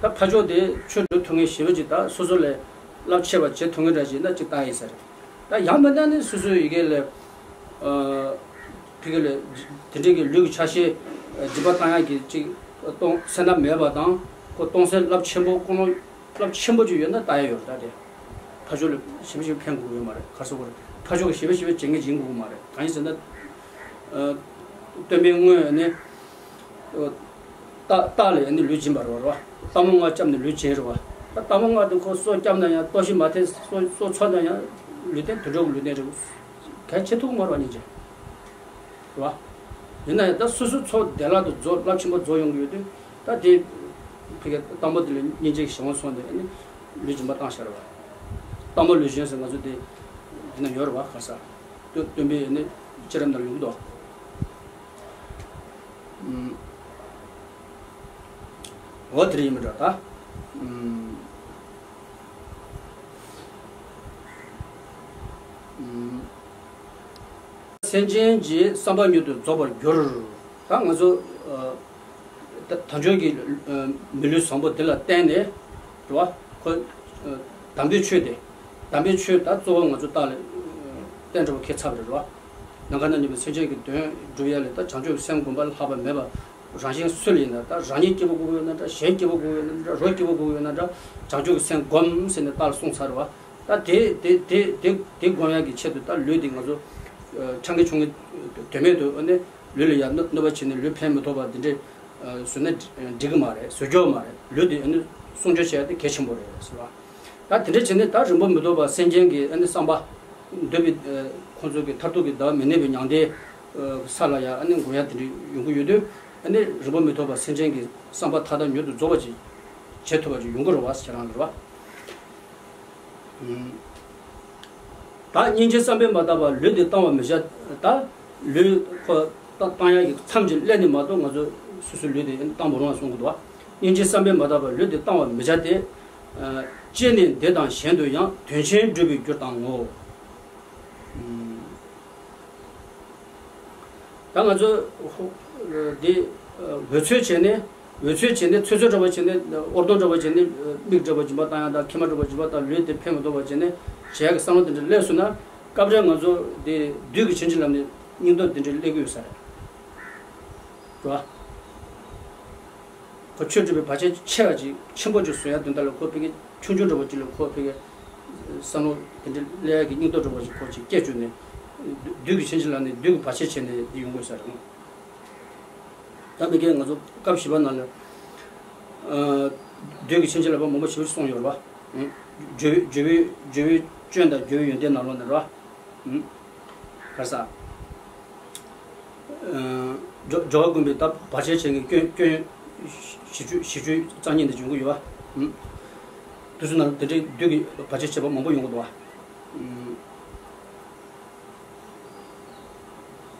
ད་ཕར་ཕྱོགས་དེ་ཆོས་སྒྲུབ་ཐུབ་མཁན་ཞེ་པོ་ཅིག་ད་སོ་སོ་ལས་རླབས་ཆེ་བ་བྱེད་ཐུབ་མཁན་འདྲ་ཞིག་ཡིན་ན་ཅིག་ལྟ་ཡིན་ས་རེད། ད་ཡང་མིན་ན་ནི་སོ་སོའི་ཡི་གེ་ལས། ཕ་གི་ལས། དེ་འདྲའི་གི་ལུས་ཀྱི་ཆ་ཤས་སྦྱིན་པ་བཏང་ཡག་གི་ཅིག་གཏོང་སེམས་ནང་མེད་པ་དང་ཁོ་གཏོང་སེམས་རླབས་ཆེན་པོ་ཀུན་སློང་རླབས་ཆེན་པོ་ཅིག་ཡོད་ན་ལྟ་ཡག་ཡོད་རེད། ད་དེ་ཕར་ཕྱོགས་ལ་ཞེ་པོ་ཞེ་པོ་ཕན་དགོས་ཀྱི་ཡོད་མ་རེད། ག་རེ་ཟེར་དགོས་རེད། ཕར་ཕྱོགས་ཀྱི་ཞེ་པོ་ཞེ་པོ་བྱེད་མཁན་ཡིན་དགོས་ཀྱི་མ་རེད། གང་ཡིན་ཟེར་ན། སྟོན་པའི་དངོས་ནི། རྟ་རྟ་ལ་ཡང་ནི་ལུས་སྦྱིན་པ་རེད་བ། རྟ་མོ་ལྔ་བསྐྱབས་ནས་ལུས་སྦྱིན་རེད་བ། ད་རྟ་མོ་ལྔ་དེ་ཁོ་སོ་བསྐྱབས་ན་ཡང་ལྟོ་ཞིག་མ་འཐེན། སོ་སོ་འཚོ་ན་ཡང་ལུས་རྟེན་དུད་འགྲོ་གི་ལུས་རྟེན་རེད། གལ་ཆེ་ཐུག་མ་རེད་བ་སྙིང་རྗེ། རེད་བ། ཡིན་ན་ཡང་ད་སོ་སོ་འཚོ་བདེ་བླག་ཏུ་རྫོགས་རླབས་ཆེན་པོ་རྫོགས་ཡོང་གི་ཡོད་དུས་ད་དེ། ཕ་གི་དང་པོ་དེ་ལ་སྙིང་རྗེ་གི་གཞན་དབང་སོང་དེ་ནི་ལུས་སྦྱིན་པ་བཏང་བཞག་རེད་བ། རྟ་མོ་ལུས་སྦྱིན་ཟེར་ང་ཚོ་དེ་འདི་ན་ཡོད་རེད་བ། ག་ས། སྟོན་སྟོན་པའི་ནི་བཅས་རབས་ནང་ཡོང་གི་འདུག་འོ་དེ་རེད་ཡིན་མི་འདྲ་ད། སེམས་ཅན་གྱི་བསམ་པ་མྱུར་དུ་རྫོགས་པར་འགྱུར། ད་ང་ཚོ། ད་དལ་འབྱོར་གྱི་མི་ལུས་བཟང་པོ་འདི་ལ་བརྟེན་ནས་རེད་བ། ཁོ་དམ་པའི་ཆོས་དེ། དམ་པའི་ཆོས་ད་གཙོ་བོ་ང་ཚོ་རྟག་ལ་བསྟན་འགྲོ་བ་ཁྱད་མཚར་རེད་བ། ནམ་མཁའ་ན་གནས་པའི་སེམས་ཅན་གྱི་དོན་སྒྲུབ་ཡ་ལས་ད་བྱང་ཆུབ་སེམས་སྒོམ་པ་ལས་ལྷག་པ་མེད་པ། རང་གཞན་སུ་ལ་ཡིན་ན་ད་རང་ཉིད་སྐྱིད་པོ་དགོས་ཡོད་ན་འདྲ། གཞན་སྐྱིད་པོ་དགོས་ཡོད་ན་འདྲ། རོགས་སྐྱིད་པོ་དགོས་ཡོད་ན་འདྲ། བྱང་ཆུབ་ཀྱི་སེམས་སྒོམ་ཟེར་ནས་རྟག་ལ་གསུངས་ཚར་བ། ད་དེ་དེ་དེ་དེ་དེ་སྒོམ་ཡག་གི་ཆེད་དུ་ད་ལུས་དེ་ང་ཚོ་ཆང་གི་ཆུང་གི་དོན་མེད་དུ་ཨ་ནི་ལུས་ལ་ཡང་གནོད་པ་བྱས་ནས་ལུས་ཕན་མི་ཐོགས་པ་འདི་འདྲས་བཟོས་ན་འགྲིག་གི་མ་རེད། བཟོ་རྒྱུ་མ་རེད། ལུས་དེ་ཨ་ནི་སྲུང་སྐྱོབ་བྱེད་ཡག་དེ་གལ་ཆེན་པོ་རེད་ཟེར་བ། ད་དེ་འདྲ་བྱས་ནས་ད་རིང་པོ་མི་ཐོགས་པ་སེམས་ཅན་གྱི་ཨ་ནི་བསམ་པ། འདོད་པའི་ཁོང་ཚོ་གི་མཐར་ཐུག་གི་ཟླ་བ་མི་གནས་པའི་མྱང་འདས་ས་ལ་ཡང་ཨ་ནི་འགོད་ཡག་དེ་འདྲ་ཡོང་གི་ཡོད་དུས་ཨ་ནི་རིང་པོ་མི་ཐོགས་པ་སེམས་ཅན་གྱི་བསམ་པ་མཐའ་དག་མྱུར་དུ་རྫོགས་པ་ཅིག་བྱེད་ཐུབ་པ་ཅིག་ཡོང་གི་རེད་བ་ཟེར་རང་ལ་རེད་བ། ད་སྙིང་རྗེའི་བསམ་པས་མ་དག་པར་ལུས་འདི་བཏང་བར་མི་བྱ། ད་ལུས་ཁོ་བཏང་ཡག་གི་མཚམས་ཅིག་སླེབས་ནས་མ་གཏོགས་ང་ཚོ་སོ་སོའི་ལུས་དེ་བཏང་མི་རུང་བ་གསུང་གི་འདུག་བ། སྙིང་རྗེའི་བསམ་པས་མ་དག་པར་ལུས་འདི་བཏང་བར་མི་བྱ་སྟེ། སྤྱིར་ནི་འདི་དང་གཞན་དུ་ཡང་དོན་ཆེན་སྒྲུབ་པའི་རྒྱུར་བཏང་ངོ་། ད་ང་ཚོ་འདི་འོལ་ཚོད་བྱས་ནས། འོལ་ཚོད་བྱས་ནས་ཚོད་ཚོད་འདྲ་པོ་བྱས་ནས་ཨོར་ལྡོང་འདྲ་པོ་བྱས་ནས་མིག་འདྲ་པོ་སྦྱིན་པ་བཏང་ཡག་དང་མཁལ་མ་འདྲ་པོ་སྦྱིན་པ་བཏང་ལུས་དེ་ཕན་མི་ཐོགས་པ་བྱས་ནས་བྱེད་ཡག་གི་བསམ་བློ་དེ་འདྲ་སླེབས་སོང་ན་སྐབས་རེ་ང་ཚོ་དེ་བདུད་ཀྱི་བྱིན་གྱིས་བརླབས་ནས་ སྙིང་སྟོབས་དེ་འདྲའི་སླེབས་ཀྱི་ཡོད་ས་རེད། རེད་བ། ཁོ་ཆོས་སྒྲུབ་པའི་བར་ཆད་ཆེ་བ་ཅིག་ཆེན་པོ་ཅིག་བཟོ་ཡ་དོན་དག་ལ་ཁོ་ཕ་གི་ཆུང་ཆུང་འདྲ་བོ་ཅིག་ལ་ཁོ་ཕ་གི་བསམ་བློ་དེ་འདྲ་སླེབས་ཡ་གི་སྙིང་སྟོབས་འདྲ་བོ་ཅིག་ཁོ་ཅིག་སྐྱེ་བཅུག་ནས། བདུད་ཀྱི་ཆོས་འཆད་ལ་ནི་བདུད་ཀྱི་བར་ཆད་བྱས་ནས་འདི་ཡོང་དགོས་ས་རེད། ད་མི་སྒེར་ང་ཚོ་སྐབས་བཞི་པ་ནང་ལ། ཨ། བདུད་ཀྱི་ཆོས་འཆད་ལ་བ་མང་པོ་ཞེ་པོ་ཅིག་གསུངས་ཡོད་རེད་བ། ཨ། འཇུ་བའི་འཇུ་བའི་འཇུ་བའི་སྐྱོན་དང་འཇུ་བའི་ཡོན་ཏན་ནང་ལོགས་ནས་རེད་བ། ཨ། ག་རེ་ཟ། ཨ། སྦྱོར་སྦྱོར་བ་བསྒོམས་པའི་ད་བར་ཆད་བྱེད་མཁན་སྐྱོན་སྐྱོན་བཞི་བཅུ་བཞི་བཅུ་རྩ་གཉིས་འདི་འབྱུང་གི་ཡོད་བ། ཨ། དུས་ཚོད་ནང་དེ་འདྲའི་བདུད་ཀྱི་བར་ཆད་བྱེད་པ་མང་པོ་ཡོང་གི་འདུག་བ། ཨ།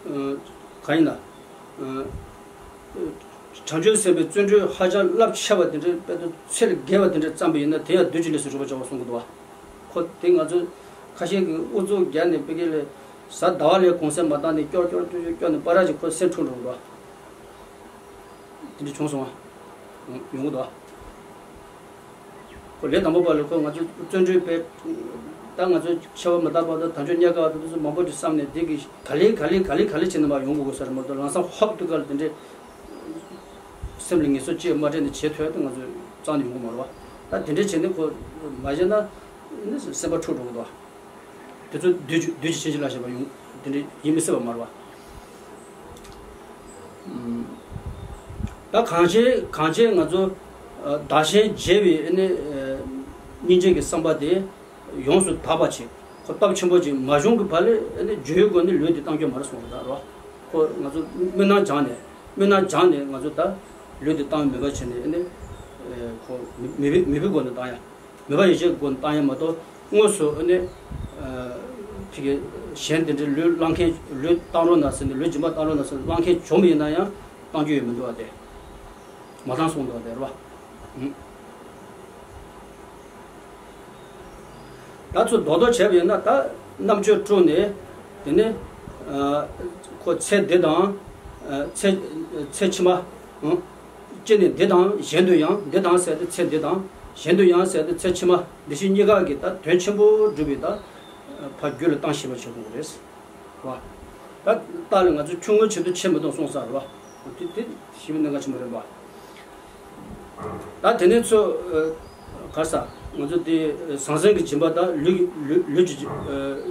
ཨ། གང་ཡིན་ན། ཨ། བྱང་ཆུབ་སེམས་དཔའི་བརྩོན་འགྲུས་ཧ་ཅང་རླབས་ཆེ་བ་དེ་འདྲའི་དཔེ་དེ་ཚད་ལས་བརྒལ་བ་དེ་འདྲ་བརྩམས་པ་ཡིན་ན་དེ་ཡང་བདུད་ཀྱི་ལས་སུ་གྲུབ་པར་བྱ་བ་གསུང་གི་འདུག་བ། ཁོ་དེ་ང་ཚོས་ཁ་ཤས་ཀྱིས་ཨུ་ཚུགས་བརྒྱབ་ནས་ཕ་གི་ལས་གཟའ་ཟླ་བ་ལས་གུང་སེང་མ་བཏང་ནས་སྐྱོར་སྐྱོར་སྐྱོར་སྐྱོར་སྐྱོར་ནས་པ་ར་ཅིག་ཁོ་སེམས་འཁྲུག་འགྲོ་གི་འདུག་བ། དེ་འདྲ་བྱུང་སོང་བ། ཡོང་གི་འདུག་བ། ཁོ་ལས་དང་པོ་པ་ལ་ཁོ་ང་ཚོས་བརྩོན་འགྲུས་སྤེལ། ད་ང་ཚོས་ཆར་པ་མི་རྟག་པ་དང་དལ་འབྱོར་རྙེད་དཀའ་བ་དང་དེ་ཚོ་མང་པོ་ཅིག་བསམ་ནས་དེ་གི་ག་ལེ་ག་ལེ་ག་ལེ་ག་ལེ་བྱས་ནས་མར་ཡོང་དགོས་དགོས་ས་རེད་མ་གཏོགས་ལམ་སང་ཧོབ་ཏེ་ག་ལ་དེ་འདྲས་སེམས་ལ་ངལ་གསོ་ཅི་ཡང་མ་སྤྲད་ནས་བྱེད་ཐུབ་ཡ་དེ་ང་ཚོས་རྩ་ནས་ཡོང་གི་མ་རེད་བ། ད་དེ་འདྲས་བྱས་ནས་ཁོ་མ་བྱས་ན་ནི་སེམས་པ་འཁྲུག་འགྲོ་གི་འདུག་བ། དེ་ཚོ་བདུད་ཀྱི་བདུད་ཀྱི་ཆོས་འཆད་ལ་བྱས་པ་ཡོང་དེ་འདྲ་ཡིན་མི་སྲིད་པ་མ་རེད་བ། ཨམ། ད་གང་ཅི་གང་ཅི་ང་ཚོ་ཨ་བདག་གཞན་བརྗེ་བའི་ཨ་ནི་ཨ་སྙིང་རྗེ་གི་བསམ་པ་དེ་ཡོངས་སུ་དག་པ་བྱེད། ཁོ་སྟོབས་ཆེན་པོ་ཅིག་མ་བྱུང་གི་བར་ལ་ཨ་ནི་རྒྱུའི་སྒོ་ནས་ལུས་དེ་བཏང་རྒྱུ་མ་རེད་གསུངས་པ་རེད་བ། ཁོ་ང་ཚོ་སྨོན་ལམ་སྦྱངས་ནས་སྨོན་ལམ་སྦྱངས་ནས་ང་ཚོ་ད་ལུས་དེ་བཏང་མེད་པ་བྱས་ནས་ཨ་ནི་ཨ་ཁོ་མི་མི་བུ་མི་བུའི་སྒོ་ནས་བཏང་ཡ། མོས་པ་ཡེ་ཤེས་སྒོ་ནས་བཏང་ཡ་མ་གཏོགས་དངོས་སུ་ཨ་ནི་ཨ་ཕ་གི་གཞན་དེ་འདྲའི་ལུས་བླང་མཁན་ལུས་བཏང་རོགས་གནང་ཟེར་ནས་ལུས་སྦྱིན་པ་བཏང་རོགས་གནང་ཟེར་ནས་བླང་མཁན་བྱུང་བ་ཡིན་ན་ཡང་བཏང་རྒྱུ་ཡོད་མི་འདུག་བ་དེ། མ་བཏང་གསུངས་འདུག་བ་དེ་རེད་བ། ཨུམ། ད་ཚོ་རྡོག་རྡོག་བྱས་པ་ཡིན་ན་ད་རྣམ་དཔྱོད་དཀྲུགས་ནས་དེ་ནས་ཨ་ཁོ་ཚེ་འདི་དང་ཨ་ཚེ་ཚེ་ཕྱི་མ་ཨང་། སྤྱིར་ནི་འདི་དང་གཞན་དུ་ཡང་འདི་དང་ཟེར་ཏེ་ཚེ་འདི་དང་གཞན་དུ་ཡང་ཟེར་ཏེ་ཚེ་ཕྱི་མ་འདི་ཕྱི་གཉིས་ཀ་གི་ད་དོན་ཆེན་པོ་སྒྲུབ་པའི་ད་ཕ་རྒྱུད་ལ་བཏང་ཤེས་པ་བྱེད་དགོས་རེད། བ། ད་རྟགས་ལ་ང་ཚོ་ཆུང་ངུའི་ཆེད་དུ་ཆེ་མི་གཏོང་གསུངས་ས་རེད་བ། དེ་དེ་ཞིབ་མོ་གནད་འགག་ཆེན་པོ་རེད་བ། ད་དེ་ནས་ཚོ་ག་ས་ང་ཚོ་དེ་ཟང་ཟིང་གི་སྦྱིན་པ་དང་ལུས་ལུས་ལུས་ཀྱི་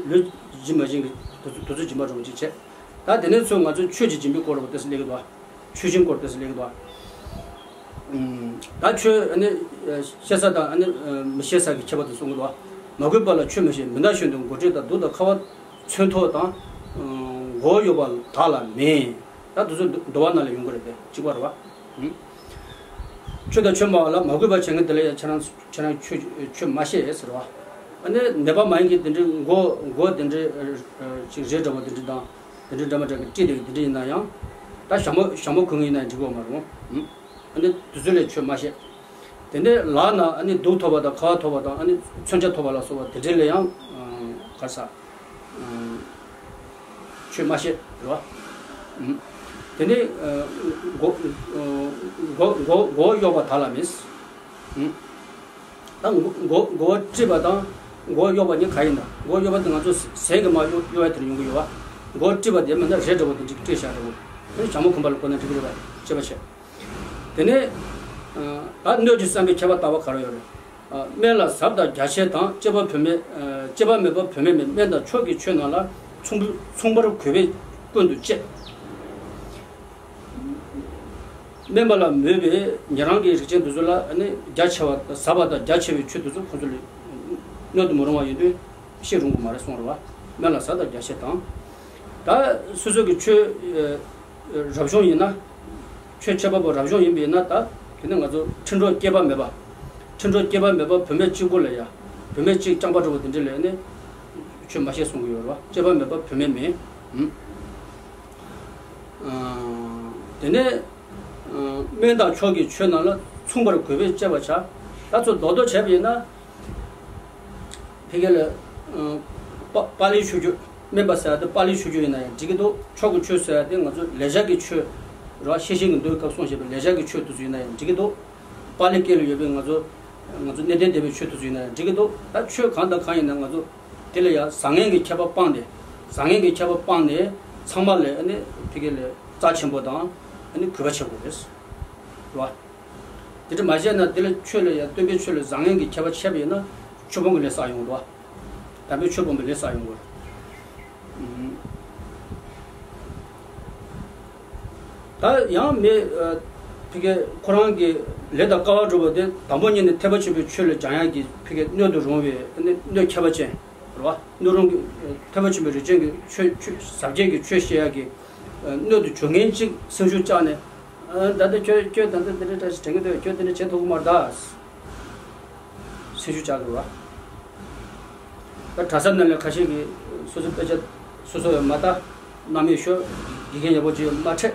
ལུས་ཀྱི་སྦྱིན་པ་སྦྱིན་གྱི་དུས་ཚོད་སྦྱིན་པ་འགྲོ་བ་ཅིག་བྱས། ད་དེ་ནས་ཚོ་ང་ཚོ་ཆོས་ཀྱི་སྦྱིན་པའི་སྐོར་བ་དེ་སུ་ལས་གི་དོ། ཆོས་སྦྱིན་སྐོར་དེ་སུ་ལས་གི་དོ། ད་ཆོས་ཨ་ནི་ཤེས་ས་དང་ཨ་ནི་མི་ཤེས་ས་གི་ཁྱད་པར་དུ་གསུང་གི་འདུག་མ་གུས་པ་ལ་ཆོས་མི་ཤེས། མི་འདའ་ཞོན་དུ་མགོ་དཀྲིས་དང་གདུགས་དང་ཁ་བ་ཚོན་ཐོགས་དང་མགོ་གཡོགས་པ་དག་ལ་མེད། ད་དུ་ཚོད་འདུལ་བ་ནང་ལ་ཡོང་གི་རེད་དེ་གཅིག་པ་རེད་བ། ཆོས་དང་ཆོས་སྨྲ་བ་ལ་མ་གུས་པ་བྱེད་མཁན་དེ་ལ་ཡང་ཁྱེད་རང་ཁྱེད་རང་ཆོས་ཆོས་མ་ཤེས་ཟེར་བ། ཨ་ནི་ནད་པ་མ་ཡིན་གྱི་དེ་འདྲའི་མགོ་མགོ་དེ་འདྲའི་ཅིག་རས་འདྲ་བ་དེ་འདྲ་དང་དེ་འདྲའི་འདྲ་མ་འདྲ་གི་དཀྲིས་དེ་དེ་འདྲ་ཡིན་ན་ཡང་ད་ཞྭ་མོ་ཞྭ་མོ་གོན་གི་ཡིན་ན་འགྲིག་གི་མ་རེད། ཨ་ནི་དུས་ཚོད་ལས་ཆོས་མ་བཤད། དེ་ནས་ལག་ན་ཨ་ནི་གདུགས་ཐོགས་པ་དང་ཁ་བ་ཐོགས་པ་དང་ཨ་ནི་མཚོན་ཆ་ཐོགས་པ་ལ་སོགས་པ་དེ་འདྲའི་ལས་ཡང་ག་ས་ཆོས་མ་བཤད་རེད་བ། དེ་ནས་མགོ་མགོ་མགོ་མགོ་གཡོགས་པ་དག་ལ་མེད། ད་མགོ་མགོ་མགོ་བོ་དཀྲིས་པ་དང་མགོ་གཡོགས་པ་གཉིས་ག་ཡིན་ན། མགོ་གཡོགས་པ་དེ་ང་ཚོ་ཟས་ཀྱི་མ་གཡོགས་གཡོགས་ཡ་དེར་ཡོང་གི་ཡོད་བ། མགོ་དཀྲིས་པ་དེ་མིན་ན་རས་འདྲ་བོ་དེ་འདྲ་དཀྲིས་བཞག་འདྲ་བོ། ཨ་ནི་ཞྭ་མོ་གོན་པ་ལ་གོ་ན་འགྲིག་གི་རེད་བ། ཅེས་པ་བྱས། དེ་ནས་ད་སྣོད་ཀྱི་བསམ་པའི་ཁྱད་པར་ལྟ་བ་ག་རེ་ཡོད་རེད། སྨན་ལ་ཟབ་དང་རྒྱ་ཆེ་དང་། སྐྱེས་པ་བུད་མེད་སྐྱེས་པ་མེད་པ་བུད་མེད་མེད། སྨན་དང་མཆོག་གི་ཆོས་རྣམས་ལ་མཚུངས་མཚུངས་པར་གུས་པས་ཀུན་ཏུ་སྤྱད། སྨན་པ་ལ་མོས་པས་ཉན་རང་གི་རིགས་ཅན་དེ་ཚོ་ལ་ནི་རྒྱ་ཆེ་བ་ཟབ་པ་དང་རྒྱ་ཆེ་བའི་ཆོས་དེ་ཚོ་ཁོ་ཚོ་ལ་སྣོད་དུ་མི་རུང་བ་ཡིན་དུས་ཤེས་རུང་གི་མ་རེད་གསུངས་རེད་བ། སྨན་ལ་ཟབ་དང་རྒྱ་ཆེ་དང་། ད་སོ་སོ་གི་ཆོས་རབ་བྱུང་ཡིན་ན། ཆོས་འཆད་པ་པོ་རབ་བྱུང་ཡིན་པས་ན་ད་དེ་ནི་ང་ཚོ་ཁྲིམས་གྲོགས་སྐྱེས་པ་མེད་པ། ཁྲིམས་གྲོགས་སྐྱེས་པ་མེད་པ་བུད་མེད་གཅིག་པོ་ལ་ཡ། བུད་མེད་གཅིག་རྐྱང་པ་འདྲ་བོ་དེ་འདྲ་ལ་ནི་ཆོས་མ་བཤད་གསུང་གི་ཡོད་རེད་བ། སྐྱེས་པ་མེད་པ་བུད་མེད་མེད། དེ་ནས་སྨན་དང་མཆོག་གི་ཆོས་རྣམས་ལ་མཚུངས་པར་གུས་པས་སྤྱད་པར་བྱ། ད་ཚོ་རྡོག་རྡོག་བྱས་པ་ཡིན་ན། ཕ་གི་ལ་པ་པཱ་ལིའི་ཆོས་བརྒྱུད་སྨན་པ་ཟེར་ཡ་དེ་པཱ་ལིའི་ཆོས་བརྒྱུད་ཡིན་ན་ཡང་འགྲིག་གི་འདུག་མཆོག་གི་ཆོས་ཟེར་ཡ་དེ་ང་ཚོ་ལེགས་སྦྱར་གྱི་ཆོས་རེད་བ། ཤེས་བཞིན་གྱི་མདོའི་སྐབས་གསུངས་བཞག་པའི་ལེགས་སྦྱར་གྱི་ཆོས་དེ་ཚོ་ཡིན་ན་ཡང་འགྲིག་གི་འདུག་པཱ་ལི་སྐད་ལ་ཡོད་པའི་ང་ཚོ་ང་ཚོ་གནས་བརྟན་སྡེ་པའི་ཆོས་དེ་ཚོ་ཡིན་ན་ཡང་འགྲིག་གི་འདུག་ད་ཆོས་གང་དང་གང་ཡིན་ན་ང་ཚོ་དེ་ལ་ཡང་བཟང་ངན་གྱི་ཁྱད་པར་སྤངས་ནས་བཟང་ངན་གྱི་ཁྱད་པར་སྤངས་ནས་ ཚང་མ་ལས་ཨ་ནི་ཕ་གི་ལས་རྩ་ཆེན་པོ་དང་ཨ་ནི་གུས་པ་ཆེན་པོ་རེད། རེད་བ། དེ་འདྲ་མ་བྱས་ན་དེ་ལ་ཆོས་ལ་ཡང་སྟོན་པའི་ཆོས་ལ་བཟང་ངན་གྱི་ཁྱད་པར་ཕྱེ་བ་ཡིན་ན་ཆོས་སྤོང་གི་ལས་བསགས་ཡོང་གི་རེད་བ། དམ་པའི་ཆོས་སྤོང་བའི་ལས་བསགས་ཡོང་གི་རེད། ད་ཡང་མི་ཕ་གི་ཁོ་རང་གི་ལས་དང་སྐལ་བ་སྒྲུབ་པ་དེ་དང་པོ་ཉིད་ནས་ཐེག་པ་ཆེན་པོའི་ཆོས་ལ་སྦྱང་ཡག་གི་ཕ་གི་སྣོད་དུ་རུང་བའི་སྣོད་ཁྱད་པར་ཅན། རེད་བ། སྣོད་རུང་གི་ཐེག་པ་ཆེན་པོའི་རིགས་ཅན་གྱི་ཆོས་ཆོས་ཟབ་རྒྱས་ཀྱི་ཆོས་བཤད་ཡག་གི་སྣོད་དུ་འཇུག་མཁན་གཅིག་སེམས་ཤུགས་བཅག་ནས། ད་ལྟ་ཁྱོད་ཁྱོད་ད་ལྟ་འདི་འདྲ་འདྲ་ཞིག་དྲན་གྱི་འདུག་ཁྱོད་འདི་འདྲ་བྱེད་ཐུབ་ཀྱི་མ་རེད་ད། སེམས་ཤུགས་བཅག་དགོས་རེད་བ། ད་གྲྭ་ས་ནང་ལ་ཁ་ཤས་ཀྱིས་སོ་སོའི་དཔེ་ཆ་སོ་སོ་ཡང་མ་ལྟ། རྣམ་དབྱེ་ཤོད། དགེ་རྒན་ཡག་པོ་ཅིག་མ་འཕྲད།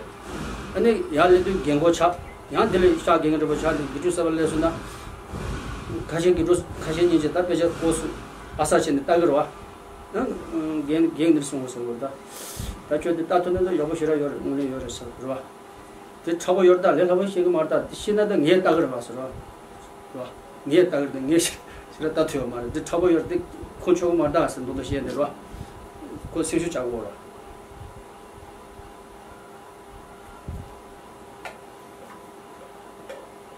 ཨ་ནི་ཡར་སླེབས་དུས་རྒན་གོག་ཆགས། ཡང་དེ་ལས་ཤག་རྒན་གོག་འདྲ་པོ་ཆགས་ནས་དགེ་ཕྲུག་གསར་པ་སླེབས་སོང་ན། ཁ་ཤས་དགེ་ཕྲུག་ཁ་ཤས་གཉིས་ཀྱིས་ད་དཔེ་ཆ་ཨོ་སུ་ཨ་ས་བྱས་ནས་ལྟ་གི་རེད་བ། ཡང་རྒན་རྒན་འདིར་སོང་བ་ཟེར་བ་ད། ད་ཁྱོད་འདི་ལྟ་ཐུབ་ན་ད་ཡག་པོ་ཞེ་དྲག་ཡོད་རེད། དངོས་གནས་ཡོད་རེད་ཟེར་བ་རེད་བ། དེ་མཁྲེགས་པོ་ཡོད་རེད་ད། ལས་སླ་པོ་ཤེས་ཀྱི་མ་རེད་ད། དེ་ཤེས་ན་ད་ངས་ལྟ་གི་རེད་བ་ཟེར་བ། རེད་བ། ངས་ལྟ་གི་རེད་ད། ངས་ཞེ་དྲག་ལྟ་ཐུབ་ཡོད་མ་རེད། དེ་མཁྲེགས་པོ་ཡོད་རེད་དེ་ཁོ་ཆོག་གི་མ་རེད་ད་ཟེར་མདོག་མདོག་བཤད་འདི་རེད་བ། ཁོ་སེམས་ཤུགས་བཅག་དགོས་རེད་བ།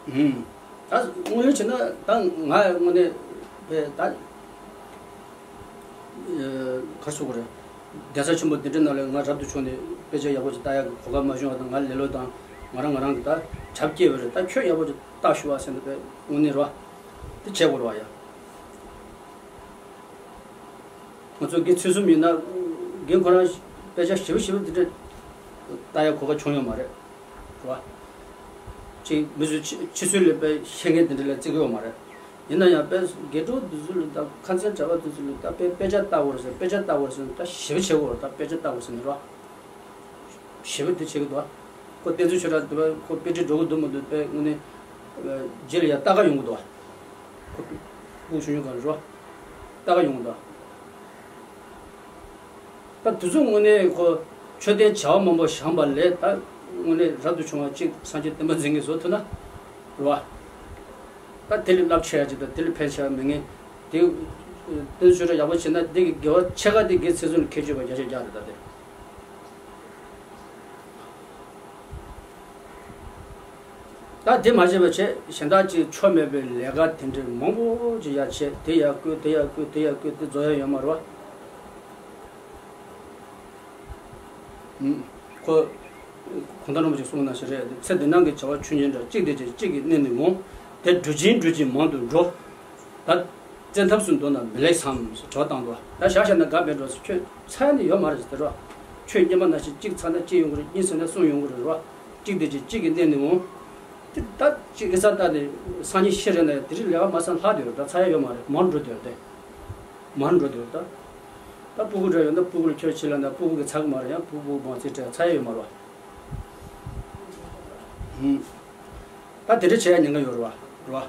ཨུམ། ད་དངོས་ཡོད་བྱས་ན་ད་ང་དངོས་གནས་པའི་ད་གར་སོང་གི་རེད། གདན་ས་ཆེན་པོ་འདི་འདྲའི་ནང་ལ་ང་རབ་ཏུ་བྱུང་ནས་དཔེ་ཆ་ཡག་པོ་ཅིག་ལྟ་ཡག་གི་གོ་སྐབས་མ་བྱུང་བ་དང་། ང་ལེ་ལོ་དང་ང་རང་ང་རང་གི་ད་གྲབས་སྐྱེས་པ་རེད། ད་ཁྱོད་ཡག་པོ་ཅིག་ལྟ་ཞུ་བ་ཟེར་ནས་པའི་དངོས་གནས་རེད་བ། དེ་བྱེད་དགོས་རེད་བ་ཡ། ང་ཚོ་དགེ་ཚུལ་གསུམ་ཡིན་ན་རྒན་ཁོ་རང་དཔེ་ཆ་ཞིབ་ཞིབ་འདི་འདྲ་ལྟ་ཡག་གོ་སྐབས་བྱུང་ཡོད་མ་རེད། རེད་བ། ཅིག་མི་ཚོས་ཕྱི་ཕྱི་ཚུལ་ལ་དཔེ་ཤེས་མཁན་འདི་འདྲ་ལ་བརྩི་གི་ཡོད་མ་རེད། ཡིན་ན་ཡང་དཔེ་དགེ་ཕྲུག་འདི་ཚོ་ལ་ད་ཁ་མཚན་གྲྭ་པ་འདི་ཚོ་ལ་ད་དཔེ་དཔེ་ཆ་ལྟ་དགོས་རེད་ཟེར། དཔེ་ཆ་ལྟ་དགོས་རེད་ཟེར་ན་ད་ཞིབ་བྱེད་དགོས་རེད། ད་དཔེ་ཆ་ལྟ་དགོས་ཟེར་ནས་རེད་བ། ཞེ་པོ་དེ་བྱེད་ཀྱི་འདུག་ཁོ་བསྟན་འཛིན་ཆོས་གྲགས་འདི་བ་ཁོ་དཔེ་ཁྲིད་འགྲོ་གི་འདུག་མི་འདུག་དཔེ་དངོས་གནས་རྗེས་ལ་ཡང་ལྟ་ག་ཡོང་གི་འདུག་ཁོ་ཕྲུ་གུ་ཆུང་ཆུང་སྒང་ལ་རོ། ལྟ་ག་ཡོང་གི་འདུག་ད་དེ་ཚོ་དངོས་གནས་ཁོ་ཆོས་ལྡན་བྱ་བ་མང་པོ་བཞེངས་པ་ལས་ད་དངོས་གནས་རབ་ཏུ་བྱུང་བ་གཅིག་སངས་རྒྱས་བསྟན་པ་འཛིན་མཁན་བཟོ་ཐུབ་ན་རོ། ད་དེ་ལས་རླབས་ཆེ་ཡ་ཅིག་དང་དེ་ལས་ཕན་ཆེ་བ་མེད་མཁན་དེ། བསྟན་འཛིན་ཆོས་གྲགས་ཡག་པོ་བྱས་ན་དེ་གི་དགེ་བ་ཕྱེད་ཀ་དེ་དགེ་ཚུལ་གསུམ་ལ་ཁེ་གྱོད་པ་བརྒྱ་ཆ་བརྒྱ་རེད་ད་དེ། ད་དེ་མ་བྱས་པ་བྱས་གཞན་དག་ཅིག་ཆོ་མེད་པའི་ལས་ཀ་དེ་འདྲའི་མང་པོ་ཅིག་ཡར་བྱས། དེ་ཡར་བསྐུལ་དེ་ཡར་བསྐུལ་དེ་ཡར་བསྐུལ་དེ་རྫོགས་ཡ་ཡོད་མ་རེད་བ། ཨུམ། ཁོ། གུང་ཐང་རིན་པོ་ཆེས་གསུངས་ན་ཞིག་རེད། ཚེ་འདི་སྣང་གི་བྱ་བ་ཆོས་ཉིད་འདྲ། གཅིག་བདེ་ཅིང་གཅིག་གིས་གནས་ནི་འོང་། དེ་འགྲུབ་ཅིང་འགྲུབ་ཅིང་མང་དུ་འགྲོ། ད། བཙན་ཐབས་སུ་འདོད་ན་མི་ལེགས་སམ་ཟེར་དྲི་བ་བཏང་འདུག་ད་བཞག་བཞག་ན་དགའ་བས་འགྲོ་ཟེར། ཁྱོད་ཚ་ཡ་ནི་ཡོད་མ་རེད་ཟེར་དེ་རོ། ཁྱོད་སྔོན་མ་ནང་བཞིན་གཅིག་ཚ་ན་གཅིག་ཡོང་གི་རེད། གཉིས་ཚ་ན་གསུམ་ཡོང་གི་རེད་རོ། གཅིག་བདེ་ཅིང་གཅིག་གིས་གནས་ནི་འོང་། དེ་ད་གཅིག་ཨི་ས་ལྟ་ནས་སང་ཉིན་ཤི་རན་ན་ཡང་དེ་རིང་ལས་ཀ་མ་ཚར་ལྷག་བསྡད་ཡོད་རེད། ད་ཚ་ཡ་ཡོད་མ་རེད། མར་འགྲོ་བསྡད་ཡོད་དེ། མར་འགྲོ་བསྡད་ཡོད་ད། ད་སྤུ་གུ་འདྲ་ཡོད་ན་སྤུ་གུ་ལ་ཁྱོད་ཕྱི་ལ་ན་སྤུ་གུ་གིས་ཚ་གི་མ་རེད། ཡང་སྤུ་གུ་མང་ཚིག་སྤྲད་ཚ་ཡ་ཡོད་མ་རེད་བ། ཧུམ། ད་དེ་འདྲ་བྱེད་ཡ་ཉེན་ཁ་ཡོད་རེད་བ། རེད་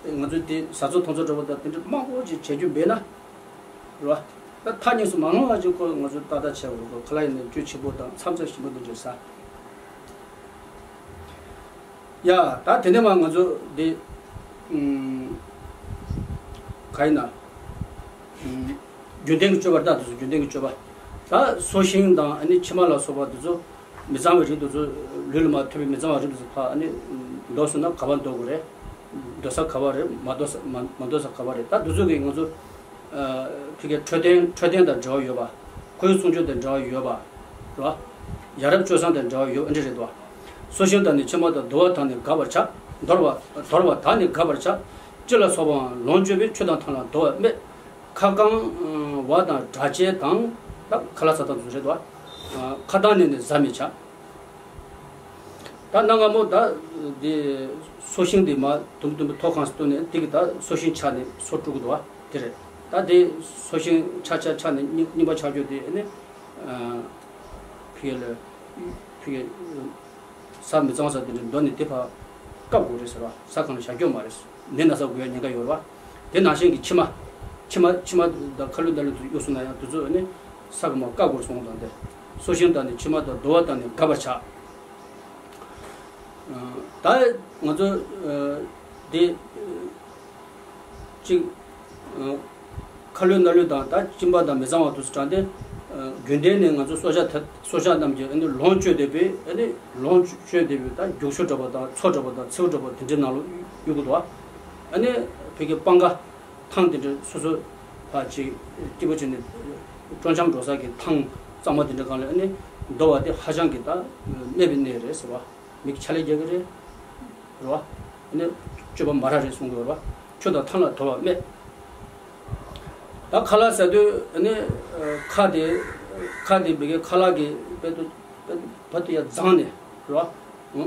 བ། ང་ཚོས་དེ་བཟའ་ཚོ་འཐུང་ཚོ་འདྲ་པོ་དང་དེ་འདྲ་མང་པོ་ཅིག་བྱེད་རྒྱུ་མེད་ན། རེད་བ། ད་མཐའ་གཉིས་སུ་མ་ལྷུང་བ་ཅིག་ཁོ་ང་ཚོས་ཏག་ཏག་བྱེད་དགོས། ཁོ་ག་ལ་ཡིན་ན་རྒྱུ་ཆེན་པོ་དང་མཚམས་ཚད་ཞིམ་པོ་འདི་འདྲ་ཟ། ཡ། ད་དེ་ནས་མ་ང་ཚོ་འདི། ཨུམ། ག་ཡིན་ན། ཨུམ། རྒྱུན་ལྡན་གྱི་སྤྱོད་པ་རེད་ད། དེ་ཚོ་རྒྱུན་ལྡན་གྱི་སྤྱོད་པ། ད་སོ་ཤིང་དང་ཨ་ནི་མཆིལ་མ་ལ་སོགས་པ་དེ་ཚོ་མི་གཙང་བའི་རིགས་དེ་ཚོ། ལུས་ལ་མ་ཐུག་པའི་མི་གཙང་བའི་རིགས་དེ་ཚོ་ཕར་ཨ་ནི་འདོར་སོང་ན་ག་པར་འདོར་དགོས་རེད། འདོར་ས་ག་པར་རེད། མ་འདོར་ས་མ་མ་འདོར་ས་ག་པར་རེད། ད་དེ་ཚོ་གིས་ང་ཚོ། ཕ་གིའི་འཕྲོད་བསྟེན་འཕྲོད་བསྟེན་དང་འབྲེལ་བ་ཡོད་པ། ཁོར་ཡུག་སྲུང་སྐྱོབ་དང་འབྲེལ་བ་ཡོད་པ། རེད་བ། ཡ་རབས་སྤྱོད་བཟང་དང་འབྲེལ་བ་ཡོད་པ་འདི་རེད་དོ། སོ་ཤིང་དག་ནི་མཆིལ་མ་དང་། དོར་བ་དག་ནི་དགག་པར་བྱ། དོར་བ་དོར་བ་དག་ནི་དགག་པར་བྱ། ཅི་ལ་སོགས་པའང་ལོངས་སྤྱོད་པས། ཆུ་དང་ཐང་ལ་དོར་བ་སྨད། ཁ་བསྐང་བ་དང་སྒྲ་བཅས་དང་། ད་ཁ་ལག་ཟ་སྟངས་དེ་ཚོ་རེད་དོ། ཁ་བཏང་ནས་ནི་བཟའ་མི་བྱ། ད་གནའ་སྔ་མོ་ད་དེ་སོ་ཤིང་དེ་མར་དུམ་བུ་དུམ་བུ་ཐོག་ཁང་སུ་བཏོན་ནས་དེ་གི་ད་སོ་ཤིང་ཆག་ནས་སོ་དཀྲུག་གི་འདུག་བ། དེ་རེད། ད་དེ་སོ་ཤིང་ཆག་ཆག་ཆག་ནས་རྙིང་རྙིང་པ་ཆགས་རྒྱུ་དེ་ནི། ཕི་ལ་ཕི་ས་མི་གཙང་ས་དེ་འདྲ་འདོར་ནས་དེ་ཕར་བཀབ་དགོས་རེད་ཟེར་བ། ས་གང་ལ་བཞག་རྒྱུ་མ་རེད། ནད་ན་ཚ་འགོས་ཡ་ཉེན་ཁ་ཡོད་རེད་བ། དེ་ནང་བཞིན་གྱི་མཆིལ་མ། མཆིལ་མ་མཆིལ་མ་དང་ཁ་ལུད་ན་ལུད་དུ་གཡུག་སོང་ན་ཡང་དེ་ཚོ་ནི་ས་གི་མར་བཀག་དགོས་སོང་དང་། དེ་སོ་ཤིང་དག་ནི་མཆིལ་མ་དང་། དོར་བ་དག་ནི་དགག་པར་བྱ། ད་ང་ཚོ་དེ་གཅིག་ཁ་ལུད་ན་ལུད་དང་ད་གཅིན་པ་དང་མི་གཙང་བ་དེ་ཚོ་དྲངས་ཏེ། རྒྱུན་ལྡན་ནས་ང་ཚོ་སྲོག་ཆགས་ཐ་སྲོག་ཆགས་རྣམས་ཀྱི་ཨ་ནི་ལོངས་སྤྱོད་བསྡད་པའི་ཨ་ནི་ལོངས་སྤྱོད་བསྡད་པའི་ད་རྒྱུག་ཤུགས་འདྲ་པོ་དང་མཚོ་འདྲ་པོ་དང་མཚེའུ་འདྲ་པོ་དེ་འདྲའི་ནང་ལ་གཡུག་གི་འདུག་ཨ་ནི་བོད་ཀྱི་སྤང་ཁ་ཐང་དེ་འདྲ་སོ་སོ་ཕ་ཅིག་སྐྱིད་པོ་བྱས་ནས་སྤྲོ་འཆམ་འགྲོ་ས་གི་ཐང་གཙང་མ་དེ་འདྲ་སྒང་ལ་ཨ་ནི་འདུག་པ་དེ་ཧ་ཅང་གི་ད་སྨད་པའི་གནས་རེད་ཟེར་བ། མི་གི་ཕྱག་ལས་རྒྱག་གི་རེད། རེད་བ། ཨ་ནི་སྤྱོད་པ་མ་ར་རེད་གསུང་གི་ཡོད་རེད་བ། ཆུ་དང་ཐང་ལ་དོར་བ་སྨད། ད་ཁ་ལག་ཟ་དུས་ཨ་ནི་ཁ་དེ་ཁ་དེ་བི་གའི་ཁ་ལག་གི་དཔེ་དུ་དཔེ་དུ་བ་དུ་ཡ་བརྫངས་ནས་རེད་བ།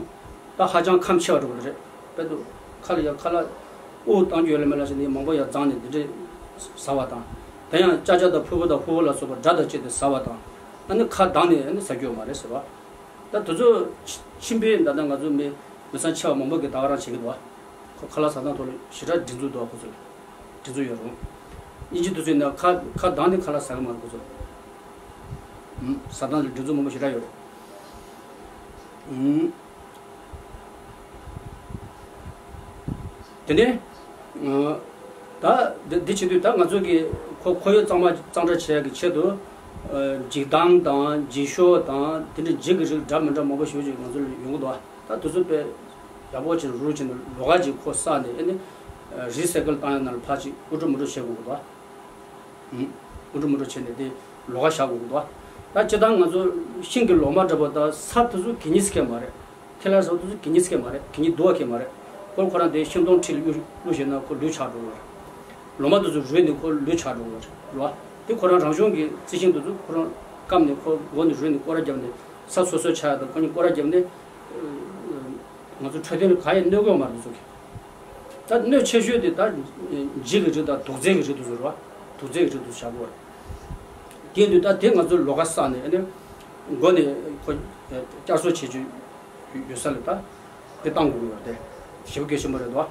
ད་ཧ་ཅང་ཁམས་ཆེ་བ་འགྲོ་གི་རེད། དཔེ་དུ་ཁ་ལ་ཡ་ཁ་ལག་དབུགས་གཏོང་རྒྱུ་ཡོད་ལ་མེད་ལ་ཟེར་ནས་མང་པོ་ཡ་བརྫངས་ནས་འདི་འདྲས་ཟ་བ་དང་། དེ་ཡང་ཅ་ཅ་དང་ཕུར་བུ་དང་ཕུར་བུ་ལ་སོགས་པ་སྒྲ་དང་བཅས་ཏེ་ཟ་བ་དང་། ཨ་ནི་ཁ་གདངས་ནས་ཨ་ནི་ཟ་རྒྱུ་ཡོད་མ་རེད་ཟེར་བ། ད་དེ་ཚོ་ཕྱིན་པས་ད་ལྟ་ང་ཚོ་མི་མི་ཚང་ཆེ་བ་མང་པོ་གིས་ད་ག་རང་བྱེད་ཀྱི་འདུག་བ། ཁོ་ཁ་ལག་ཟ་སྟངས་ཐོག་ལ་ཞེ་དྲག་སྒྲིག་འཛུགས་འདུག་བ། ཁོ་ཚོ་ལ་སྒྲིག་འཛུགས་ཡོད་རུང་། དབྱིན་ཇི་དེ་ཚོས་ནི་ཁ་ཁ་གདངས་ནས་ཁ་ལག་ཟ་གི་མ་རེད་ཁོ་ཚོ། ཨུམ། ཟ་སྟངས་ལ་སྒྲིག་འཛུགས་མང་པོ་ཞེ་དྲག་ཡོད་རེད། ཨུམ། དེ་ནས། ཨ། ད་འདི་འདི་བྱེད་དུས་ད་ང་ཚོ་གི་ཁོ་ཁོར་ཡུག་གཙང་མ་གཙང་སྦྲ་བྱེད་ཡག་གི་ཆེད་དུ། ཨ། འགྱིག་དམ་དང་འགྱིག་ཤོག་དང་དེ་འདྲ་འགྱིག་གི་རིགས་འདྲ་མི་འདྲ་མང་པོ་ཞེ་པོ་ཅིག་ང་ཚོ་ལ་ཡོང་གི་འདུག་ད་དེ་ཚོ་དཔེ་ཡག་པོ་བྱས་རུ་བྱས་ནས་ལོགས་ཀ་ཅིག་ཁོ་བསགས་ནས་ཨ་ནི། རི་སའི་ཀལ་བཏང་ཡག་ནང་ལ་ཕར་ཅིག་དབུ་འགྲོ་མུ་འགྲོ་བྱེད་དགོས་གི་འདུག་ཨུ་འགྲོ་མུ་འགྲོ་བྱས་ནས་དེ་ལོགས་ཀ་བཞག་དགོས་ཀྱི་འདུག་ད་སྤྱིར་བཏང་ང་ཚོ་ཤིང་གི་ལོ་མ་འདྲ་པོ་དང་ས་དེ་ཚོ་གད་སྙིགས་སྐད་མ་རེད། ཐལ་བ་ཟེར་བ་དེ་ཚོ་གད་སྙིགས་སྐད་མ་རེད། གད་སྙིགས་བསྡུ་བ་སྐད་མ་རེད། ཁོ་ཁོ་རང་དེ་ཤིང་སྡོང་འཁྲིས་ལ་གཡུག་གཡུག་བྱས་ན་ཁོ་ལུད་ཆགས་འགྲོ་གི་རེད། ལོ་མ་དེ་ཚོ་རུལ་ནས་ཁོ་ལུད་ཆགས་འགྲོ་གི་རེད་རེད་བ། དེ་ཁོ་རང་རང་བྱུང་གི་རྩི་ཤིང་དེ་ཚོ་ཁོ་རང་སྐམ་ནས་ཁོ་མགོ་ནས་རུལ་ནས་སྐོར་ར་བརྒྱབ་ནས་ས་སོ་སོའི་ཆགས་ཡག་དང་ཁོ་གཉིས་སྐོར་ར་བརྒྱབ་ནས། ང་ཚོ་འཕྲོད་བསྟེན་ལ་གང་ཡང་གནོད་ཀྱི་ཡོད་མ་རེད་དེ་ཚོ་གི། ད་གནོད་ཆེ་ཤོས་དེ་ད་འགྱིག་གི་རིགས་དང་དུག་རྫས་ཀྱི་རིགས་དེ་ཚོ་རེད་བ། དུག་རྫས་ཀྱི་རིགས་དེ་ཚོ་བཞག་དགོས་རེད། དེ་དུས་ད་དེ་ང་ཚོ་ལོགས་ཀ་བསགས་ནས་ཨ་ནི་མགོ་ནས་ཁོ་བསྐྱར་གསོ་བྱེད་རྒྱུ་ཡོད་ས་ལ་ད་དེ་བཏང་དགོས་ཀྱི་ཡོད་རེད་དེ། ཞེ་པོ་གལ་ཆེན་པོ་རེད་དོ།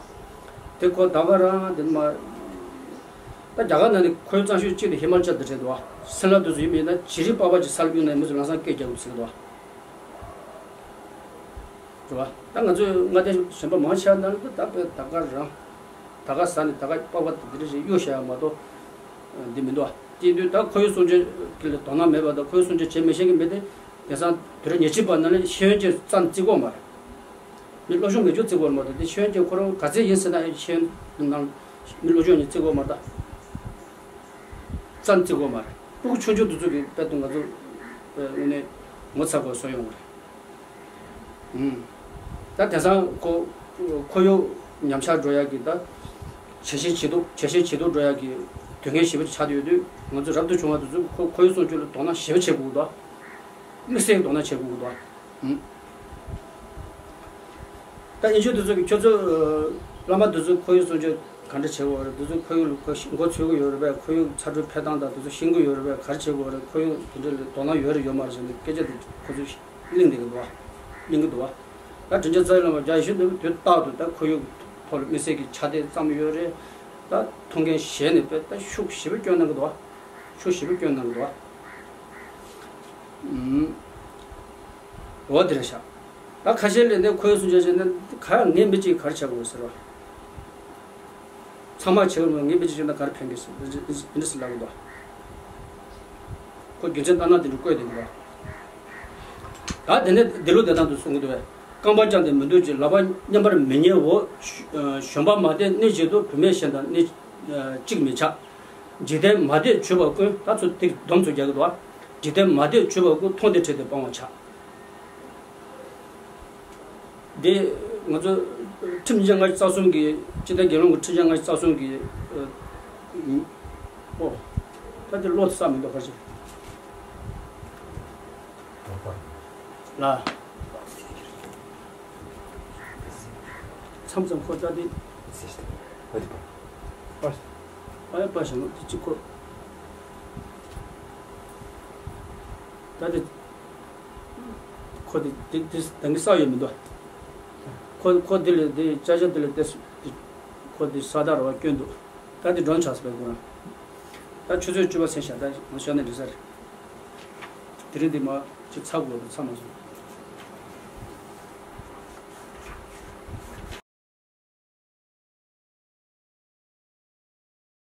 དེ་ཁོ་ད་ག་རང་དེ་མ། ད་རྒྱ་གར་ནང་ནས་ཁོར་ཡུག་གཙང་ཤོས་གཅིག་དེ་ཧི་མ་ཅལ་དེ་རེད་དོ། སིམ་ལ་དེ་ཚོ་ཡིན་མིན་ན་བྱི་རིལ་པགས་པ་ཅིག་ས་ལ་གཡུགས་ན་མི་ཚོ་ལམ་སང་སྐད་རྒྱག་དགོས་ཟེར་གི་འདུག་རེད་བ། ད་ང་ཚོས་མངའ་སྡེ་གཞན་པ་མང་ཆེ་བ་ནང་ལ་ད་དཔེ་ད་ག་རང་། ད་ག་ཟ་ནས་ད་ག་པགས་པ་དེ་འདྲ་ཞིག་གཡུག་བཞག་ཡ་མ་གཏོགས། འདི་མི་འདུག་བ། དེ་དུས་ད་ཁོར་ཡུག་སྲུང་སྐྱོབ་ཀྱི་ལ་དོ་སྣང་མེད་པ་དང་ཁོར་ཡུག་སྲུང་སྐྱོབ་བྱེད་མི་ཤེས་ཀྱི་མི་དེ། དེང་སང་དུས་རབས་ཉེར་གཅིག་པ་ནང་ལ་ཤེས་ཡོན་ཅན་རྩ་ནས་བརྩི་གི་ཡོད་མ་རེད། མི་སློབ་སྦྱོང་མེད་རྒྱུ་བརྩི་གི་ཡོད་མ་རེད་དེ་ཤེས་ཡོན་ཅན་ཁོ་རང་ག་ཚད་ཡིན་ཟེར་ན་ཤེས་ཡོན་ནང་མི་སློབ་སྦྱོང་ནི་བརྩི་གི་ཡོད་མ་རེད་ད། རྩ་ནས་བརྩི་གི་ཡོད་མ་རེད། ཕྲུ་གུ་ཆུང་ཆུང་དེ་ཚོ་གི་དཔེ་དེ་ང་ཚོ་དངོས་གནས་ངོ་ཚ་དགོས་བཟོ་ཡོང་གི་རེད། ཨུམ། ད་དེང་སང་ཁོ་ཁོར་ཡུག་ཉམས་ཆག་འགྲོ་ཡག་གི་ད་ཇེ་ཞན་ཇེ་སྡུག་ཇེ་ཞན་ཇེ་སྡུག་འགྲོ་ཡག་གི་དོན་ངན་ཞེ་པོ་ཆགས་བསྡད་ཡོད་དུས་ང་ཚོ་རབ་ཏུ་བྱུང་བ་དེ་ཚོས་ཁོ་ཁོར་ཡུག་སྲུང་སྐྱོབ་ལ་དོ་སྣང་ཞེ་པོ་བྱེད་དགོས་ཀྱི་འདུག་དམིགས་བསལ་གྱི་དོ་སྣང་བྱེད་དགོས་ཀྱི་འདུག་ཨུམ། ད་ཨིན་ཇི་དེ་ཚོ་གི་ཁྱོད་ཚོ་བླ་མ་དེ་ཚོ་ཁོར་ཡུག་སྲུང་སྐྱོབ་ག་འདྲ་བྱེད་དགོས་རེད། དེ་ཚོ་ཁོར་ཡུག་ལ་ཁོ་མགོ་ཚོད་ཀྱི་ཡོད་རེད་པས། ཁོར་ཡུག་ཚ་དྲོད་འཕེལ་སྟངས་དང་དེ་ཚོ་ཤེས་ཀྱི་ཡོད་རེད་པས། ག་རེ་བྱེད་དགོས་རེད། ཁོར་ཡུག་དེ་འདྲ་ལ་དོ་སྣང་ཡོད་རེད་ཡོད་མ་རེད་ཟེར་ནས་སྐད་ཆ་དེ་ཁོ་ཚོས་གླེང་བསྡད་ཀྱི་འདུག་བ། གླེང་གི་འདུག་བ། ད་དྲིན་ཅན་རྩ་བའི་བླ་མ་རྒྱལ་བ་ཡིད་བཞིན་ནོར་བུས་དུས་རྟག་ཏུ་ད་ཁོར་ཡུག་ཐོག་ལ་དམིགས་བསལ་གྱི་ཕྱག་དེབ་བརྩམས་ཡོད་རེད། ད་ཐུགས་འགན་བཞེས་ནས་དཔེ་ད་ཤུགས་ཞེ་པོ་བསྐྱོན་གནང་གི་འདུག་བ། ཤུགས་ཞེ་པོ་བསྐྱོན་གནང་གི་འདུག་བ། ཨུམ། འོ་དེ་རེད་ཤག་ད་ཁ་ཤས་ལས་ནས་ཁོའི་གསུང་ཆ་བྱས་ན་ག་ངས་མི་གཅིག་ག་རེ་བྱ་དགོས་ཟེར་བ། ཚང་མ་བྱེད་དགོས་མོད་ངས་མི་གཅིག་བྱས་ན་ག་རེ་ཕན་གི་ཟེར་འདི་འདི་ཟེར་ལབ་གི་འདུག་ཁོ་རྒྱུ་མཚན་ལྟར་ན་དེ་འདྲ་བཀོད་དེ་གི་འདུག་ད་དེ་ནས་འདི་ལོ་བདེ་ཐང་དུ་གསུང་གི་འདུག་བས། རྐང་པ་བརྐྱངས་ཏེ་མི་འདུག་ཅེས་ལག་པ་མཉམ་པར་མི་ཉལ་འོ། གཞོན་པ་མ་བསྡད་གནས་བརྗེད་དོ། བུད་མེད་གཞན་དང་གནས་གཅིག་མི་ཆགས། འཇིག་རྟེན་མ་བསྡད་བྱུས་པ་ཀུན། ད་ཚོ་ཏིག་སྡོམ་ཚོ་རྒྱག་གི་འདུག་འཇིག་རྟེན་མ་བསྡད་བྱུས་པ་ཀུན། མཐོང་སྟེ་ཁྲེལ་ཏེ་སྤང་བར་བྱ། འདི་ང་ཚོ་ཁྲིམས་ཉིས་བརྒྱ་ལྔ་བཅུ་རྩ་གསུམ་གྱི་སྤྱི་ཟླ་དགེ་སློང་གི་ཁྲིམས་ཉིས་བརྒྱ་ལྔ་བཅུ་རྩ་གསུམ་གྱི་ཨོ། ད་འདི་ལོ་ས་མི་འདུག་ག་ཅི། ལ། མཚམས་མཚམས་ཁོ་ལྟ་དེ། ཨ་ཡ་པ་ཞང་དེ་གཅིག་ཁོ། ད་དེ། ཁོ་དེ་དེ་དེ་ད་གི་ས་ཡོད་མི་འདུག་ཁོ་ཁོ་དེ་ལས་དེ་ཅ་ཅ་དེ་ལས་དེ་ཁོ་དེ་ས་དར་བ་སྐྱོན་འདུག་ད་དེ་འགྲོ་ཆགས་སོང་པས་ཁོ་རང་། ད་ཆུ་ཚོད་བཅུ་པ་ཚེས་ཤ་ད་ང་ཤ་ནས་འདྲི་ས་རེད། དེ་རིང་འདི་མ་ཅི་ཚ་དགོས་པ་ཚ་མ་སོང་།